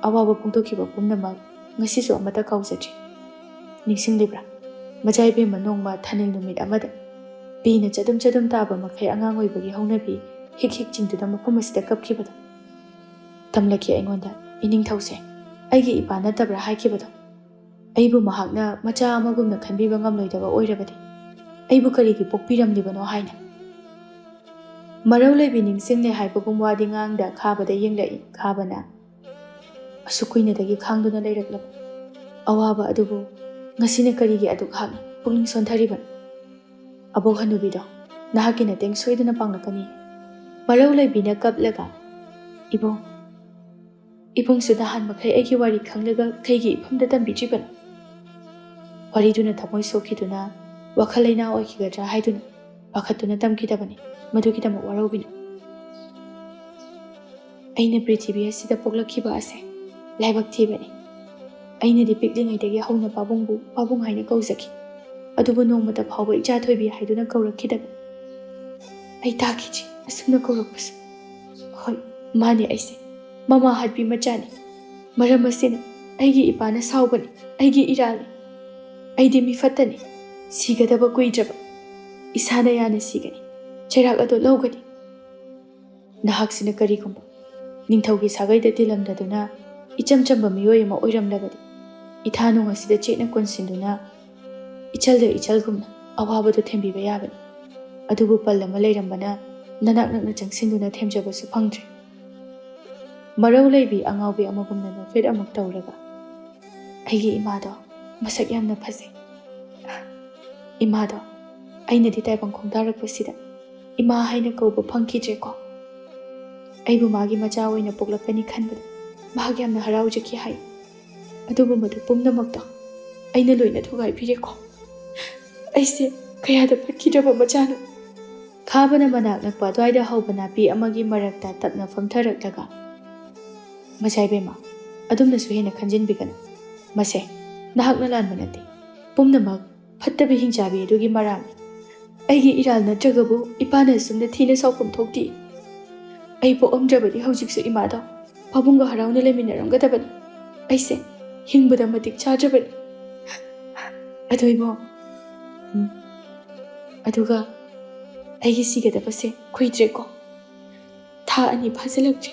ꯑꯋꯥꯕ ꯐꯣꯡꯗꯣꯛꯈꯤꯕ ꯄꯨꯝꯅꯃꯛ ꯉꯁꯤꯁꯨ ꯑꯃꯠꯇ ꯀꯥꯎꯖꯗ꯭ꯔꯤ꯫ ꯅꯤꯡꯁꯤꯡꯂꯤꯕ꯭ꯔꯥ? ꯃꯖꯥꯏꯕꯦꯝꯃ ꯅꯣꯡꯃ ꯊꯥꯅꯤꯜ ꯅꯨꯃꯤꯠ ꯑꯃꯗ ꯄꯤꯅ ꯆꯗꯨꯝ ꯆꯗꯨꯝ ꯇꯥꯕ ꯃꯈꯩ ꯑꯉꯥꯡ ꯑꯣꯏꯕꯒꯤ ꯍꯧꯅꯕꯤ ꯍꯤꯛ ꯍꯤꯛ ꯆꯤꯡꯗꯨꯅ ꯃꯐꯝ ꯑꯁꯤꯗ ꯀꯞꯈꯤꯕꯗꯣ꯫ ꯇꯝꯂꯛꯈꯤ ꯑꯩꯉꯣꯟꯗ, ꯏꯅꯤꯡꯊꯧꯁꯦ ꯑꯩꯒꯤ ꯏꯄꯥ ꯅꯠꯇꯕ꯭ꯔꯥ ꯍꯥꯏꯈꯤꯕꯗꯣ꯫ ꯑꯩꯕꯨ ꯃꯍꯥꯛꯅ ꯃꯆꯥ ꯑꯃꯒꯨꯝꯅ ꯈꯟꯕꯤꯕ ꯉꯝꯂꯣꯏꯗꯕ ꯑꯣꯏꯔꯕꯗꯤ ꯑꯩꯕꯨ ꯀꯔꯤꯒꯤ ꯄꯣꯛꯄꯤꯔꯝꯂꯤꯕꯅꯣ ꯍꯥꯏꯅ꯫ ꯃꯔꯧ ꯂꯩꯕꯤ ꯅꯤꯡꯁꯤꯡꯂꯦ ꯍꯥꯏꯕꯒꯨꯝ ꯋꯥꯗꯤ ꯉꯥꯡꯗ ꯈꯥꯕꯗ ꯌꯦꯡꯂꯛꯏ꯫ ꯈꯥꯕꯅ, "ꯑꯁꯨꯛ ꯀꯨꯏꯅꯗꯒꯤ ꯈꯥꯡꯗꯨꯅ ꯂꯩꯔꯛꯂꯕ ꯑꯋꯥꯕ ꯑꯗꯨꯕꯨ ꯉꯁꯤꯅ ꯀꯔꯤꯒꯤ ꯑꯗꯨꯛ ꯍꯥꯛꯅ ꯄꯨꯛꯅꯤꯡ ꯁꯣꯟꯊꯔꯤꯕꯅꯣ? ꯑꯕꯣꯛ ꯍꯅꯨꯕꯤꯗꯣ ꯅꯍꯥꯛꯀꯤ ꯅꯇꯦꯡ ꯁꯣꯏꯗꯅ ꯄꯥꯡꯂꯛꯀꯅꯤ꯫" ꯃꯔꯧ ꯂꯩꯕꯤꯅ ꯀꯞꯂꯒ, "ꯏꯕꯨꯡ, ꯏꯕꯨꯡꯁꯨ ꯅꯍꯥꯟ ꯃꯈꯩ ꯑꯩꯒꯤ ꯋꯥꯔꯤ ꯈꯪꯂꯒ ꯀꯩꯒꯤ ꯏꯐꯝꯗ ꯇꯝꯕꯤꯗ꯭ꯔꯤꯕꯅꯣ?" ꯋꯥꯔꯤꯗꯨꯅ ꯊꯃꯣꯏ ꯁꯣꯛꯈꯤꯗꯨꯅ ꯋꯥꯈꯜ ꯂꯩꯅꯥ ꯑꯣꯏꯈꯤꯒꯗ꯭ꯔꯥ ꯍꯥꯏꯗꯨꯅ ꯄꯥꯈꯠꯇꯨꯅ ꯇꯝꯈꯤꯗꯕꯅꯤ꯫ ꯃꯗꯨꯒꯤꯗꯃꯛ ꯋꯥꯔꯧꯕꯤꯅꯨ꯫ ꯑꯩꯅ ꯄ꯭ꯔꯤꯊꯤꯕꯤ ꯑꯁꯤꯗ ꯄꯣꯛꯂꯛꯈꯤꯕ ꯑꯁꯦ ꯂꯥꯏꯕꯛ ꯊꯤꯕꯅꯤ꯫ ꯑꯩꯅꯗꯤ ꯄꯤꯛꯂꯤꯉꯩꯗꯒꯤ ꯍꯧꯅ ꯄꯥꯕꯨꯡꯕꯨ ꯄꯥꯕꯨꯡ ꯍꯥꯏꯅ ꯀꯧꯖꯈꯤ꯫ ꯑꯗꯨꯕꯨ ꯅꯣꯡꯃꯇ ꯐꯥꯎꯕ ꯏꯆꯥ ꯊꯣꯏꯕꯤ ꯍꯥꯏꯗꯨꯅ ꯀꯧꯔꯛꯈꯤꯗꯕ꯫ ꯑꯩ ꯇꯥꯈꯤꯗ꯭ꯔꯤ ꯑꯁꯨꯝꯅ ꯀꯧꯔꯛꯄꯁꯨ꯫ ꯍꯣꯏ, ꯃꯥꯅꯦ, ꯑꯩꯁꯦ ꯃꯃꯥ ꯍꯥꯠꯄꯤ ꯃꯆꯥꯅꯤ꯫ ꯃꯔꯝ ꯑꯁꯤꯅ ꯑꯩꯒꯤ ꯏꯄꯥꯅ ꯁꯥꯎꯕꯅꯤ, ꯑꯩꯒꯤ ꯏꯔꯥꯜꯅꯤ꯫ ꯑꯩꯗꯤ ꯃꯤ ꯐꯠꯇꯅꯤ, ꯁꯤꯒꯗꯕ ꯀꯨꯏꯗ꯭ꯔꯕ꯫ ꯏꯁꯥꯅ ꯌꯥꯅ ꯁꯤꯒꯅꯤ, ꯆꯩꯔꯥꯛ ꯑꯗꯨ ꯂꯧꯒꯅꯤ꯫ ꯅꯍꯥꯛꯁꯤꯅ ꯀꯔꯤꯒꯨꯝꯕ ꯅꯤꯡꯊꯧꯒꯤ ꯁꯥꯒꯩꯗ ꯇꯤꯜꯂꯝꯗꯗꯨꯅ ꯏꯆꯝ ꯆꯝꯕ ꯃꯤꯑꯣꯏ ꯑꯃ ꯑꯣꯏꯔꯝꯂꯕꯗꯤ, ꯏꯊꯥꯅꯨꯡ ꯑꯁꯤꯗ ꯆꯦꯠꯅ ꯀꯣꯟꯁꯤꯟꯗꯨꯅ ꯏꯆꯜꯗ ꯏꯆꯜꯒꯨꯝꯅ ꯑꯋꯥꯕꯗꯨ ꯊꯦꯝꯕꯤꯕ ꯌꯥꯕꯅꯤ꯫ ꯑꯗꯨꯕꯨ ꯄꯜ ꯑꯃ ꯂꯩꯔꯝꯕꯅ ꯅꯅꯥꯛ ꯅꯛꯅ ꯆꯪꯁꯤꯟꯗꯨꯅ ꯊꯦꯝꯖꯕꯁꯨ ꯐꯪꯗ꯭ꯔꯦ꯫ ꯃꯔꯧ ꯂꯩꯕꯤ ꯑꯉꯥꯎꯕꯤ ꯑꯃꯒꯨꯝꯅ ꯅꯣꯛꯐꯦꯠ ꯑꯃꯨꯛ ꯇꯧꯔꯒ, "ꯑꯩꯒꯤ ꯏꯃꯥꯗꯣ ꯃꯁꯛ ꯌꯥꯝꯅ ꯐꯖꯩ꯫ ꯏꯃꯥꯗꯣ ꯑꯩꯅꯗꯤ ꯇꯥꯏꯕꯪ ꯈꯣꯡꯗꯥꯔꯛꯄꯁꯤꯗ ꯏꯃꯥ ꯍꯥꯏꯅ ꯀꯧꯕ ꯐꯪꯈꯤꯗ꯭ꯔꯦꯀꯣ꯫ ꯑꯩꯕꯨ ꯃꯥꯒꯤ ꯃꯆꯥ ꯑꯣꯏꯅ ꯄꯣꯛꯂꯛꯀꯅꯤ ꯈꯟꯕꯗ ꯃꯍꯥꯛ ꯌꯥꯝꯅ ꯍꯔꯥꯎꯖꯈꯤ ꯍꯥꯏ꯫ ꯑꯗꯨꯒꯨꯝꯕꯗꯨ ꯄꯨꯝꯅꯃꯛꯇꯣ ꯑꯩꯅ ꯂꯣꯏꯅ ꯊꯨꯒꯥꯏꯕꯤꯔꯦꯀꯣ꯫ ꯑꯩꯁꯦ ꯀꯌꯥꯗ ꯐꯠꯈꯤꯗ꯭ꯔꯕ ꯃꯆꯥꯅꯣ꯫ ꯈꯥꯕꯅ ꯃꯅꯥꯛ ꯅꯛꯄ ꯑꯗꯨꯋꯥꯏꯗ ꯍꯧꯕ ꯅꯥꯄꯤ ꯑꯃꯒꯤ ꯃꯔꯛꯇ ꯇꯞꯅ ꯐꯝꯊꯔꯛꯂꯒ, "ꯃꯆꯥ ꯏꯕꯦꯝꯃ, ꯑꯗꯨꯝꯅꯁꯨ ꯍꯦꯟꯅ ꯈꯟꯖꯤꯟꯕꯤꯒꯅꯨ꯫ ꯃꯁꯦ ꯅꯍꯥꯛꯅ ꯂꯥꯟꯕ ꯅꯠꯇꯦ꯫ ꯄꯨꯝꯅꯃꯛ ꯐꯠꯇꯕ ꯍꯤꯡꯆꯥꯕꯤ ꯑꯗꯨꯒꯤ ꯃꯔꯥꯜꯅꯤ꯫ ꯑꯩꯒꯤ ꯏꯔꯥꯜ ꯅꯠꯇ꯭ꯔꯒꯕꯨ ꯏꯄꯥꯅ ꯑꯁꯨꯝꯅ ꯊꯤꯅ ꯁꯥꯎꯐꯝ ꯊꯣꯛꯇꯦ꯫ ꯑꯩ ꯄꯣꯛꯑꯝꯗ꯭ꯔꯕꯗꯤ ꯍꯧꯖꯤꯛꯁꯨ ꯏꯃꯥꯗꯣ ꯄꯥꯕꯨꯡꯒ ꯍꯔꯥꯎꯅ ꯂꯩꯃꯤꯟꯅꯔꯝꯒꯗꯕꯅꯤ꯫ ꯑꯩꯁꯦ ꯍꯤꯡꯕꯗ ꯃꯇꯤꯛ ꯆꯥꯗ꯭ꯔꯕꯅꯤ꯫ ꯑꯗꯣ ꯏꯕꯣ, ꯎꯝ, ꯑꯗꯨꯒ ꯑꯩꯒꯤ ꯁꯤꯒꯗꯕꯁꯦ ꯀꯨꯏꯗ꯭ꯔꯦꯀꯣ꯫ ꯊꯥ ꯑꯅꯤ ꯐꯥꯖꯤꯜꯂꯛꯇ꯭ꯔꯦ꯫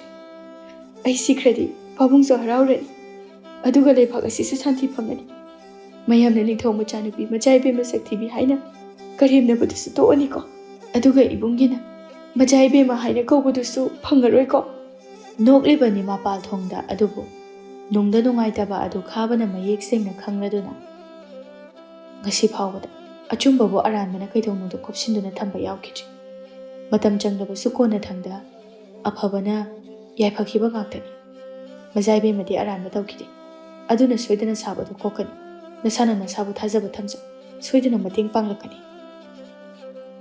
ꯑꯩ ꯁꯤꯈ꯭ꯔꯗꯤ ꯄꯥꯕꯨꯡꯁꯨ ꯍꯔꯥꯎꯔꯅꯤ, ꯑꯗꯨꯒ ꯂꯩꯕꯥꯛ ꯑꯁꯤꯁꯨ ꯁꯥꯟꯇꯤ ꯐꯪꯒꯅꯤ꯫ ꯃꯌꯥꯝꯅ ꯅꯤꯡꯊꯧ ꯃꯆꯥꯅꯨꯄꯤ ꯃꯆꯥ ꯏꯕꯦꯝꯃ ꯁꯛꯊꯤꯕꯤ ꯍꯥꯏꯅ ꯀꯔꯦꯝꯅꯕꯗꯨꯁꯨ ꯇꯣꯛꯑꯅꯤꯀꯣ꯫ ꯑꯗꯨꯒ ꯏꯕꯨꯡꯒꯤꯅ ꯃꯆꯥ ꯏꯕꯦꯝꯃ ꯍꯥꯏꯅ ꯀꯧꯕꯗꯨꯁꯨ ꯐꯪꯉꯔꯣꯏꯀꯣ"꯫ ꯅꯣꯛꯂꯤꯕꯅꯤ ꯃꯄꯥꯜ ꯊꯣꯡꯗ, ꯑꯗꯨꯕꯨ ꯅꯨꯡꯗ ꯅꯨꯡꯉꯥꯏꯇꯕ ꯑꯗꯨ ꯈꯥꯕꯅ ꯃꯌꯦꯛ ꯁꯦꯡꯅ ꯈꯪꯂꯗꯨꯅ, ꯉꯁꯤ ꯐꯥꯎꯕꯗ ꯑꯆꯨꯝꯕꯕꯨ ꯑꯔꯥꯟꯕꯅ ꯀꯩꯗꯧꯅꯨꯡꯗ ꯀꯨꯞꯁꯤꯟꯗꯨꯅ ꯊꯝꯕ ꯌꯥꯎꯈꯤꯗ꯭ꯔꯤ꯫ ꯃꯇꯝ ꯆꯪꯂꯕꯁꯨ ꯀꯣꯟꯅꯊꯪꯗ ꯑꯐꯕꯅ ꯌꯥꯏꯐꯈꯤꯕ ꯉꯥꯛꯇꯅꯤ꯫ ꯃꯆꯥ ꯏꯕꯦꯝꯃꯗꯤ ꯑꯔꯥꯟꯕ ꯇꯧꯈꯤꯗꯦ꯫ ꯑꯗꯨꯅ ꯁꯣꯏꯗꯅ ꯁꯥꯕꯗꯨ ꯀꯣꯛꯀꯅꯤ꯫ ꯅꯁꯥꯅ ꯅꯁꯥꯕꯨ ꯊꯥꯖꯕ ꯊꯝꯖꯧ꯫ ꯁꯣꯏꯗꯅ ꯃꯇꯦꯡ ꯄꯥꯡꯂꯛꯀꯅꯤ꯫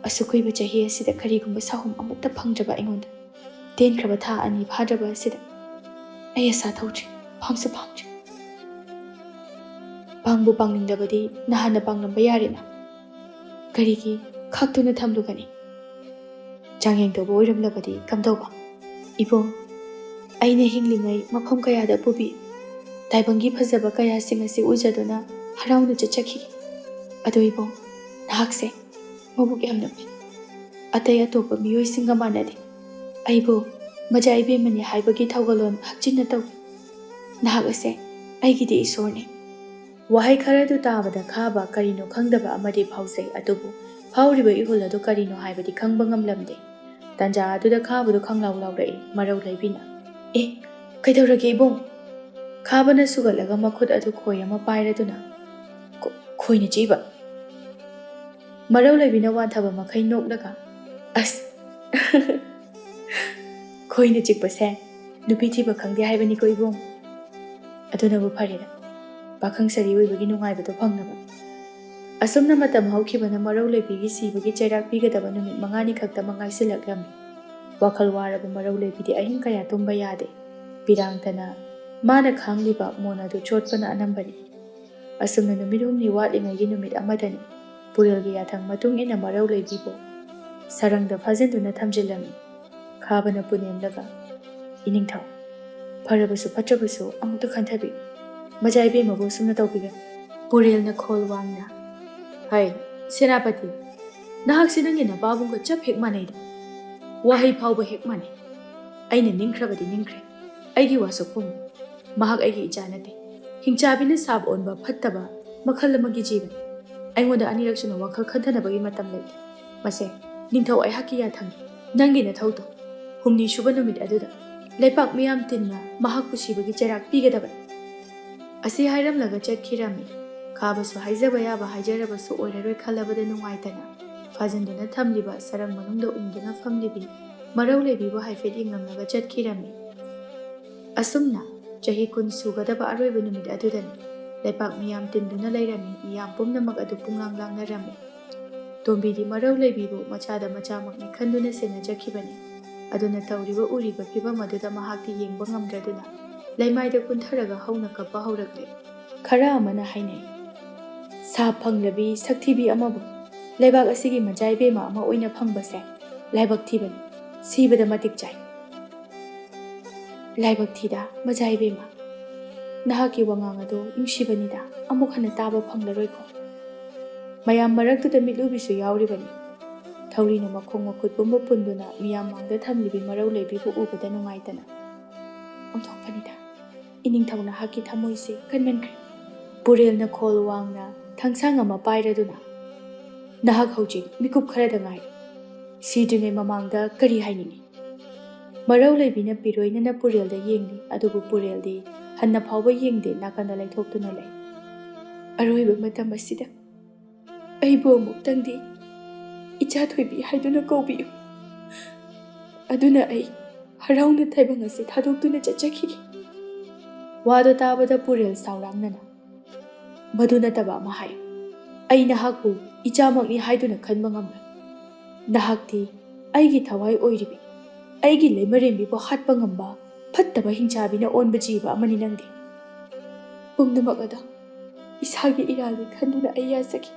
ꯑꯁꯨꯛ ꯀꯨꯏꯕ ꯆꯍꯤ ꯑꯁꯤꯗ ꯀꯔꯤꯒꯨꯝꯕ ꯁꯥꯍꯨꯝ ꯑꯃꯠꯇ ꯐꯪꯗ꯭ꯔꯕ ꯑꯩꯉꯣꯟꯗ, ꯇꯦꯟꯈ꯭ꯔꯕ ꯊꯥ ꯑꯅꯤ ꯐꯥꯗ꯭ꯔꯕ ꯑꯁꯤꯗ ꯑꯩ ꯑꯁꯥ ꯊꯧꯗ꯭ꯔꯤ, ꯐꯪꯁꯨ ꯐꯪꯗ꯭ꯔꯤ꯫ ꯄꯥꯡꯕꯨ ꯄꯥꯡꯅꯤꯡꯂꯕꯗꯤ ꯅꯍꯥꯟꯅ ꯄꯥꯡꯂꯝꯕ ꯌꯥꯔꯦꯅ꯫ ꯀꯔꯤꯒꯤ ꯈꯥꯛꯇꯨꯅ ꯊꯝꯂꯨꯒꯅꯤ? ꯆꯥꯡꯌꯦꯡ ꯇꯧꯕ ꯑꯣꯏꯔꯝꯂꯕꯗꯤ ꯀꯝꯗꯧꯕ? ꯏꯕꯨꯡ, ꯑꯩꯅ ꯍꯤꯡꯂꯤꯉꯩ ꯃꯐꯝ ꯀꯌꯥꯗ ꯄꯨꯕꯤ, ꯇꯥꯏꯕꯪꯒꯤ ꯐꯖꯕ ꯀꯌꯥꯁꯤꯡ ꯑꯁꯤ ꯎꯖꯗꯨꯅ ꯍꯔꯥꯎꯅ ꯆꯠꯆꯈꯤ꯫ ꯑꯗꯣ ꯏꯕꯨꯡ, ꯅꯍꯥꯛꯁꯦ ꯃꯕꯨꯛ ꯌꯥꯝꯅ ꯐꯩ꯫ ꯑꯇꯩ ꯑꯇꯣꯞꯄ ꯃꯤꯑꯣꯏꯁꯤꯡꯒ ꯃꯥꯟꯅꯗꯦ꯫ ꯑꯩꯕꯨ ꯃꯆꯥ ꯏꯕꯦꯝꯃꯅꯤ ꯍꯥꯏꯕꯒꯤ ꯊꯧꯒꯜꯂꯣꯟ ꯍꯛꯆꯤꯟꯅ ꯇꯧꯏ꯫ ꯅꯍꯥꯛ ꯑꯁꯦ ꯑꯩꯒꯤꯗꯤ ꯏꯁꯣꯔꯅꯤ꯫ ꯋꯥꯍꯩ ꯈꯔꯗꯨ ꯇꯥꯕꯗ ꯈꯥꯕ ꯀꯔꯤꯅꯣ ꯈꯪꯗꯕ ꯑꯃꯗꯤ ꯐꯥꯎꯖꯩ, ꯑꯗꯨꯕꯨ ꯐꯥꯎꯔꯤꯕ ꯏꯍꯨꯜ ꯑꯗꯨ ꯀꯔꯤꯅꯣ ꯍꯥꯏꯕꯗꯤ ꯈꯪꯕ ꯉꯝꯂꯝꯗꯦ꯫ ꯇꯥꯟꯖꯥ ꯑꯗꯨꯗ ꯈꯥꯕꯗꯨ ꯈꯪꯂꯥꯎ ꯂꯥꯎꯔꯛꯏ, ꯃꯔꯧ ꯂꯩꯕꯤꯅ, "ꯑꯦ, ꯀꯩꯗꯧꯔꯒꯦ ꯏꯕꯨꯡ?" ꯈꯥꯕꯅ ꯁꯨꯒꯠꯂꯒ ꯃꯈꯨꯠ ꯑꯗꯨ ꯈꯣꯏ ꯑꯃ ꯄꯥꯏꯔꯗꯨꯅ, "ꯈꯣ-, ꯈꯣꯏꯅ ꯆꯤꯛꯏꯕ?" ꯃꯔꯧ ꯂꯩꯕꯤꯅ ꯋꯥꯟꯊꯕ ꯃꯈꯩ ꯅꯣꯛꯂꯒ, "ꯑꯁ, ꯈꯣꯏꯅ ꯆꯤꯛꯄꯁꯦ ꯅꯨꯄꯤ ꯊꯤꯕ ꯈꯪꯗꯦ ꯍꯥꯏꯕꯅꯤꯀꯣ ꯏꯕꯨꯡ꯫ ꯑꯗꯨꯅꯕꯨ ꯐꯔꯦꯗ, ꯄꯥꯈꯪ ꯁꯥꯔꯤ ꯑꯣꯏꯕꯒꯤ ꯅꯨꯡꯉꯥꯏꯕꯗꯣ ꯐꯪꯅꯕ"꯫ ꯑꯁꯨꯝꯅ ꯃꯇꯝ ꯍꯧꯈꯤꯕꯅ ꯃꯔꯧ ꯂꯩꯕꯤꯒꯤ ꯁꯤꯕꯒꯤ ꯆꯩꯔꯥꯛ ꯄꯤꯒꯗꯕ ꯅꯨꯃꯤꯠ ꯃꯉꯥꯅꯤ ꯈꯛꯇꯃꯛ ꯉꯥꯏꯁꯤꯜꯂꯛꯂꯝꯃꯤ꯫ ꯋꯥꯈꯜ ꯋꯥꯔꯕ ꯃꯔꯧ ꯂꯩꯕꯤꯗꯤ ꯑꯍꯤꯡ ꯀꯌꯥ ꯇꯨꯝꯕ ꯌꯥꯗꯦ꯫ ꯄꯤꯔꯥꯡꯇꯅ ꯃꯥꯅ ꯈꯥꯡꯂꯤꯕ ꯃꯣꯟ ꯑꯗꯨ ꯆꯣꯠꯄꯅ ꯑꯅꯝꯕꯅꯤ꯫ ꯑꯁꯨꯝꯅ ꯅꯨꯃꯤꯠ ꯍꯨꯝꯅꯤ ꯋꯥꯠꯂꯤꯉꯩꯒꯤ ꯅꯨꯃꯤꯠ ꯑꯃꯗꯅꯤ ꯄꯨꯔꯦꯜꯒꯤ ꯌꯥꯊꯪ ꯃꯇꯨꯡ ꯏꯟꯅ ꯃꯔꯧ ꯂꯩꯕꯤꯕꯨ ꯁꯔꯪꯗ ꯐꯥꯖꯤꯟꯗꯨꯅ ꯊꯝꯖꯤꯜꯂꯝꯃꯤ꯫ ꯈꯥꯕꯅ ꯄꯨꯅꯦꯝꯂꯒ, "ꯏꯅꯤꯡꯊꯧ, ꯐꯔꯕꯁꯨ ꯐꯠꯇ꯭ꯔꯕꯁꯨ ꯑꯃꯨꯛꯇ ꯈꯟꯊꯕꯤꯌꯨ꯫ ꯃꯆꯥ ꯏꯕꯦꯝꯃꯕꯨ ꯑꯁꯨꯝꯅ ꯇꯧꯕꯤꯒꯅꯨ"꯫ ꯄꯨꯔꯦꯜꯅ ꯈꯣꯜ ꯋꯥꯡꯅ, "ꯍꯩ, ꯁꯦꯅꯥꯄꯇꯤ, ꯅꯍꯥꯛꯁꯤ ꯅꯪꯒꯤ ꯅꯄꯥꯕꯨꯡꯒ ꯆꯞ ꯍꯦꯛ ꯃꯥꯟꯅꯩꯗ꯫ ꯋꯥꯍꯩ ꯐꯥꯎꯕ ꯍꯦꯛ ꯃꯥꯟꯅꯩ꯫ ꯑꯩꯅ ꯅꯤꯡꯈ꯭ꯔꯕꯗꯤ ꯅꯤꯡꯈ꯭ꯔꯦ꯫ ꯑꯩꯒꯤ ꯋꯥꯁꯛꯄꯨꯝ꯫ ꯃꯍꯥꯛ ꯑꯩꯒꯤ ꯏꯆꯥ ꯅꯠꯇꯦ꯫ ꯍꯤꯡꯆꯥꯕꯤꯅ ꯁꯥꯞ ꯑꯣꯟꯕ ꯐꯠꯇꯕ ꯃꯈꯜ ꯑꯃꯒꯤ ꯖꯤꯕꯅꯤ꯫ ꯑꯩꯉꯣꯟꯗ ꯑꯅꯤꯔꯛ ꯁꯨꯅ ꯋꯥꯈꯜ ꯈꯟꯊꯅꯕꯒꯤ ꯃꯇꯝ ꯂꯩꯇꯦ꯫ ꯃꯁꯦ, ꯅꯤꯡꯊꯧ ꯑꯩꯍꯥꯛꯀꯤ ꯌꯥꯊꯪꯅꯤ꯫ ꯅꯪꯒꯤ ꯅꯊꯧꯗꯣ ꯍꯨꯝꯅꯤ ꯁꯨꯕ ꯅꯨꯃꯤꯠ ꯑꯗꯨꯗ ꯂꯩꯄꯥꯛ ꯃꯤꯌꯥꯝ ꯇꯤꯟꯅ ꯃꯍꯥꯛꯄꯨ ꯁꯤꯕꯒꯤ ꯆꯩꯔꯥꯛ ꯄꯤꯒꯗꯕꯅꯤ"꯫ ꯑꯁꯤ ꯍꯥꯏꯔꯝꯂꯒ ꯆꯠꯈꯤꯔꯝꯃꯤ꯫ ꯈꯥꯕꯁꯨ ꯍꯥꯏꯖꯕ ꯌꯥꯕ ꯍꯥꯏꯖꯔꯕꯁꯨ ꯑꯣꯏꯔꯔꯣꯏ ꯈꯜꯂꯕꯗ ꯅꯨꯡꯉꯥꯏꯇꯅ ꯐꯥꯖꯤꯟꯗꯨꯅ ꯊꯝꯂꯤꯕ ꯁꯔꯪ ꯃꯅꯨꯡꯗ ꯎꯝꯗꯨꯅ ꯐꯝꯂꯤꯕꯤ ꯃꯔꯧ ꯂꯩꯕꯤꯕꯨ ꯍꯥꯏꯐꯦꯠ ꯌꯦꯡꯂꯝꯂꯒ ꯆꯠꯈꯤꯔꯝꯃꯤ꯫ ꯑꯁꯨꯝꯅ ꯆꯍꯤ ꯀꯨꯟ ꯁꯨꯒꯗꯕ ꯑꯔꯣꯏꯕ ꯅꯨꯃꯤꯠ ꯑꯗꯨꯗꯅꯤ ꯂꯩꯄꯥꯛ ꯃꯤꯌꯥꯝ ꯇꯤꯟꯗꯨꯅ ꯂꯩꯔꯝꯃꯤ꯫ ꯃꯤꯌꯥꯝ ꯄꯨꯝꯅꯃꯛ ꯑꯗꯨ ꯄꯨꯡꯂꯥꯡ ꯂꯥꯡꯅꯔꯝꯃꯤ꯫ ꯇꯣꯝꯕꯤꯗꯤ ꯃꯔꯧ ꯂꯩꯕꯤꯕꯨ ꯃꯆꯥꯗ ꯃꯆꯥꯃꯛꯅꯤ ꯈꯟꯗꯨꯅ ꯁꯦꯟꯅꯖꯈꯤꯕꯅꯤ꯫ ꯑꯗꯨꯅ ꯇꯧꯔꯤꯕ ꯎꯔꯤꯕ ꯐꯤꯚꯝ ꯑꯗꯨꯗ ꯃꯍꯥꯛꯇꯤ ꯌꯦꯡꯕ ꯉꯝꯗ꯭ꯔꯗꯨꯅ ꯂꯩꯃꯥꯏꯗ ꯀꯨꯟꯊꯔꯒ ꯍꯧꯅ ꯀꯞꯄ ꯍꯧꯔꯛꯂꯦ꯫ ꯈꯔ ꯑꯃꯅ ꯍꯥꯏꯅꯩ, "ꯁꯥ ꯐꯪꯂꯕꯤ ꯁꯛꯊꯤꯕꯤ ꯑꯃꯕꯨ ꯂꯩꯕꯥꯛ ꯑꯁꯤꯒꯤ ꯃꯆꯥ ꯏꯕꯦꯝꯃ ꯑꯃ ꯑꯣꯏꯅ ꯐꯪꯕꯁꯦ ꯂꯥꯏꯕꯛ ꯊꯤꯕꯅꯤ, ꯁꯤꯕꯗ ꯃꯇꯤꯛ ꯆꯥꯏ"꯫ "ꯂꯥꯏꯕꯛ ꯊꯤꯗ, ꯃꯆꯥ ꯏꯕꯦꯝꯃ꯫ ꯅꯍꯥꯛꯀꯤ ꯋꯥꯉꯥꯡ ꯑꯗꯨ ꯅꯨꯡꯁꯤꯕꯅꯤꯗ, ꯑꯃꯨꯛ ꯍꯟꯅ ꯇꯥꯕ ꯐꯪꯂꯔꯣꯏꯀꯣ"꯫ ꯃꯌꯥꯝ ꯃꯔꯛꯇꯨꯗ ꯃꯤꯠꯂꯨꯕꯤꯁꯨ ꯌꯥꯎꯔꯤꯕꯅꯤ꯫ ꯊꯧꯔꯤꯅ ꯃꯈꯣꯡ ꯃꯈꯨꯠ ꯄꯨꯝꯕ ꯄꯨꯟꯗꯨꯅ ꯃꯤꯌꯥꯝ ꯃꯥꯡꯗ ꯊꯝꯂꯤꯕꯤ ꯃꯔꯧ ꯂꯩꯕꯤꯕꯨ ꯎꯕꯗ ꯅꯨꯡꯉꯥꯏꯇꯅ, "ꯑꯣꯟꯊꯣꯛꯄꯅꯤꯗ, ꯏꯅꯤꯡꯊꯧ ꯅꯍꯥꯛꯀꯤ ꯊꯃꯣꯏꯁꯦ ꯀꯟꯃꯟꯈ꯭ꯔꯦ"꯫ ꯄꯨꯔꯦꯜꯅ ꯈꯣꯜ ꯋꯥꯡꯅ ꯊꯥꯡꯁꯥꯡ ꯑꯃ ꯄꯥꯏꯔꯗꯨꯅ, "ꯅꯍꯥꯛ ꯍꯧꯖꯤꯛ ꯃꯤꯀꯨꯞ ꯈꯔꯗ ꯉꯥꯏꯔꯤ꯫ ꯁꯤꯗ꯭ꯔꯤꯉꯩ ꯃꯃꯥꯡꯗ ꯀꯔꯤ ꯍꯥꯏꯅꯤꯡꯏ?" ꯃꯔꯧ ꯂꯩꯕꯤꯅ ꯄꯤꯔꯣꯏꯅꯅ ꯄꯨꯔꯦꯜꯗ ꯌꯦꯡꯂꯤ, ꯑꯗꯨꯕꯨ ꯄꯨꯔꯦꯜꯗꯤ ꯍꯟꯅ ꯐꯥꯎꯕ ꯌꯦꯡꯗꯦ, ꯅꯥꯀꯟꯗ ꯂꯩꯊꯣꯛꯇꯨꯅ ꯂꯩ꯫ "ꯑꯔꯣꯏꯕ ꯃꯇꯝ ꯑꯁꯤꯗ ꯑꯩꯕꯨ ꯑꯃꯨꯛꯇꯪꯗꯤ ꯏꯆꯥ ꯊꯣꯏꯕꯤ ꯍꯥꯏꯗꯨꯅ ꯀꯧꯕꯤꯌꯨ꯫ ꯑꯗꯨꯅ ꯑꯩ ꯍꯔꯥꯎꯅ ꯇꯥꯏꯕꯪ ꯑꯁꯤ ꯊꯥꯗꯣꯛꯇꯨꯅ ꯆꯠꯆꯈꯤꯒꯦ꯫ ꯋꯥꯗꯣ ꯇꯥꯕꯗ ꯄꯨꯔꯦꯜ ꯁꯥꯎꯔꯥꯡꯅꯅ, "ꯃꯗꯨ ꯅꯠꯇꯕ ꯑꯃ ꯍꯥꯏꯌꯨ꯫ ꯑꯩ ꯅꯍꯥꯛꯄꯨ ꯏꯆꯥꯃꯛꯅꯤ ꯍꯥꯏꯗꯨꯅ ꯈꯟꯕ ꯉꯝꯂꯣꯏ꯫ ꯅꯍꯥꯛꯇꯤ ꯑꯩꯒꯤ ꯊꯋꯥꯏ ꯑꯣꯏꯔꯤꯕꯤ, ꯑꯩꯒꯤ ꯂꯩꯃꯔꯦꯝꯕꯤꯕꯨ ꯍꯥꯠꯄ ꯉꯝꯕ ꯐꯠꯇꯕ ꯍꯤꯡꯆꯥꯕꯤꯅ ꯑꯣꯟꯕ ꯖꯤꯕ ꯑꯃꯅꯤ ꯅꯪꯗꯤ꯫ ꯄꯨꯝꯅꯃꯛ ꯑꯗꯣ ꯏꯁꯥꯒꯤ ꯏꯔꯥꯜꯅꯤ ꯈꯟꯗꯨꯅ ꯑꯩ ꯌꯥꯖꯈꯤ꯫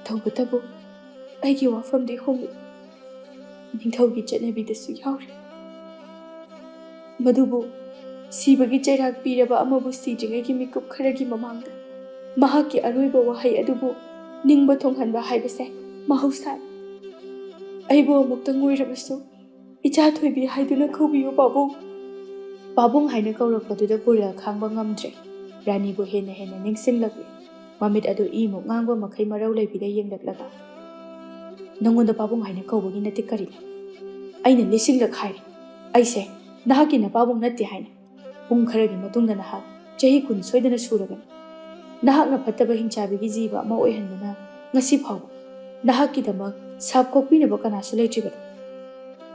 ꯇꯧꯕꯇꯕꯨ ꯑꯩꯒꯤ ꯋꯥꯐꯝꯗꯤ ꯍꯣꯡꯂꯤ꯫ ꯅꯤꯡꯊꯧꯒꯤ ꯆꯠꯅꯕꯤꯗꯁꯨ ꯌꯥꯎꯔꯤ꯫ ꯃꯗꯨꯕꯨ ꯁꯤꯕꯒꯤ ꯆꯩꯔꯥꯛ ꯄꯤꯔꯕ ꯑꯃꯕꯨ ꯁꯤꯗ꯭ꯔꯤꯉꯩꯒꯤ ꯃꯤꯀꯨꯞ ꯈꯔꯒꯤ ꯃꯃꯥꯡꯗ ꯃꯍꯥꯛꯀꯤ ꯑꯔꯣꯏꯕ ꯋꯥꯍꯩ ꯑꯗꯨꯕꯨ ꯅꯤꯡꯕ ꯊꯨꯡꯍꯟꯕ ꯍꯥꯏꯕꯁꯦ ꯃꯍꯧꯁꯥꯅꯤ꯫ ꯑꯩꯕꯨ ꯑꯃꯨꯛꯇꯪ ꯑꯣꯏꯔꯕꯁꯨ ꯏꯆꯥ ꯊꯣꯏꯕꯤ ꯍꯥꯏꯗꯨꯅ ꯀꯧꯕꯤꯌꯨ ꯄꯥꯕꯨꯡ꯫" ꯄꯥꯕꯨꯡ ꯍꯥꯏꯅ ꯀꯧꯔꯛꯄꯗꯨꯗ ꯄꯨꯔꯦꯜ ꯈꯥꯡꯕ ꯉꯝꯗ꯭ꯔꯦ꯫ ꯔꯥꯅꯤꯕꯨ ꯍꯦꯟꯅ ꯍꯦꯟꯅ ꯅꯤꯡꯁꯤꯡꯂꯛꯂꯦ꯫ ꯃꯃꯤꯠ ꯑꯗꯨ ꯏꯃꯨꯛ ꯉꯥꯡꯕ ꯃꯈꯩ ꯃꯔꯧ ꯂꯩꯕꯤꯗ ꯌꯦꯡꯂꯛꯂꯒ, "ꯅꯪꯉꯣꯟꯗ ꯄꯥꯕꯨꯡ ꯍꯥꯏꯅ ꯀꯧꯕꯒꯤ ꯅꯠꯇꯦ ꯀꯔꯤꯅꯣ? ꯑꯩꯅ ꯂꯤꯁꯤꯡꯂꯛ ꯍꯥꯏꯔꯦ, ꯑꯩꯁꯦ ꯅꯍꯥꯛꯀꯤ ꯅꯄꯥꯕꯨꯡ ꯅꯠꯇꯦ ꯍꯥꯏꯅ꯫ ꯄꯨꯡ ꯈꯔꯒꯤ ꯃꯇꯨꯡꯗ ꯅꯍꯥꯛ ꯆꯍꯤ ꯀꯨꯟ ꯁꯣꯏꯗꯅ ꯁꯨꯔꯒꯅꯤ꯫ ꯅꯍꯥꯛꯅ ꯐꯠꯇꯕ ꯍꯤꯡꯆꯥꯕꯤꯒꯤ ꯖꯤꯕ ꯑꯃ ꯑꯣꯏꯍꯟꯗꯨꯅ ꯉꯁꯤ ꯐꯥꯎꯕ ꯅꯍꯥꯛꯀꯤꯗꯃꯛ ꯁꯥꯞ ꯈꯣꯛꯄꯤꯅꯕ ꯀꯅꯥꯁꯨ ꯂꯩꯇ꯭ꯔꯤꯕꯅꯤ꯫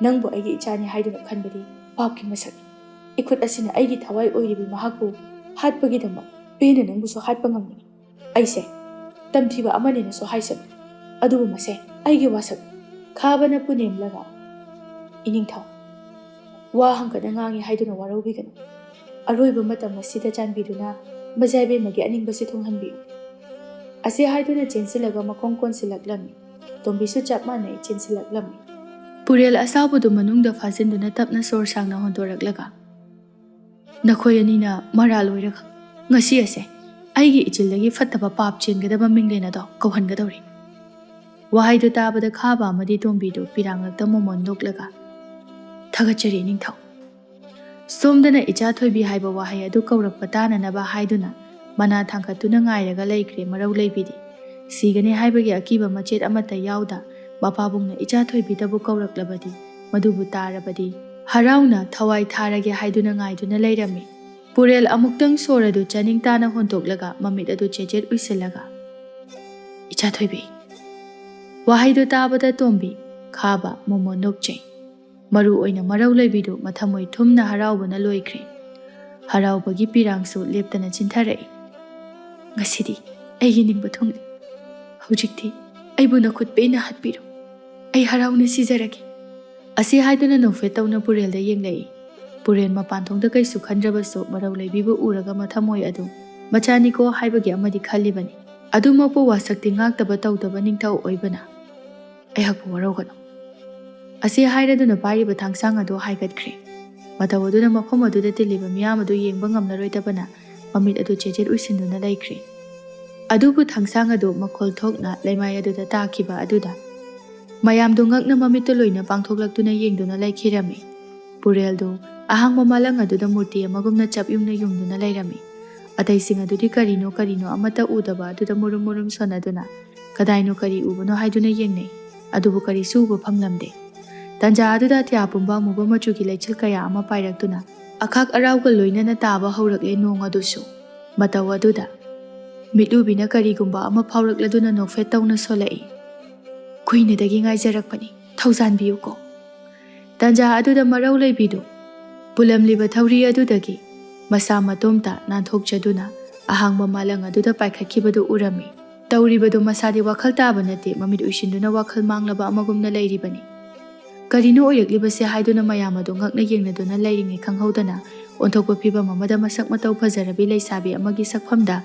ꯅꯪꯕꯨ ꯑꯩꯒꯤ ꯏꯆꯥꯅꯤ ꯍꯥꯏꯗꯨꯅ ꯈꯟꯕꯗꯤ ꯄꯥꯞꯀꯤ ꯃꯁꯛꯅꯤ꯫ ꯏꯈꯨꯠ ꯑꯁꯤꯅ ꯑꯩꯒꯤ ꯊꯋꯥꯏ ꯑꯣꯏꯔꯤꯕꯤ ꯃꯍꯥꯛꯄꯨ ꯍꯥꯠꯄꯒꯤꯗꯃꯛ ꯄꯦꯟꯅ ꯅꯪꯕꯨꯁꯨ ꯍꯥꯠꯄ ꯉꯝꯒꯅꯤ꯫ ꯑꯩꯁꯦ ꯇꯝꯊꯤꯕ ꯑꯃꯅꯤꯅꯁꯨ ꯍꯥꯏꯁꯅꯨ, ꯑꯗꯨꯕꯨ ꯃꯁꯦ ꯑꯩꯒꯤ ꯋꯥꯁꯛꯅꯤ꯫" ꯈꯥꯕꯅ ꯄꯨꯅꯦꯝꯂꯒ, "ꯏꯅꯤꯡꯊꯧ, ꯋꯥ ꯍꯪꯒꯠꯅ ꯉꯥꯡꯉꯤ ꯍꯥꯏꯗꯨꯅ ꯋꯥꯔꯧꯕꯤꯒꯅꯨ꯫ ꯑꯔꯣꯏꯕ ꯃꯇꯝ ꯑꯁꯤꯗ ꯆꯥꯟꯕꯤꯗꯨꯅ ꯃꯖꯥꯏꯕꯦꯝꯃꯒꯤ ꯑꯅꯤꯡꯕꯁꯤ ꯊꯨꯡꯍꯟꯕꯤꯌꯨ꯫" ꯑꯁꯤ ꯍꯥꯏꯗꯨꯅ ꯆꯦꯟꯁꯤꯜꯂꯒ ꯃꯈꯣꯡ ꯀꯣꯟꯁꯤꯜꯂꯛꯂꯝꯃꯤ꯫ ꯇꯣꯝꯕꯤꯁꯨ ꯆꯞ ꯃꯥꯟꯅꯩ ꯆꯦꯟꯁꯤꯜꯂꯛꯂꯝꯃꯤ꯫ ꯄꯨꯔꯦꯜ ꯑꯁꯥꯎꯕꯗꯨ ꯃꯅꯨꯡꯗ ꯐꯥꯖꯤꯟꯗꯨꯅ ꯇꯞꯅ ꯁꯣꯔ ꯁꯥꯡꯅ ꯍꯣꯟꯗꯣꯔꯛꯂꯒ, "ꯅꯈꯣꯏ ꯑꯅꯤꯅ ꯃꯔꯥꯜ ꯑꯣꯏꯔꯒ ꯉꯁꯤ ꯑꯁꯦ ꯑꯩꯒꯤ ꯏꯆꯤꯜꯗꯒꯤ ꯐꯠꯇꯕ ꯄꯥꯞ ꯆꯦꯟꯒꯗꯕ ꯃꯤꯡꯂꯦꯟ ꯑꯗꯣ ꯀꯧꯍꯟꯒꯗꯧꯔꯤ꯫" ꯋꯥꯍꯩꯗꯨ ꯇꯥꯕꯗ ꯈꯥꯕ ꯑꯃꯗꯤ ꯇꯣꯝꯕꯤꯗꯨ ꯄꯤꯔꯥꯡꯂꯛꯇ ꯃꯣꯃꯣꯟ ꯅꯣꯛꯂꯒ, "ꯊꯥꯒꯠꯆꯔꯤ ꯅꯤꯡꯊꯧ꯫ ꯁꯣꯝꯗꯅ ꯏꯆꯥ ꯊꯣꯏꯕꯤ ꯍꯥꯏꯕ ꯋꯥꯍꯩ ꯑꯗꯨ ꯀꯧꯔꯛꯄ ꯇꯥꯅꯅꯕ ꯍꯥꯏꯗꯨꯅ ꯃꯅꯥ ꯊꯥꯡꯒꯠꯇꯨꯅ ꯉꯥꯏꯔꯒ ꯂꯩꯈ꯭ꯔꯦ ꯃꯔꯧ ꯂꯩꯕꯤꯗꯤ꯫ ꯁꯤꯒꯅꯤ ꯍꯥꯏꯕꯒꯤ ꯑꯀꯤꯕ ꯃꯆꯦꯠ ꯑꯃꯠꯇ ꯌꯥꯎꯗ ꯃꯄꯥꯕꯨꯡꯅ ꯏꯆꯥ ꯊꯣꯏꯕꯤꯗꯕꯨ ꯀꯧꯔꯛꯂꯕꯗꯤ ꯃꯗꯨꯕꯨ ꯇꯥꯔꯕꯗꯤ ꯍꯔꯥꯎꯅ ꯊꯋꯥꯏ ꯊꯥꯔꯒꯦ ꯍꯥꯏꯗꯨꯅ ꯉꯥꯏꯗꯨꯅ ꯂꯩꯔꯝꯃꯤ꯫ ꯄꯨꯔꯦꯜ ꯑꯃꯨꯛꯇꯪ ꯁꯣꯔ ꯑꯗꯨ ꯆꯥꯅꯤꯡ ꯇꯥꯅ ꯍꯣꯟꯗꯣꯛꯂꯒ ꯃꯃꯤꯠ ꯑꯗꯨ ꯆꯦꯠꯆꯦꯠ ꯎꯏꯁꯤꯜꯂꯒ, "ꯏꯆꯥ ꯊꯣꯏꯕꯤ"꯫ ꯋꯥꯍꯩꯗꯨ ꯇꯥꯕꯗ ꯇꯣꯝꯕꯤ, ꯈꯥꯕ, ꯃꯣꯃꯣꯟ ꯅꯣꯛꯆꯩ꯫ ꯃꯔꯨ ꯑꯣꯏꯅ ꯃꯔꯧ ꯂꯩꯕꯤꯗꯨ ꯃꯊꯃꯣꯏ ꯊꯨꯝꯅ ꯍꯔꯥꯎꯕꯅ ꯂꯣꯏꯈ꯭ꯔꯦ꯫ ꯍꯔꯥꯎꯕꯒꯤ ꯄꯤꯔꯥꯡꯁꯨ ꯂꯦꯞꯇꯅ ꯆꯤꯟꯊꯔꯛꯏ꯫ "ꯉꯁꯤꯗꯤ ꯑꯩꯒꯤ ꯅꯤꯡꯕ ꯊꯨꯡꯂꯦ꯫ ꯍꯧꯖꯤꯛꯇꯤ ꯑꯩꯕꯨ ꯅꯈꯨꯠ ꯄꯦꯟꯅ ꯍꯥꯠꯄꯤꯔꯣ꯫ ꯑꯩ ꯍꯔꯥꯎꯅ ꯁꯤꯖꯔꯒꯦ"꯫ ꯑꯁꯤ ꯍꯥꯏꯗꯨꯅ ꯅꯣꯛꯐꯦꯠ ꯇꯧꯅ ꯄꯨꯔꯦꯜꯗ ꯌꯦꯡꯂꯛꯏ꯫ ꯄꯨꯔꯦꯜ ꯃꯄꯥꯟ ꯊꯣꯡꯗ ꯀꯩꯁꯨ ꯈꯟꯗ꯭ꯔꯕꯁꯨ ꯃꯔꯧ ꯂꯩꯕꯤꯕꯨ ꯎꯔꯒ ꯃꯊꯃꯣꯏ ꯑꯗꯨ ꯃꯆꯥꯅꯤꯀꯣ ꯍꯥꯏꯕꯒꯤ ꯑꯃꯗꯤ ꯈꯜꯂꯤꯕꯅꯤ꯫ ꯑꯗꯨꯃꯛꯄꯨ ꯋꯥꯁꯛꯇꯤ ꯉꯥꯛꯇꯕ ꯇꯧꯗꯕ ꯅꯤꯡꯊꯧ ꯑꯣꯏꯕꯅ "ꯑꯩꯍꯥꯛꯄꯨ ꯋꯥꯔꯧꯒꯅꯨ"꯫ ꯑꯁꯤ ꯍꯥꯏꯔꯗꯨꯅ ꯄꯥꯏꯔꯤꯕ ꯊꯥꯡꯁꯥꯡ ꯑꯗꯨ ꯍꯥꯏꯒꯠꯈ꯭ꯔꯦ꯫ ꯃꯇꯧ ꯑꯗꯨꯅ ꯃꯐꯝ ꯑꯗꯨꯗ ꯇꯤꯜꯂꯤꯕ ꯃꯤꯌꯥꯝ ꯑꯗꯨ ꯌꯦꯡꯕ ꯉꯝꯂꯔꯣꯏꯗꯕꯅ ꯃꯃꯤꯠ ꯑꯗꯨ ꯆꯦꯖꯦꯠ ꯎꯏꯁꯤꯟꯗꯨꯅ ꯂꯩꯈ꯭ꯔꯦ꯫ ꯑꯗꯨꯕꯨ ꯊꯥꯡꯁꯥꯡ ꯑꯗꯨ ꯃꯈꯣꯜ ꯊꯣꯛꯅ ꯂꯩꯃꯥꯏ ꯑꯗꯨꯗ ꯇꯥꯈꯤꯕ ꯑꯗꯨꯗ ꯃꯌꯥꯝꯗꯨ ꯉꯛꯅ ꯃꯃꯤꯠꯇꯨ ꯂꯣꯏꯅ ꯄꯥꯡꯊꯣꯛꯂꯛꯇꯨꯅ ꯌꯦꯡꯗꯨꯅ ꯂꯩꯈꯤꯔꯝꯃꯤ꯫ ꯄꯨꯔꯦꯜꯗꯨ ꯑꯍꯥꯡꯕ ꯃꯥꯂꯪ ꯑꯗꯨꯗ ꯃꯨꯔꯇꯤ ꯑꯃꯒꯨꯝꯅ ꯆꯞ ꯌꯨꯡꯅ ꯌꯨꯡꯗꯨꯅ ꯂꯩꯔꯝꯃꯤ꯫ ꯑꯇꯩꯁꯤꯡ ꯑꯗꯨꯗꯤ ꯀꯔꯤꯅꯣ ꯀꯔꯤꯅꯣ ꯑꯃꯠꯇ ꯎꯗꯕ ꯑꯗꯨꯗ ꯃꯨꯔꯨꯝ ꯃꯨꯔꯨꯝ ꯁꯣꯟꯅꯗꯨꯅ ꯀꯗꯥꯏꯅꯣ ꯀꯔꯤ ꯎꯕꯅꯣ ꯍꯥꯏꯗꯨꯅ ꯌꯦꯡꯅꯩ꯫ ꯑꯗꯨꯕꯨ ꯀꯔꯤꯁꯨ ꯎꯕ ꯐꯪꯂꯝꯗꯦ꯫ ꯇꯟꯖꯥ ꯑꯗꯨꯗ ꯑꯇꯤꯌꯥ ꯄꯨꯝꯕ ꯑꯃꯨꯕ ꯃꯆꯨꯒꯤ ꯂꯩꯆꯤꯜ ꯀꯌꯥ ꯑꯃ ꯄꯥꯏꯔꯛꯇꯨꯅ ꯑꯈꯥꯛ ꯑꯔꯥꯎꯒ ꯂꯣꯏꯅꯅ ꯇꯥꯕ ꯍꯧꯔꯛꯂꯦ ꯅꯣꯡ ꯑꯗꯨꯁꯨ꯫ ꯃꯇꯧ ꯑꯗꯨꯗ ꯃꯤꯠꯂꯨꯕꯤꯅ ꯀꯔꯤꯒꯨꯝꯕ ꯑꯃ ꯐꯥꯎꯔꯛꯂꯗꯨꯅ ꯅꯣꯛꯐꯦꯠ ꯇꯧꯅ ꯁꯣꯜꯂꯛꯏ꯫ "ꯀꯨꯏꯅꯗꯒꯤ ꯉꯥꯏꯖꯔꯛꯄꯅꯤ, ꯊꯧꯖꯥꯟꯕꯤꯌꯨꯀꯣ"꯫ ꯇꯟꯖꯥ ꯑꯗꯨꯗ ꯃꯔꯧ ꯂꯩꯕꯤꯗꯨ ꯄꯨꯜꯂꯝꯂꯤꯕ ꯊꯧꯔꯤ ꯑꯗꯨꯗꯒꯤ ꯃꯁꯥ ꯃꯇꯣꯝꯇ ꯅꯥꯟꯊꯣꯛꯆꯗꯨꯅ ꯑꯍꯥꯡꯕ ꯃꯥꯂꯪ ꯑꯗꯨꯗ ꯄꯥꯏꯈꯠꯈꯤꯕꯗꯨ ꯎꯔꯝꯃꯤ꯫ ꯇꯧꯔꯤꯕꯗꯨ ꯃꯁꯥꯗꯤ ꯋꯥꯈꯜ ꯇꯥꯕ ꯅꯠꯇꯦ, ꯃꯃꯤꯠ ꯎꯏꯁꯤꯟꯗꯨꯅ ꯋꯥꯈꯜ ꯃꯥꯡꯂꯕ ꯑꯃꯒꯨꯝꯅ ꯂꯩꯔꯤꯕꯅꯤ꯫ ꯀꯔꯤꯅꯣ ꯑꯣꯏꯔꯛꯂꯤꯕꯁꯦ ꯍꯥꯏꯗꯨꯅ ꯃꯌꯥꯝ ꯑꯗꯨ ꯉꯛꯅ ꯌꯦꯡꯅꯗꯨꯅ ꯂꯩꯔꯤꯉꯩ ꯈꯪꯍꯧꯗꯅ ꯑꯣꯟꯊꯣꯛꯄ ꯐꯤꯕꯝ ꯑꯃꯗ ꯃꯁꯛ ꯃꯇꯧ ꯐꯖꯔꯕꯤ ꯂꯩꯁꯥꯕꯤ ꯑꯃꯒꯤ ꯁꯛꯐꯝꯗ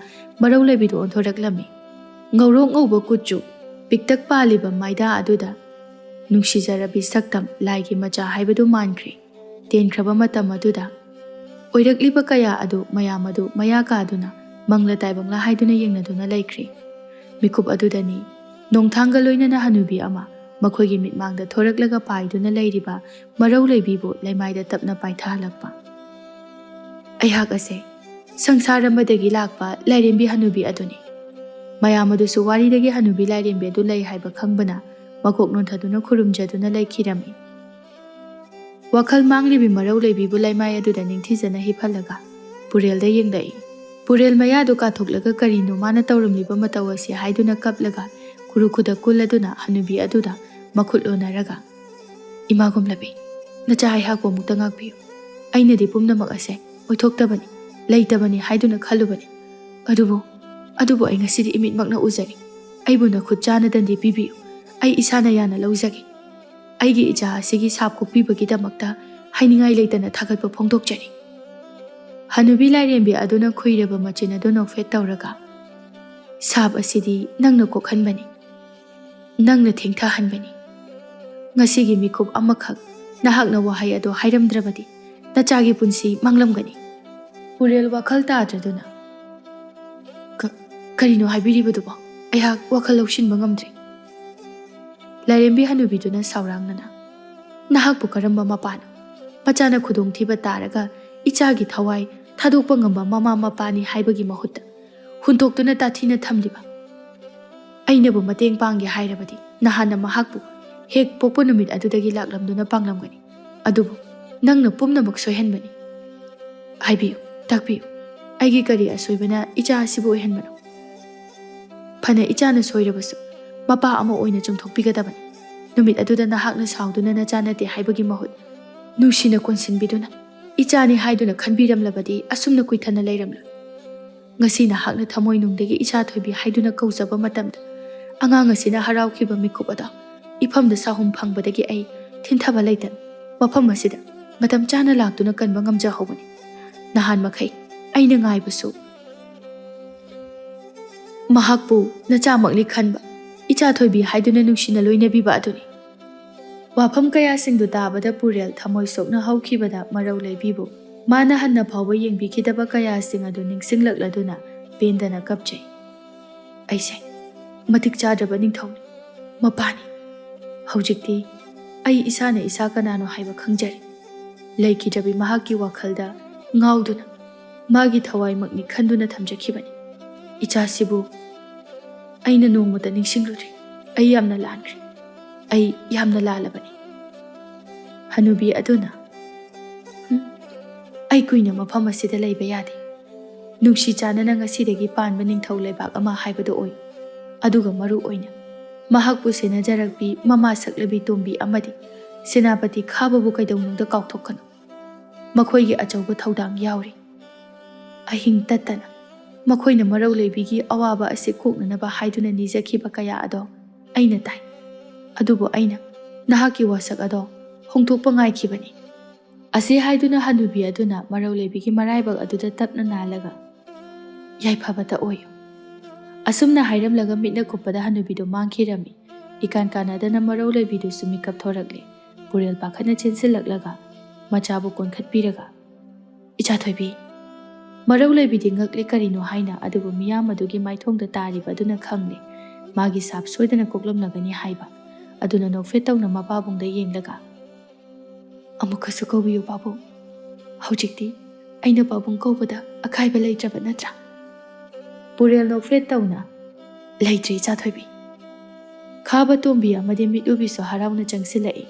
ꯃꯔꯧ ꯂꯩꯕꯤꯗꯨ ꯑꯣꯟꯊꯣꯔꯛꯂꯝꯃꯤ꯫ ꯉꯧꯔꯣꯛ ꯉꯧꯕ ꯀꯨꯆꯨ, ꯄꯤꯛꯇꯛ ꯄꯥꯜꯂꯤꯕ ꯃꯥꯏꯗꯥ ꯑꯗꯨꯗ ꯅꯨꯡꯁꯤꯖꯔꯕꯤ ꯁꯛꯇꯝ ꯂꯥꯏꯒꯤ ꯃꯆꯥ ꯍꯥꯏꯕꯗꯨ ꯃꯥꯟꯈ꯭ꯔꯦ꯫ ꯇꯦꯟꯈ꯭ꯔꯕ ꯃꯇꯝ ꯑꯗꯨꯗ ꯑꯣꯏꯔꯛꯂꯤꯕ ꯀꯌꯥ ꯑꯗꯨ ꯃꯌꯥꯝ ꯑꯗꯨ ꯃꯌꯥ ꯀꯥꯗꯨꯅ ꯃꯪꯂ ꯇꯥꯏꯕꯪꯂ ꯍꯥꯏꯗꯨꯅ ꯌꯦꯡꯅꯗꯨꯅ ꯂꯩꯈ꯭ꯔꯦ꯫ ꯃꯤꯀꯨꯞ ꯑꯗꯨꯗꯅꯤ ꯅꯣꯡꯊꯥꯡꯒ ꯂꯣꯏꯅꯅ ꯍꯅꯨꯕꯤ ꯑꯃ ꯃꯈꯣꯏꯒꯤ ꯃꯤꯠꯃꯥꯡꯗ ꯊꯣꯔꯛꯂꯒ ꯄꯥꯏꯗꯨꯅ ꯂꯩꯔꯤꯕ ꯃꯔꯧ ꯂꯩꯕꯤꯕꯨ ꯂꯩꯃꯥꯏꯗ ꯇꯞꯅ ꯄꯥꯏꯊꯍꯜꯂꯛꯄ꯫ "ꯑꯩꯍꯥꯛ ꯑꯁꯦ ꯁꯪꯁꯥꯔ ꯑꯃꯗꯒꯤ ꯂꯥꯛꯄ ꯂꯥꯏꯔꯦꯝꯕꯤ ꯍꯅꯨꯕꯤ ꯑꯗꯨꯅꯤ"꯫ ꯃꯌꯥꯝ ꯑꯗꯨꯁꯨ ꯋꯥꯔꯤꯗꯒꯤ ꯍꯅꯨꯕꯤ ꯂꯥꯏꯔꯦꯝꯕꯤ ꯑꯗꯨ ꯂꯩ ꯍꯥꯏꯕ ꯈꯪꯕꯅ ꯃꯀꯣꯛ ꯅꯣꯟꯊꯗꯨꯅ ꯈꯨꯔꯨꯝꯖꯗꯨꯅ ꯂꯩꯈꯤꯔꯝꯃꯤ꯫ ꯋꯥꯈꯜ ꯃꯥꯡꯂꯤꯕꯤ ꯃꯔꯧ ꯂꯩꯕꯤꯕꯨ ꯂꯩꯃꯥꯏ ꯑꯗꯨꯗ ꯅꯤꯡꯊꯤꯖꯅ ꯍꯤꯞꯍꯜꯂꯒ ꯄꯨꯔꯦꯜꯗ ꯌꯦꯡꯂꯛꯏ꯫ ꯄꯨꯔꯦꯜ ꯃꯌꯥꯗꯨ ꯀꯥꯊꯣꯛꯂꯒ ꯀꯔꯤꯅꯣ ꯃꯥꯅ ꯇꯧꯔꯝꯂꯤꯕ ꯃꯇꯧ ꯑꯁꯤ ꯍꯥꯏꯗꯨꯅ ꯀꯞꯂꯒ ꯈꯨꯔꯨ ꯈꯨꯗꯛ ꯀꯨꯜꯂꯗꯨꯅ ꯍꯅꯨꯕꯤ ꯑꯗꯨꯗ ꯃꯈꯨꯠ ꯂꯣꯟꯅꯔꯒ, "ꯏꯃꯥ ꯒꯣꯝꯂꯕꯤ, ꯅꯆꯥ ꯑꯩꯍꯥꯛꯄꯨ ꯑꯃꯨꯛꯇ ꯉꯥꯛꯄꯤꯌꯨ꯫ ꯑꯩꯅꯗꯤ ꯄꯨꯝꯅꯃꯛ ꯑꯁꯦ ꯑꯣꯏꯊꯣꯛꯇꯕꯅꯤ, ꯂꯩꯇꯕꯅꯤ ꯍꯥꯏꯗꯨꯅ ꯈꯜꯂꯨꯕꯅꯤ꯫ ꯑꯗꯨꯕꯨ, ꯑꯗꯨꯕꯨ ꯑꯩ ꯉꯁꯤꯗꯤ ꯏꯃꯤꯠꯃꯛꯅ ꯎꯖꯔꯦ꯫ ꯑꯩꯕꯨ ꯅꯈꯨꯠ ꯆꯥꯅꯗꯪꯗꯤ ꯄꯤꯕꯤꯌꯨ꯫ ꯑꯩ ꯏꯁꯥꯅ ꯌꯥꯅ ꯂꯧꯖꯒꯦ꯫ ꯑꯩꯒꯤ ꯏꯆꯥ ꯑꯁꯤꯒꯤ ꯁꯥꯞ ꯀꯣꯛꯄꯤꯕꯒꯤꯗꯃꯛꯇ ꯍꯥꯏꯅꯤꯡꯉꯥꯏ ꯂꯩꯇꯅ ꯊꯥꯒꯠꯄ ꯐꯣꯡꯗꯣꯛꯆꯔꯤ꯫" ꯍꯅꯨꯕꯤ ꯂꯥꯏꯔꯦꯝꯕꯤ ꯑꯗꯨꯅ ꯈꯨꯏꯔꯕ ꯃꯆꯤꯟ ꯑꯗꯨ ꯅꯣꯛꯐꯦꯠ ꯇꯧꯔꯒ, "ꯁꯥꯞ ꯑꯁꯤꯗꯤ ꯅꯪꯅ ꯀꯣꯛꯍꯟꯕꯅꯤ, ꯅꯪꯅ ꯊꯦꯡꯊꯍꯟꯕꯅꯤ꯫ ꯉꯁꯤꯒꯤ ꯃꯤꯀꯨꯞ ꯑꯃꯈꯛ ꯅꯍꯥꯛꯅ ꯋꯥꯍꯩ ꯑꯗꯨ ꯍꯥꯏꯔꯝꯗ꯭ꯔꯕꯗꯤ ꯅꯆꯥꯒꯤ ꯄꯨꯟꯁꯤ ꯃꯥꯡꯂꯝꯒꯅꯤ꯫" ꯄꯨꯔꯦꯜ ꯋꯥꯈꯜ ꯇꯥꯗ꯭ꯔꯗꯨꯅ, "ꯀ-, ꯀꯔꯤꯅꯣ ꯍꯥꯏꯕꯤꯔꯤꯕꯗꯨꯕꯣ? ꯑꯩꯍꯥꯛ ꯋꯥꯈꯜ ꯂꯧꯁꯤꯟꯕ ꯉꯝꯗ꯭ꯔꯦ꯫" ꯂꯥꯏꯔꯦꯝꯕꯤ ꯍꯅꯨꯕꯤꯗꯨꯅ ꯁꯥꯎꯔꯥꯡꯅꯅ, "ꯅꯍꯥꯛꯄꯨ ꯀꯔꯝꯕ ꯃꯄꯥꯅꯣ? ꯃꯆꯥꯅ ꯈꯨꯗꯣꯡꯊꯤꯕ ꯇꯥꯔꯒ ꯏꯆꯥꯒꯤ ꯊꯋꯥꯏ ꯊꯥꯗꯣꯛꯄ ꯉꯝꯕ ꯃꯃꯥ ꯃꯄꯥꯅꯤ ꯍꯥꯏꯕꯒꯤ ꯃꯍꯨꯠꯇ ꯍꯨꯟꯗꯣꯛꯇꯨꯅ ꯇꯥꯊꯤꯅ ꯊꯝꯂꯤꯕ? ꯑꯩꯅꯕꯨ ꯃꯇꯦꯡ ꯄꯥꯡꯒꯦ ꯍꯥꯏꯔꯕꯗꯤ ꯅꯍꯥꯟꯅ ꯃꯍꯥꯛꯄꯨ ꯍꯦꯛ ꯄꯣꯛꯄ ꯅꯨꯃꯤꯠ ꯑꯗꯨꯗꯒꯤ ꯂꯥꯛꯂꯝꯗꯨꯅ ꯄꯥꯡꯂꯝꯒꯅꯤ꯫ ꯑꯗꯨꯕꯨ ꯅꯪꯅ ꯄꯨꯝꯅꯃꯛ ꯁꯣꯏꯍꯟꯕꯅꯤ꯫ ꯍꯥꯏꯕꯤꯌꯨ, ꯇꯥꯛꯄꯤꯌꯨ, ꯑꯩꯒꯤ ꯀꯔꯤ ꯑꯁꯣꯏꯕꯅ ꯏꯆꯥ ꯑꯁꯤꯕꯨ ꯑꯣꯏꯍꯟꯕꯅꯣ? ꯐꯅ ꯏꯆꯥꯅ ꯁꯣꯏꯔꯕꯁꯨ, ꯃꯄꯥ ꯑꯃ ꯑꯣꯏꯅ ꯆꯨꯝꯊꯣꯛꯄꯤꯒꯗꯕꯅꯤ꯫ ꯅꯨꯃꯤꯠ ꯑꯗꯨꯗ ꯅꯍꯥꯛꯅ ꯁꯥꯎꯗꯨꯅ ꯅꯆꯥ ꯅꯠꯇꯦ ꯍꯥꯏꯕꯒꯤ ꯃꯍꯨꯠ, ꯅꯨꯡꯁꯤꯅ ꯀꯣꯟꯁꯤꯟꯕꯤꯗꯨꯅ ꯏꯆꯥꯅꯤ ꯍꯥꯏꯗꯨꯅ ꯈꯟꯕꯤꯔꯝꯂꯕꯗꯤ ꯑꯁꯨꯝꯅ ꯀꯨꯏꯊꯅ ꯂꯩꯔꯝꯂꯣꯏ꯫ ꯉꯁꯤ ꯅꯍꯥꯛꯅ ꯊꯃꯣꯏꯅꯨꯡꯗꯒꯤ ꯏꯆꯥ ꯊꯣꯏꯕꯤ ꯍꯥꯏꯗꯨꯅ ꯀꯧꯖꯕ ꯃꯇꯝꯗ, ꯑꯉꯥꯡ ꯑꯁꯤꯅ ꯍꯔꯥꯎꯈꯤꯕ ꯃꯤꯀꯨꯞ ꯑꯗꯣ ꯏꯐꯝꯗ ꯁꯥꯍꯨꯝ ꯐꯪꯕꯗꯒꯤ ꯑꯩ ꯊꯤꯟꯊꯕ ꯂꯩꯇꯅ ꯃꯐꯝ ꯑꯁꯤꯗ ꯃꯇꯝ ꯆꯥꯅ ꯂꯥꯛꯇꯨꯅ ꯀꯟꯕ ꯉꯝꯖꯍꯧꯕꯅꯤ꯫ ꯅꯍꯥꯟ ꯃꯈꯩ ꯑꯩꯅ ꯉꯥꯏꯕꯁꯨ ꯃꯍꯥꯛꯄꯨ ꯅꯆꯥꯃꯛꯅꯤ ꯈꯟꯕ, ꯏꯆꯥ ꯊꯣꯏꯕꯤ ꯍꯥꯏꯗꯨꯅ ꯅꯨꯡꯁꯤꯅ ꯂꯣꯏꯅꯕꯤꯕ ꯑꯗꯨꯅꯤ꯫" ꯋꯥꯐꯝ ꯀꯌꯥꯁꯤꯡꯗꯨ ꯇꯥꯕꯗ ꯄꯨꯔꯦꯜ ꯊꯃꯣꯏ ꯁꯣꯛꯅ ꯍꯧꯈꯤꯕꯗ ꯃꯔꯧ ꯂꯩꯕꯤꯕꯨ ꯃꯥꯅ ꯍꯟꯅ ꯐꯥꯎꯕ ꯌꯦꯡꯕꯤꯈꯤꯗꯕ ꯀꯌꯥꯁꯤꯡ ꯑꯗꯨ ꯅꯤꯡꯁꯤꯡꯂꯛꯂꯗꯨꯅ ꯄꯦꯟꯗꯅ ꯀꯞꯆꯩ꯫ "ꯑꯩꯁꯦ ꯃꯇꯤꯛ ꯆꯥꯗ꯭ꯔꯕ ꯅꯤꯡꯊꯧꯅꯤ, ꯃꯄꯥꯅꯤ꯫ ꯍꯧꯖꯤꯛꯇꯤ ꯑꯩ ꯏꯁꯥꯅ ꯏꯁꯥ ꯀꯅꯥꯅꯣ ꯍꯥꯏꯕ ꯈꯪꯖꯔꯦ꯫" ꯂꯩꯈꯤꯗ꯭ꯔꯕꯤ ꯃꯍꯥꯛꯀꯤ ꯋꯥꯈꯜꯗ ꯉꯥꯎꯗꯨꯅ ꯃꯥꯒꯤ ꯊꯋꯥꯏꯃꯛꯅꯤ ꯈꯟꯗꯨꯅ ꯊꯝꯖꯈꯤꯕꯅꯤ꯫ "ꯏꯆꯥꯁꯤꯕꯨ ꯑꯩꯅ ꯅꯣꯡꯃꯇ ꯅꯤꯡꯁꯤꯡꯂꯨꯗ꯭ꯔꯤ꯫ ꯑꯩ ꯌꯥꯝꯅ ꯂꯥꯟꯈ꯭ꯔꯦ꯫ ꯑꯩ ꯌꯥꯝꯅ ꯂꯥꯜꯂꯕꯅꯤ꯫" ꯍꯅꯨꯕꯤ ꯑꯗꯨꯅ, "ꯍꯨꯝ, ꯑꯩ ꯀꯨꯏꯅ ꯃꯐꯝ ꯑꯁꯤꯗ ꯂꯩꯕ ꯌꯥꯗꯦ꯫ ꯅꯨꯡꯁꯤ ꯆꯥꯟꯅꯅ ꯉꯁꯤꯗꯒꯤ ꯄꯥꯟꯕ ꯅꯤꯡꯊꯧ ꯂꯩꯕꯥꯛ ꯑꯃ ꯍꯥꯏꯕꯗꯨ ꯑꯣꯏ꯫ ꯑꯗꯨꯒ ꯃꯔꯨ ꯑꯣꯏꯅ ꯃꯍꯥꯛꯄꯨ ꯁꯦꯟꯅꯖꯔꯛꯄꯤ ꯃꯃꯥ ꯁꯛꯂꯕꯤ ꯇꯣꯝꯕꯤ ꯑꯃꯗꯤ ꯁꯦꯅꯥꯄꯇꯤ ꯈꯥꯕꯕꯨ ꯀꯩꯗꯧꯅꯨꯡꯗ ꯀꯥꯎꯊꯣꯛꯀꯅꯨ꯫ ꯃꯈꯣꯏꯒꯤ ꯑꯆꯧꯕ ꯊꯧꯗꯥꯡ ꯌꯥꯎꯔꯤ꯫ ꯑꯍꯤꯡ ꯇꯠꯇꯅ ꯃꯈꯣꯏꯅ ꯃꯔꯧ ꯂꯩꯕꯤꯒꯤ ꯑꯋꯥꯕ ꯑꯁꯤ ꯀꯣꯛꯅꯅꯕ ꯍꯥꯏꯗꯨꯅ ꯅꯤꯖꯈꯤꯕ ꯀꯌꯥ ꯑꯗꯣ ꯑꯩꯅ ꯇꯥꯏ꯫ ꯑꯗꯨꯕꯨ ꯑꯩꯅ ꯅꯍꯥꯛꯀꯤ ꯋꯥꯁꯛ ꯑꯗꯣ ꯍꯣꯡꯗꯣꯛꯄ ꯉꯥꯏꯈꯤꯕꯅꯤ꯫ ꯑꯁꯤ ꯍꯥꯏꯗꯨꯅ ꯍꯅꯨꯕꯤ ꯑꯗꯨꯅ ꯃꯔꯧ ꯂꯩꯕꯤꯒꯤ ꯃꯔꯥꯏꯕꯛ ꯑꯗꯨꯗ ꯇꯞꯅ ꯅꯥꯜꯂꯒ, "ꯌꯥꯏꯐꯕꯇ ꯑꯣꯏꯌꯨ"꯫ ꯑꯁꯨꯝꯅ ꯍꯥꯏꯔꯝꯂꯒ ꯃꯤꯠꯅ ꯀꯨꯞꯄꯗ ꯍꯅꯨꯕꯤꯗꯨ ꯃꯥꯡꯈꯤꯔꯝꯃꯤ꯫ ꯏꯀꯥꯟ ꯀꯥꯟꯅꯗꯅ ꯃꯔꯧ ꯂꯩꯕꯤꯗꯨꯁꯨ ꯃꯤꯀꯞ ꯊꯣꯔꯛꯂꯦ꯫ ꯄꯨꯔꯦꯜ ꯄꯥꯈꯠꯅ ꯆꯦꯟꯁꯤꯜꯂꯛꯂꯒ ꯃꯆꯥꯕꯨ ꯀꯣꯟꯈꯠꯄꯤꯔꯒ, "ꯏꯆꯥ ꯊꯣꯏꯕꯤ!" ꯃꯔꯧ ꯂꯩꯕꯤꯗꯤ ꯉꯛꯂꯦ ꯀꯔꯤꯅꯣ ꯍꯥꯏꯅ, ꯑꯗꯨꯕꯨ ꯃꯤꯌꯥꯝ ꯑꯗꯨꯒꯤ ꯃꯥꯏꯊꯣꯡꯗ ꯇꯥꯔꯤꯕ ꯑꯗꯨꯅ ꯈꯪꯂꯦ꯫ ꯃꯥꯒꯤ ꯁꯥꯞ ꯁꯣꯏꯗꯅ ꯀꯣꯛꯂꯝꯂꯒꯅꯤ ꯍꯥꯏꯕ꯫ ꯑꯗꯨꯅ ꯅꯣꯛꯐꯦꯠ ꯇꯧꯅ ꯃꯄꯥꯕꯨꯡꯗ ꯌꯦꯡꯂꯒ, "ꯑꯃꯨꯛꯀꯁꯨ ꯀꯧꯕꯤꯌꯨ ꯄꯥꯕꯨꯡ꯫ ꯍꯧꯖꯤꯛꯇꯤ ꯑꯩꯅ ꯄꯥꯕꯨꯡ ꯀꯧꯕꯗ ꯑꯀꯥꯏꯕ ꯂꯩꯇ꯭ꯔꯕ ꯅꯠꯇ꯭ꯔꯥ?" ꯄꯨꯔꯦꯜ ꯅꯣꯛꯐꯦꯠ ꯇꯧꯅ, "ꯂꯩꯇ꯭ꯔꯦ ꯏꯆꯥ ꯊꯣꯏꯕꯤ"꯫ ꯈꯥꯕ ꯇꯣꯝꯕꯤ ꯑꯃꯗꯤ ꯃꯤꯠꯎꯕꯤꯁꯨ ꯍꯔꯥꯎꯅ ꯆꯪꯁꯤꯜꯂꯛꯏ꯫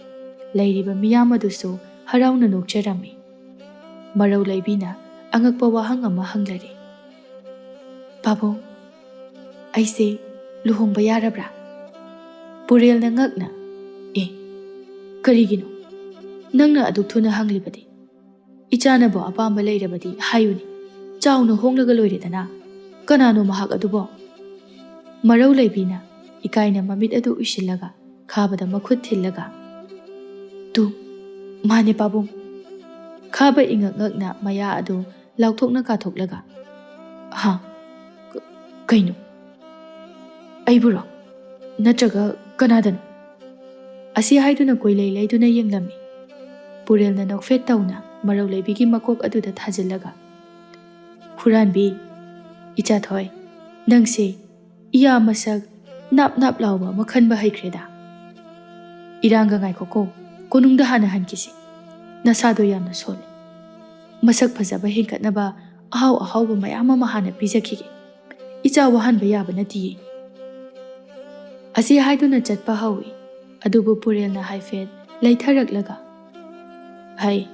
ꯂꯩꯔꯤꯕ ꯃꯤꯌꯥꯝ ꯑꯗꯨꯁꯨ ꯍꯔꯥꯎꯅ ꯅꯣꯛꯆꯔꯝꯃꯤ꯫ ꯃꯔꯧ ꯂꯩꯕꯤꯅ ꯑꯉꯛꯄ ꯋꯥꯍꯪ ꯑꯃ ꯍꯪꯂꯔꯦ꯫ "ꯄꯥꯕꯨꯡ, ꯑꯩꯁꯦ ꯂꯨꯍꯣꯡꯕ ꯌꯥꯔꯕ꯭ꯔꯥ?" ꯄꯨꯔꯦꯜꯅ ꯉꯛꯅ, "ꯑꯦ, ꯀꯔꯤꯒꯤꯅꯣ ꯅꯪꯅ ꯑꯗꯨꯛ ꯊꯨꯅ ꯍꯪꯂꯤꯕꯗꯤ? ꯏꯆꯥꯅꯕꯨ ꯑꯄꯥꯝꯕ ꯂꯩꯔꯕꯗꯤ ꯍꯥꯏꯌꯨꯅꯦ, ꯆꯥꯎꯅ ꯍꯣꯡꯂꯒ ꯂꯣꯏꯔꯦꯗꯅ꯫ ꯀꯅꯥꯅꯣ ꯃꯍꯥꯛ ꯑꯗꯨꯕꯣ?" ꯃꯔꯧ ꯂꯩꯕꯤꯅ ꯏꯀꯥꯏꯅ ꯃꯃꯤꯠ ꯑꯗꯨ ꯎꯏꯁꯤꯜꯂꯒ ꯈꯥꯕꯗ ꯃꯈꯨꯠ ꯊꯤꯜꯂꯒ, "ꯇꯨ, ꯃꯥꯅꯦ ꯄꯥꯕꯨꯡ"꯫ ꯈꯥꯕ ꯏꯉꯛ ꯉꯛꯅ ꯃꯌꯥ ꯑꯗꯨ ꯂꯥꯎꯊꯣꯛꯅ ꯀꯥꯊꯣꯛꯂꯒ, "ꯍꯥ? ꯀ-, ꯀꯩꯅꯣ? ꯑꯩꯕꯨꯔꯣ? ꯅꯠꯇ꯭ꯔꯒ ꯀꯅꯥꯗꯅꯣ?" ꯑꯁꯤ ꯍꯥꯏꯗꯨꯅ ꯀꯣꯏꯂꯩ ꯂꯩꯗꯨꯅ ꯌꯦꯡꯂꯝꯃꯤ꯫ ꯄꯨꯔꯦꯜꯅ ꯅꯣꯛꯐꯦꯠ ꯇꯧꯅ ꯃꯔꯧ ꯂꯩꯕꯤꯒꯤ ꯃꯀꯣꯛ ꯑꯗꯨꯗ ꯊꯥꯖꯤꯜꯂꯒ, "ꯍꯨꯔꯥꯟꯕꯤ, ꯏꯆꯥꯊꯣꯏ, ꯅꯪꯁꯦ ꯏꯌꯥ ꯃꯁꯛ ꯅꯥꯞ ꯅꯥꯞ ꯂꯥꯎꯕ ꯑꯃ ꯈꯟꯕ ꯍꯩꯈ꯭ꯔꯦꯗ꯫ ꯏꯔꯥꯡꯒ ꯉꯥꯏꯈꯣꯀꯣ, ꯀꯣꯅꯨꯡꯗ ꯍꯥꯟꯅ ꯍꯟꯈꯤꯁꯤ꯫ ꯅꯁꯥꯗꯣ ꯌꯥꯝꯅ ꯁꯣꯜꯂꯦ꯫ ꯃꯁꯛ ꯐꯖꯕ ꯍꯦꯟꯒꯠꯅꯕ ꯑꯍꯥꯎ ꯑꯍꯥꯎꯕ ꯃꯌꯥꯝ ꯑꯃ ꯍꯥꯟꯅ ꯄꯤꯖꯈꯤꯒꯦ꯫ ꯏꯆꯥ ꯋꯥꯍꯟꯕ ꯌꯥꯕ ꯅꯠꯇꯤꯌꯦ"꯫ ꯑꯁꯤ ꯍꯥꯏꯗꯨꯅ ꯆꯠꯄ ꯍꯧꯏ꯫ ꯑꯗꯨꯕꯨ ꯄꯨꯔꯦꯜꯅ ꯍꯥꯏꯐꯦꯠ ꯂꯩꯊꯔꯛꯂꯒ, "ꯍꯩ,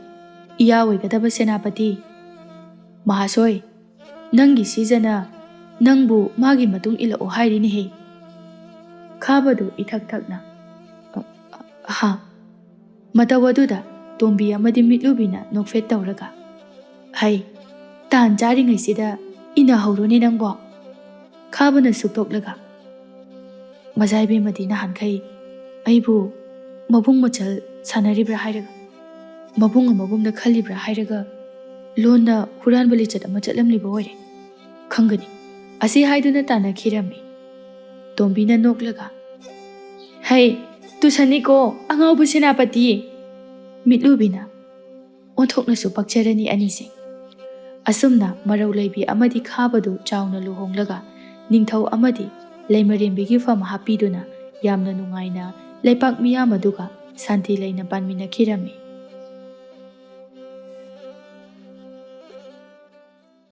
ꯏꯌꯥ ꯑꯣꯏꯒꯗꯕ ꯁꯦꯅꯥꯄꯇꯤ, ꯃꯍꯥꯁꯣꯏ, "ꯅꯪꯒꯤ ꯁꯤꯖꯅ ꯅꯪꯕꯨ ꯃꯥꯒꯤ ꯃꯇꯨꯡ ꯏꯜꯂꯛꯑꯣ ꯍꯥꯏꯔꯤꯅꯦꯍꯦ?" ꯈꯥꯕꯗꯨ ꯏꯊꯛ ꯊꯛꯅ, "ꯑ, ꯑ, ꯍꯥ?" ꯃꯇꯧ ꯑꯗꯨꯗ ꯇꯣꯝꯕꯤ ꯑꯃꯗꯤ ꯃꯤꯠꯂꯨꯕꯤꯅ ꯅꯣꯛꯐꯦꯠ ꯇꯧꯔꯒ, "ꯍꯩ, ꯇꯥꯟ ꯆꯥꯔꯤꯉꯩꯁꯤꯗ ꯏꯟꯅꯍꯧꯔꯣꯅꯦ ꯅꯪꯕꯣ?" ꯈꯥꯕꯅ ꯁꯨꯛꯇꯣꯛꯂꯒ, "ꯃꯖꯥ ꯏꯕꯦꯝꯃꯗꯤ ꯅꯍꯥꯟꯈꯩ ꯑꯩꯕꯨ ꯃꯕꯨꯡ ꯃꯆꯜ ꯁꯥꯟꯅꯔꯤꯕ꯭ꯔꯥ ꯍꯥꯏꯔꯒ, ꯃꯕꯨꯡ ꯑꯃꯒꯨꯝꯅ ꯈꯜꯂꯤꯕ꯭ꯔꯥ ꯍꯥꯏꯔꯒ, ꯂꯣꯟꯅ ꯍꯨꯔꯥꯟꯕ ꯂꯤꯆꯠ ꯑꯃ ꯆꯠꯂꯝꯂꯤꯕ ꯑꯣꯏꯔꯦ꯫ ꯈꯪꯒꯅꯤ" ꯑꯁꯤ ꯍꯥꯏꯗꯨꯅ ꯇꯥꯟꯅꯈꯤꯔꯝꯃꯤ꯫ ꯇꯣꯝꯕꯤꯅ ꯅꯣꯛꯂꯒ, "ꯍꯩ, ꯇꯨꯁꯟꯅꯤꯀꯣ, ꯑꯉꯥꯎꯕ ꯁꯦꯅꯥꯄꯇꯤ!" ꯃꯤꯠꯂꯨꯕꯤꯅ ꯑꯣꯟꯊꯣꯛꯅꯁꯨ ꯄꯛꯆꯔꯅꯤ ꯑꯅꯤꯁꯦ꯫ ꯑꯁꯨꯝꯅ ꯃꯔꯧ ꯂꯩꯕꯤ ꯑꯃꯗꯤ ꯈꯥꯕꯗꯨ ꯆꯥꯎꯅ ꯂꯨꯍꯣꯡꯂꯒ ꯅꯤꯡꯊꯧ ꯑꯃꯗꯤ ꯂꯩꯃꯔꯦꯝꯕꯤꯒꯤ ꯐꯝ ꯍꯥꯞꯄꯤꯗꯨꯅ ꯌꯥꯝꯅ ꯅꯨꯡꯉꯥꯏꯅ ꯂꯩꯄꯥꯛ ꯃꯤꯌꯥꯝ ꯑꯗꯨꯒ ꯁꯥꯟꯇꯤ ꯂꯩꯅ ꯄꯥꯟꯃꯤꯟꯅꯈꯤꯔꯝꯃꯤ꯫